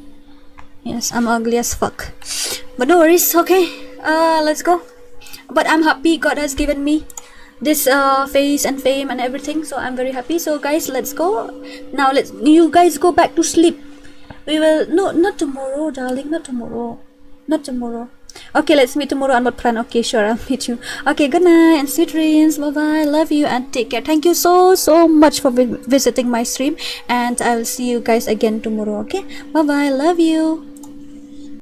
Yes, I'm ugly as fuck. But no worries, okay? Uh, let's go. But I'm happy God has given me this uh, face and fame and everything, so I'm very happy. So guys, let's go. Now let's you guys go back to sleep. We will no not tomorrow, darling, not tomorrow. Not tomorrow. Okay, let's meet tomorrow on what plan? Okay, sure, I'll meet you. Okay, good night and sweet dreams. Bye bye. Love you and take care. Thank you so so much for vi- visiting my stream, and I will see you guys again tomorrow. Okay, bye bye. Love you.